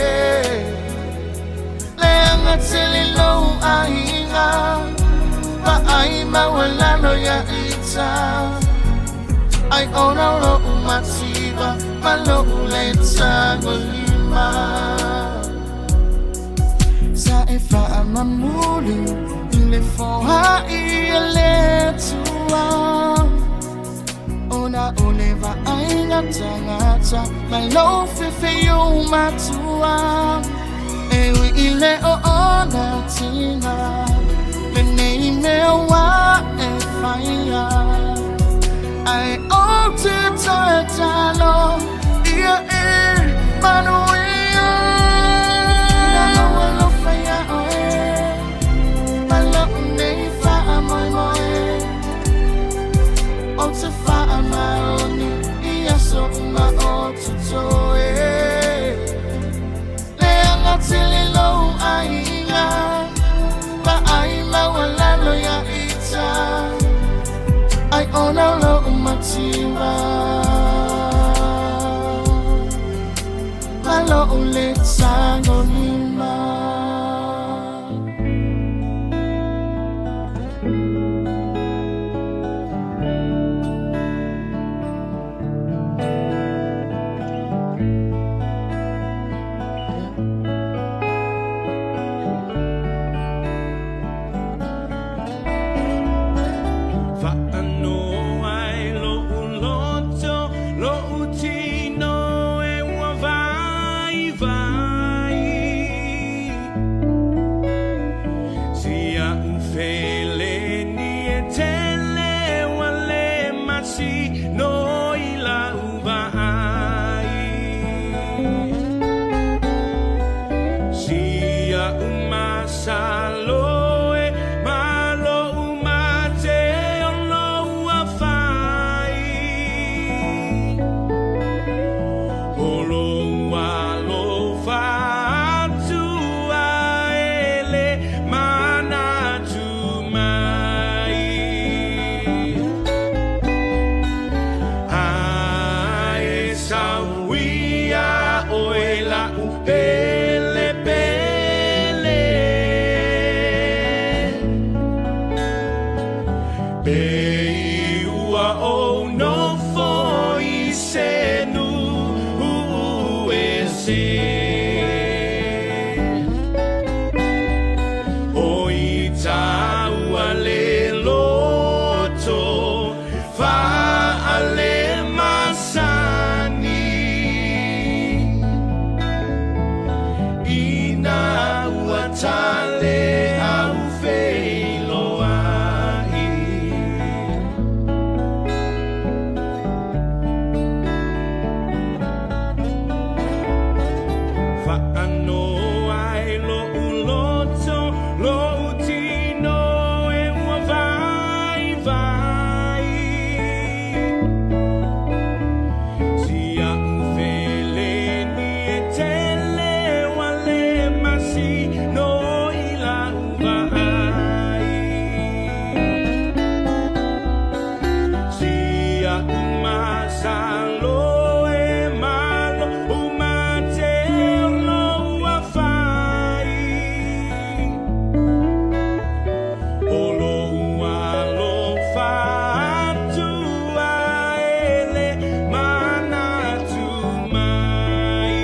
Leaga tele lou aiga Vaai maualalo ia ita Ai ona o loʻu mativa Ma loʻu le tagolima Sa e faamamuli i le foai a le Atua Ona o le vaaiga tagata Ma lou fefe matua E ui i le o ona tina Lenei mea ua e faia Ae ou te tatalo Ia e manuia. Umasalo e malo umate o loua fai. O lou alofa atu ae le manatu mai. Ae sauia oe la'u pele pele. Pe ua ou nofo i se nuu ese. O i tāua le loto faale masani. Ina ua tale au feiloai. Faanoa ai lo'u loto, lo'u tino e ua vaivai. Si a'u feleni e tele wale masino i la'u vaai. Si a'u masalo e malo umate o loua fai. O lou alofa atu ae le manatu mai.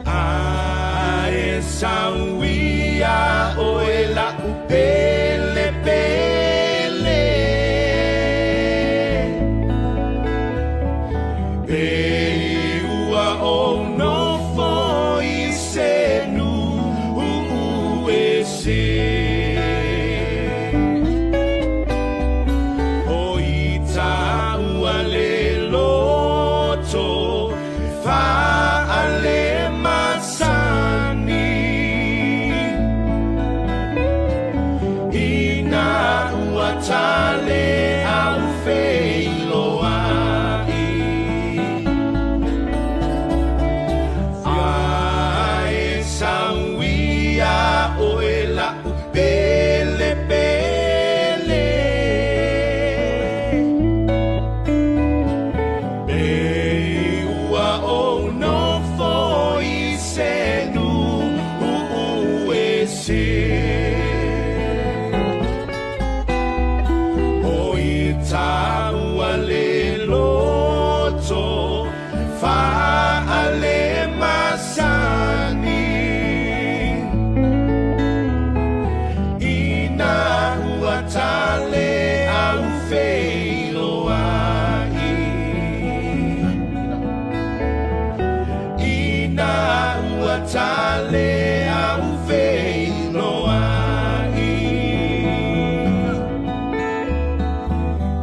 Ae sauia oe la'u pele pele. Pe ua ou nofo i se nuu ese. O i tāua le loto faale masani. Ina ua tale au feiloai. Ae sauia oe la'u pele pele. Pe ua ou nofo i se nuu ese. O i tāua le loto faale masani. Ina ua tale au feiloai. Ina ua tale au feiloai.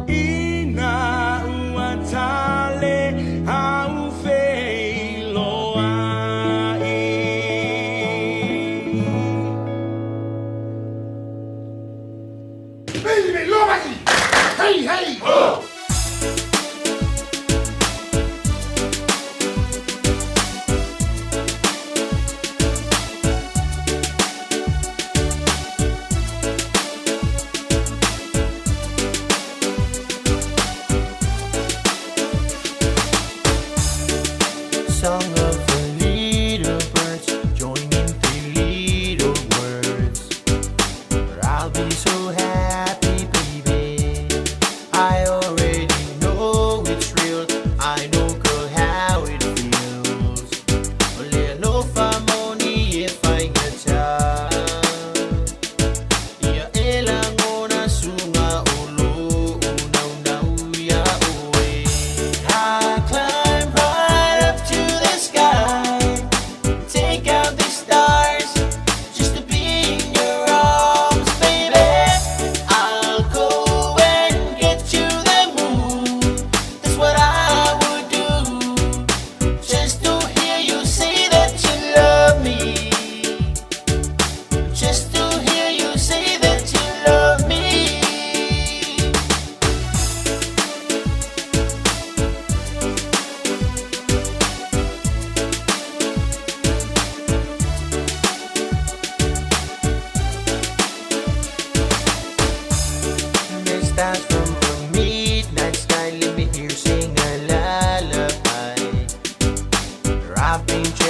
Ina ua tale au feiloai. Hey, hey! Oh! Song of the little birds, joining three little words. I'll be so happy, baby. I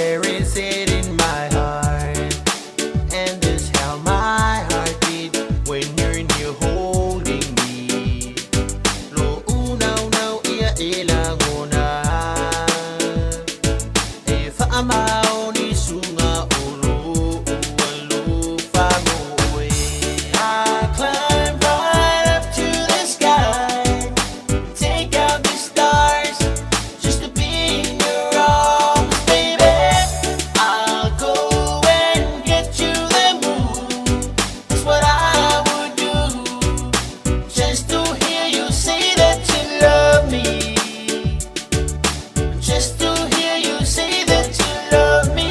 cherish it in my heart. And this how my heart beat when you're near holding me. Lo unau nau ia e lagona. E whaamau ni sunga o lo ua lo whamoe. I climb right up to the sky, take out the stars, just to be in your arms, baby. I'll go and get you the moon. That's what I would do, just to hear you say that you love me. Just to hear you say that you love me.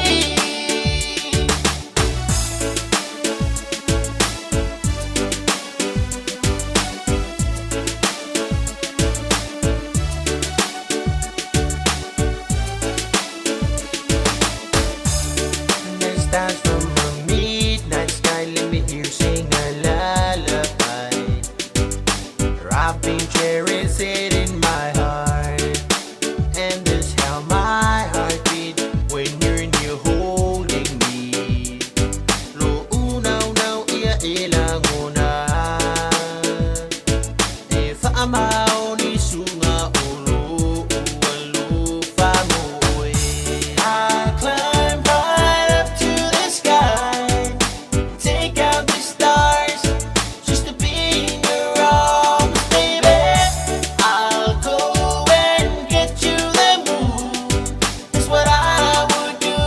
The stars from a midnight sky, let me hear you sing a lullaby. Dropping cherries it in my heart, and this how my heart beat when you're near holding me. Lo unau nau ia e lagona, e whaamau ni sunga o lo ua lo whamoe. I climb right up to the sky, take out the stars, just to be in your arms, baby. I'll go and get you the moon. That's what I would do,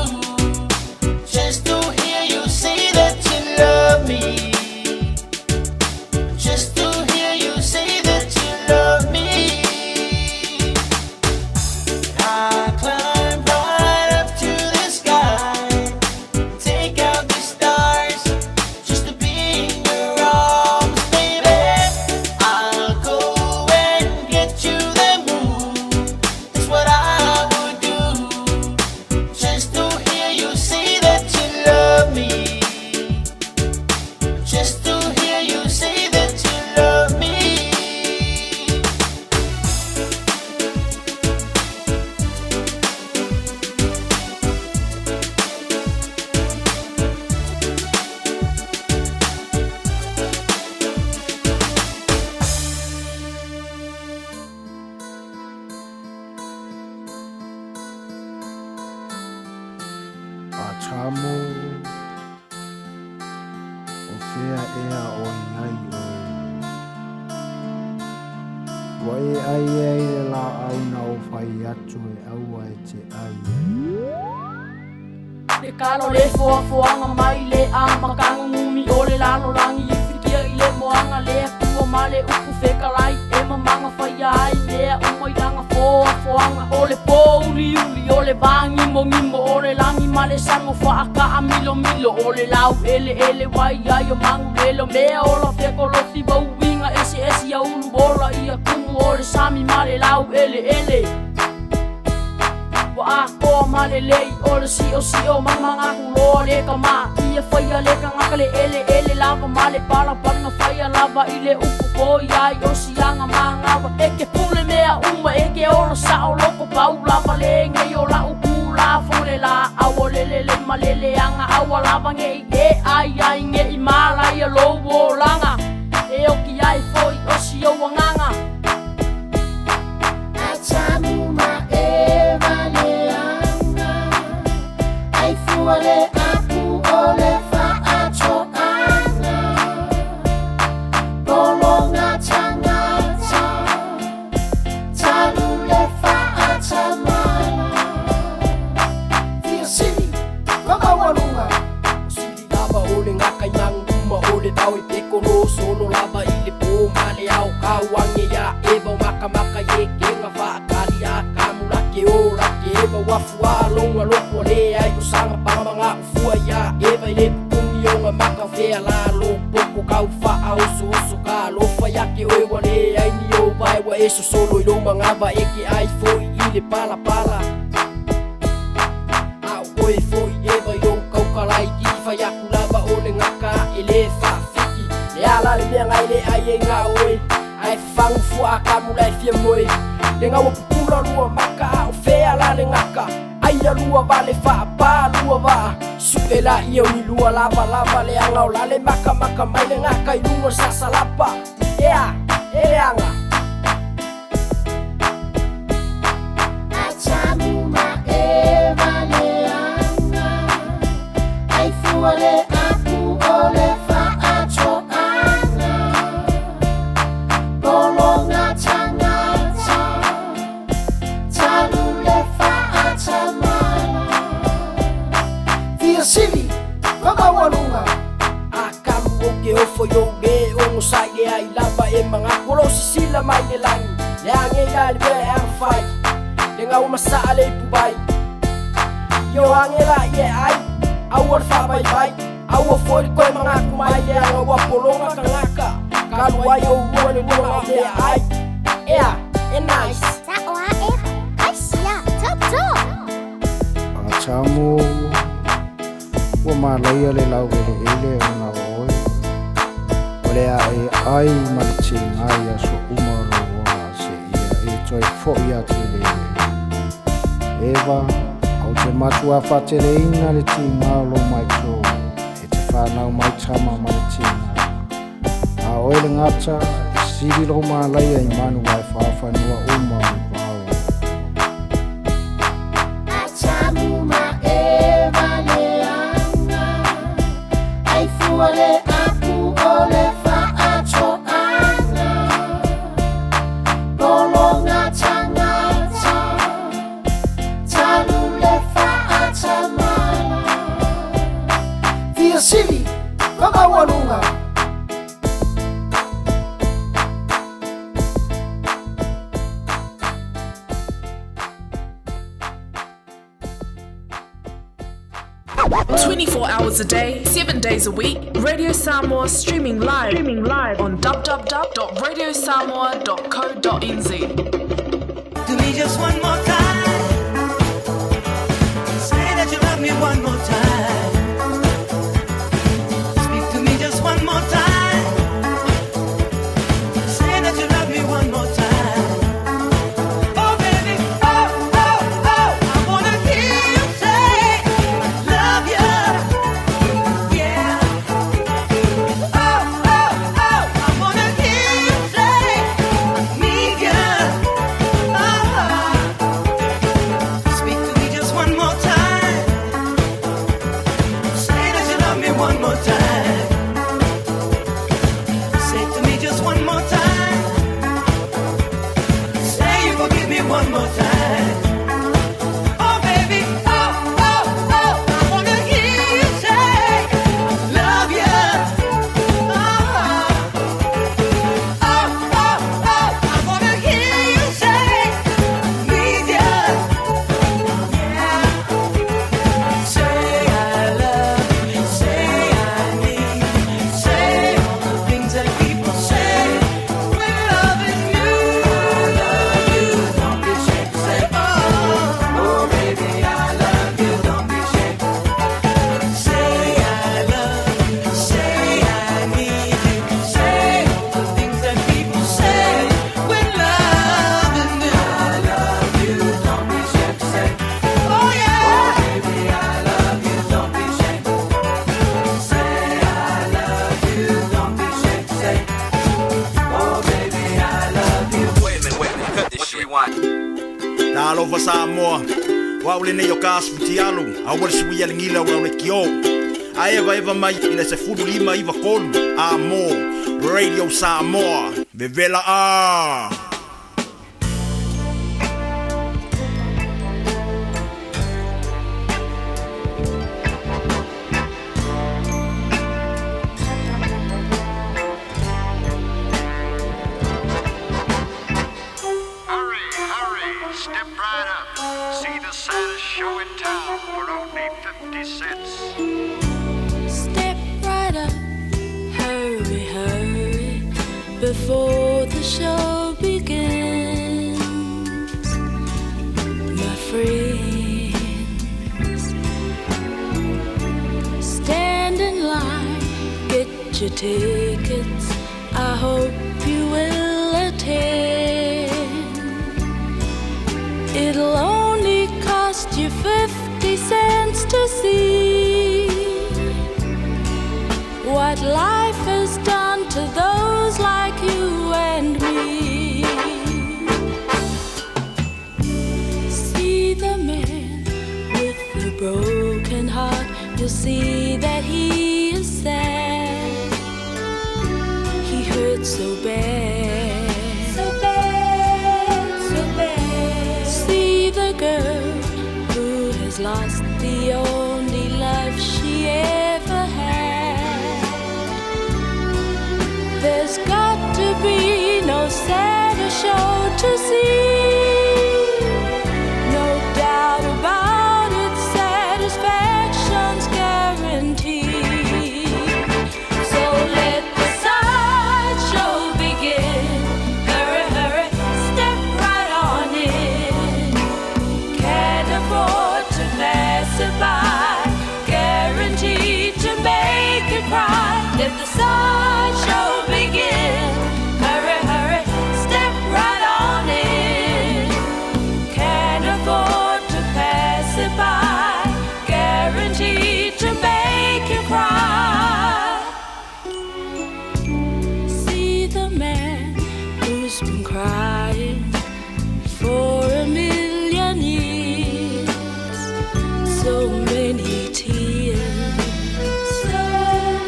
just to hear you say that you love me. Just to hear you say that you love me. I climb right up to the sky, take out the stars, just to be in your arms, baby. I'll go and get you the moon. That's what I would do, just to hear you say that you love me. Just to hear you say that you love me. Atamu o fea ea o i ai oe. Ua e ai ai le la au na o whai atu e aua e te ai ai. Le kalo le foafoaga mai le amakagugumi o le lalolagi i fikia i le moaga le atua ma le upu fekalai e mamaga faia ai mea uma i laga foafoaga o le pouliuli o le vagimogimo o le lagi ma le sago faakaamilomilo o le lau eleele wai ai o magulelo mea ola fekolosi mauiga eseese aulu ola ia kumu o le sami ma le lau eleele Ua atoa ma lelei o le siʻosiʻo mamagahuloa le kamā ia faia le tagata le eleele lava ma le palapala na faia lava i le upu poi ai o siaga magaua e ke pule mea uma e ke ola saʻo loko pau lava le gei o laʻu kūlāfono le laau o le lele ma le leaga aua lava neʻi e ai ai neʻi malaia lou olaga e oki ai foʻi o si ou agaga. Atamu ma e valeanga Ai fua le apu o le whaatoanga Bolonga tangata Talu le whaatamala Fia sili, whamaualunga Sili lava o le ngaka i manguma o le tau e peko no solo lava i le pō ma le ao kau ange ia eva o makamaka i e kenga whaakali a kamu la ke o la ke eva wafu a longa loko a le ai o sanga pangamanga ufua ia eva i le pupungi o ngā maka whea la lo poko kau whaa oso oso ka lofa ia ke oe wa le ai ni o vai wa e sosolo i lo mangava e ke ai foi i le pala pala. A o oe foi eva i lou kaukalai ki fai aku lava o le gaka e lē faafiki le ala le mea gai le ai e gā oe ae fafagu fuaa kamula e fia moe le gaua pupula lua maka a o fea la le gaka ai alua vale faapala. lua vaa Su'e laia o ni lua lavalava Leaga o la le makamaka mai le gaka i luga o le sasalapa Ea, e leaga. Atamu ma Eva leaga Ai fua le apu o le faatoaga Pologa tagata Talu le faatamala Fia sili faamaualuga Akamu o ke ofo i ou lē ogosaʻi le ai lava e magaku o loo sisila mai le lagi le age ia le mea e agafai le gaua masaa le ipuvai Io age laʻi e ai aua le faavaivai aua foi le toe magaku mai leaga ua pologa tagata kalu ai ou lua le lua o mea ai ea e nice. Sa'o aʻe, ai sia, top top. Atamu ua malaia le laueleele ona o oe o le a e ai ma le tiga i aso uma o lou ola seia e toe fo'i atu i le eleele. Eva, ou te matuā faateleina le tiga o lou maitō e te fanau mai tama ma le tiga. A oe le gata, e sili lou malaia i manu vae fāfanua uma o le vao. Atamu ma Eva leaga Ai fua le apu o le faatoaga Pologa tagata Talu le faatamala Fia sili faamaualuga. 24 hours a day, 7 days a week, Radio Samoa streaming live, streaming live on www.radiosamoa.co.nz. To me just one more time. Say that you love me one more time. Speak to me just one more time. Say that you love me one more time. Oh baby, oh oh oh, I wanna hear you say I love you. Yeah. Oh oh oh, I wanna hear you say I need you. Oh. Speak to me just one more time. Say that you love me one more time. Say to me just one more time. Say you forgive me one more time. Oh baby, oh oh oh, I wanna hear you say I love you. Oh oh oh oh, I wanna hear you say I need you. Yeah. Say I love you, say I need you, say all the things that people say when love is new. I love you, don't be ashamed to say oh, oh baby I love you, don't be ashamed. Say I love you, say I need you, say all the things that people say when love is new. I love you, don't be ashamed to say oh yeah, oh baby I love you, don't be ashamed. Say I love you, don't be ashamed to say oh baby I love you. Wait a minute, wait a minute, cut this shit. Rewind. Talofa Samoa. Wa ule nei o ka asu futialu, a ua le sui a le gila o le lekiō. A evaeva mai i le 1593 a mō Radio Samoa. Vevela a! Hurry, hurry, step right up. See the saddest show in town for only 50 cents. Step right up, hurry, hurry, before the show begins. My friends, stand in line, get your tickets. I hope you will attend. It'll only cost you 50 cents to see heart, you'll see that he is sad. He hurts so bad. So bad, so bad. See the girl who has lost the only love she ever had. There's got to be no sadder show to see. No doubt about it, satisfaction's guaranteed. So let the sideshow begin. Hurry, hurry, step right on in. Can't afford to pass it by. Guaranteed to make you cry. Let the sideshow begin. Hurry, hurry, step right on in. Can't afford to pass it by. Guaranteed to make you cry. See the man who's been crying for a million years. So many tears. So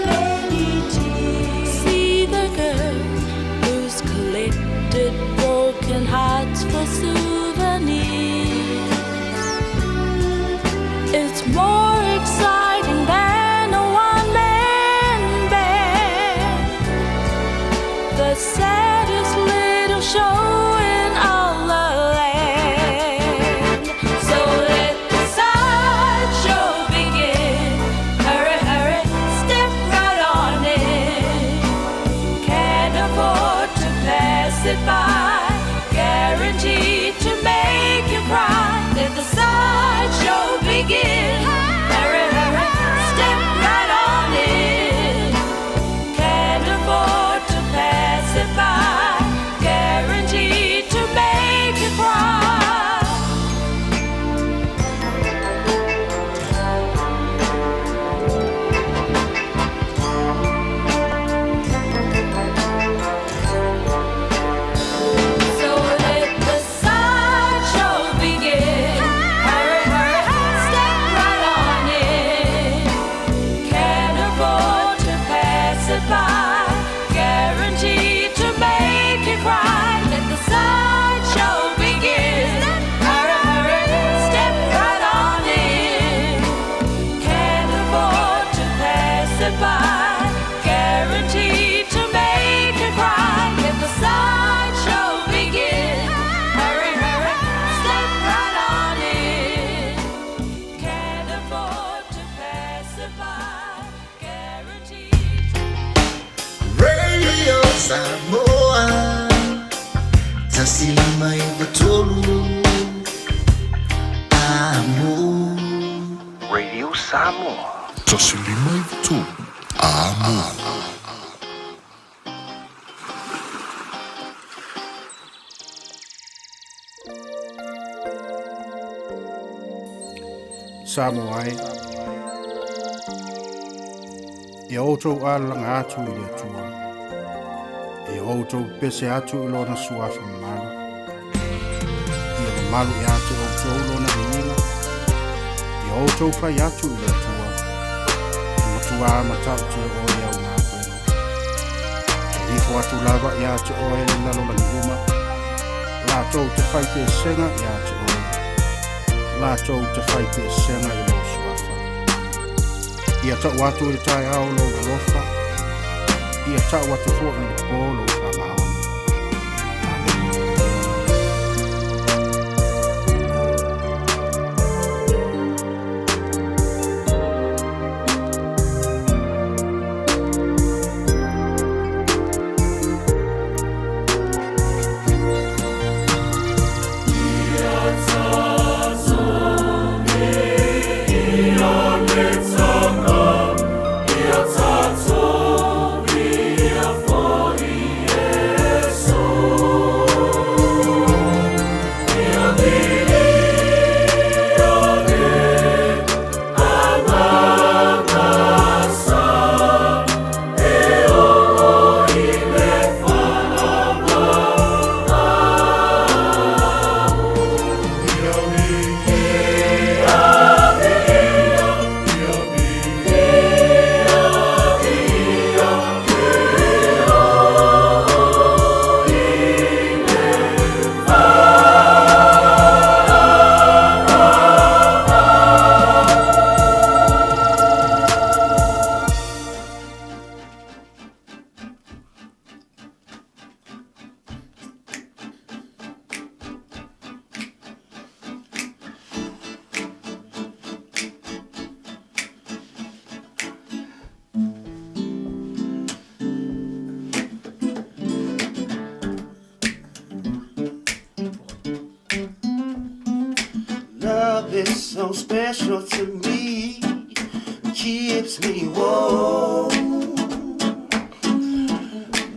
many tears. See the girl who's collected broken hearts for souvenirs. It's more exciting than a one man band. The saddest little show in all the land. So let the sideshow begin. Hurry, hurry, step right on in. Can't afford to pass it by. Guaranteed to make you cry. Let the sideshow begin. Hurry, hurry, step right on in. Can't afford to pass it by. Guaranteed to make you cry. So let the sideshow begin. Hurry, hurry, step right on in. Can't afford to pass it by. Guaranteed to make you cry. Let the sideshow begin. Hurry, hurry, step right on in. Can't afford to pass it by. Guaranteed to make you cry. Let the sideshow begin. Hurry, hurry, step right on in. Can't afford to pass it by. Guaranteed. Radio Samoa 105.3 Amo Radio Samoa. 105.3 Amo. Samoa e. Ia outou alalaga atu i le Atua. Ia outou pese atu i lona suafa mamalu. Ia mamalu ia te outou lona viiga. Ia outou fai atu i le Atua. E matuā matautia oe i au galuega. E ifo atu lava ia te oe le lalolagi uma. Latou te fai pesega ia te oe. Latou te fai pesega i lou suafa. Ia ta'u atu i le taeao lou alofa. Ia ta'u atu fo'i i le pō lou faamaoni. Ia so special to me keeps me warm.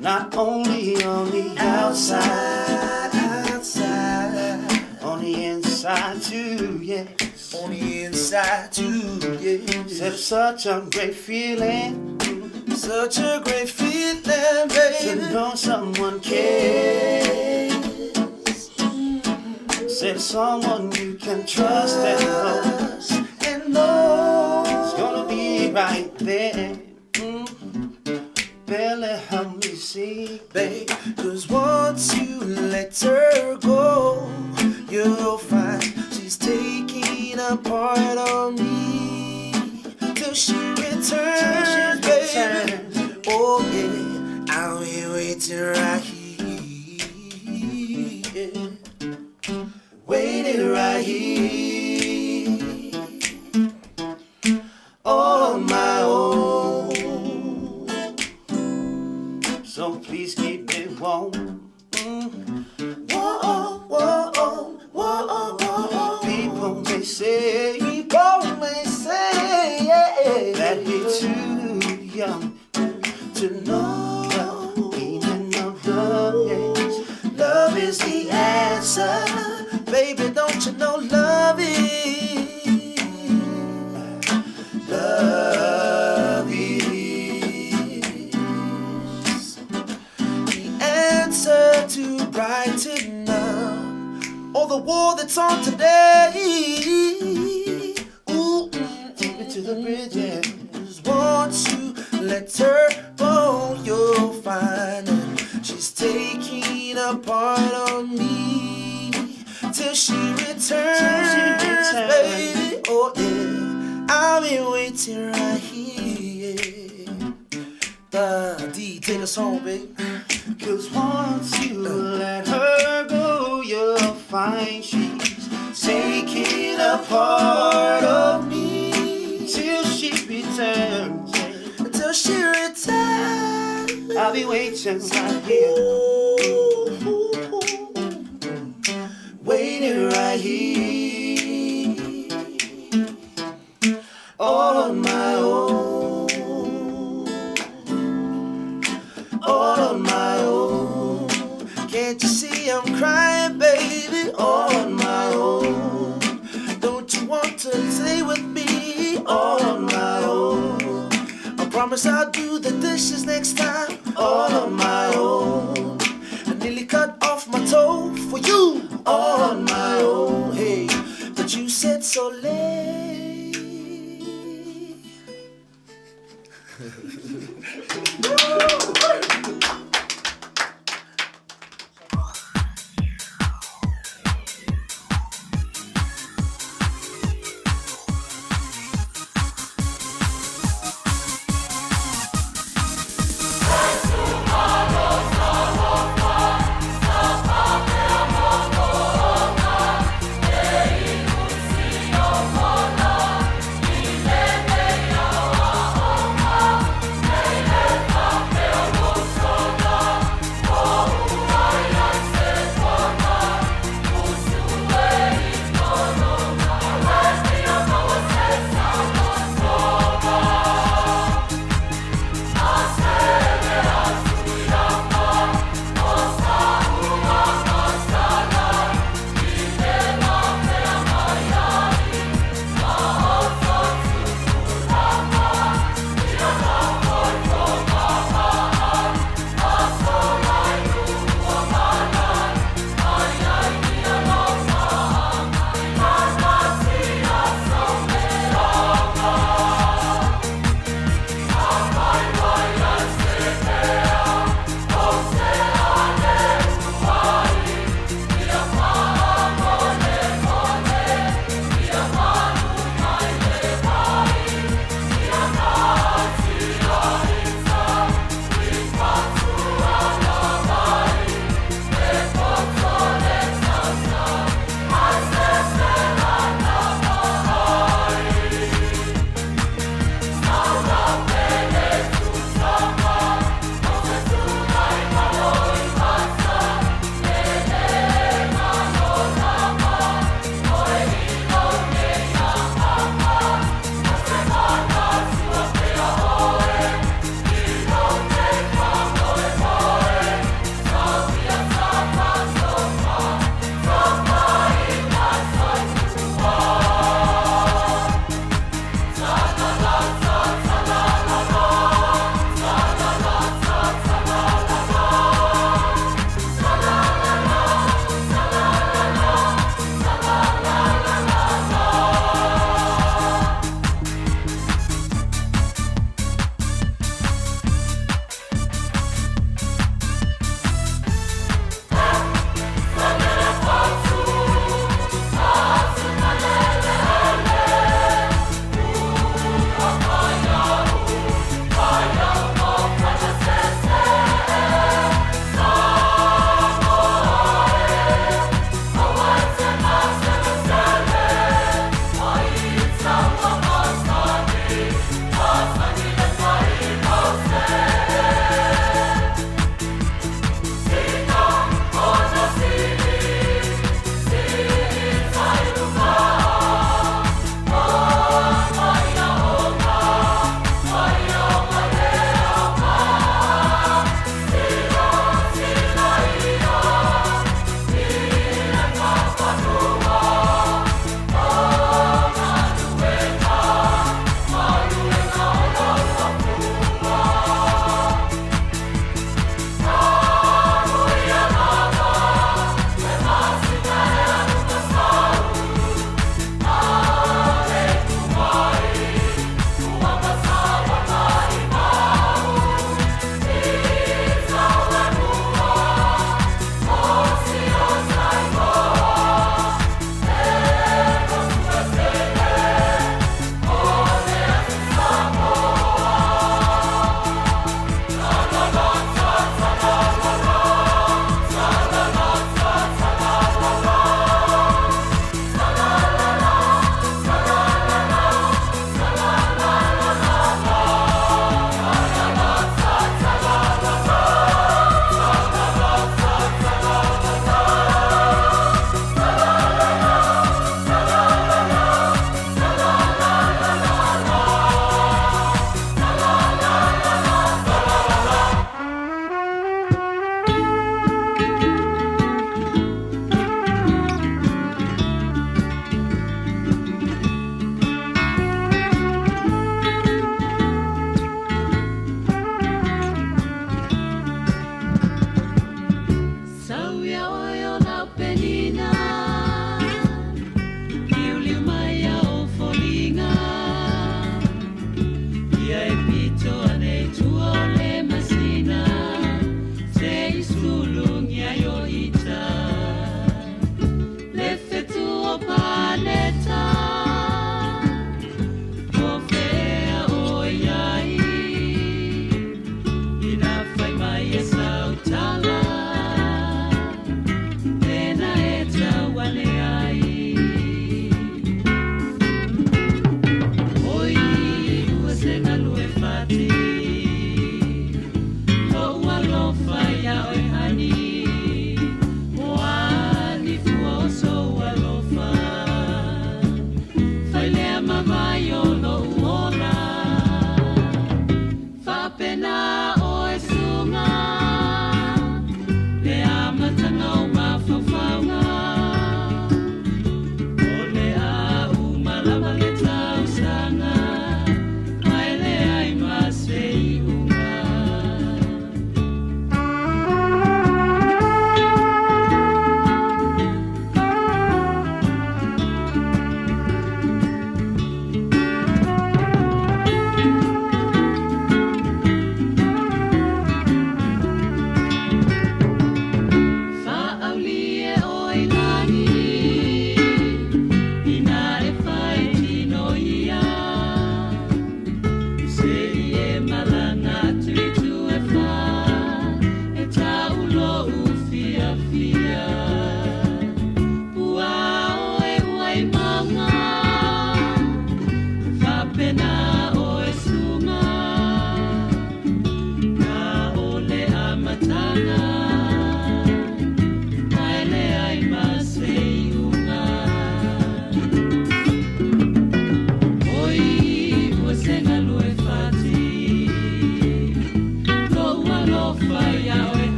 Not only on the outside, outside, on the inside too, yes. On the inside too, yes. Said it's such a great feeling, Such a great feeling, baby. to know someone cares. Said someone you can trust and know And know it's gonna be right there. Barely help me see, babe. Cause once you let her go, you'll find she's taking a part of me till she returns, baby. Oh yeah, I'll be waiting right here, waiting right here, all on my own. So please keep it warm. Whoa, whoa, whoa, whoa. People may say People may say yeah, that we're too young to know the meaning of love. Yes. love is the answer. Baby, don't you know love is? Love is the answer to brighten up all the war that's on today. Ooh, Take me to the bridge, yeah. Cause once you let her go, you'll find that she's taking a part of me till she returns, returns. baby. Oh yeah, I'll be waiting right here. The D, take us home, babe. Cause once you let her go, you'll find she's taking a part of me till she returns. Until she returns. I'll be waiting right here. Waiting right here, all on my own, all on my own. Can't you see I'm crying, baby? All on my own. Don't you want to stay with me? All on my own. I promise I'll do the dishes next time. All on my own. I nearly cut off my toe for you. All on my own. Hey, but you said so late.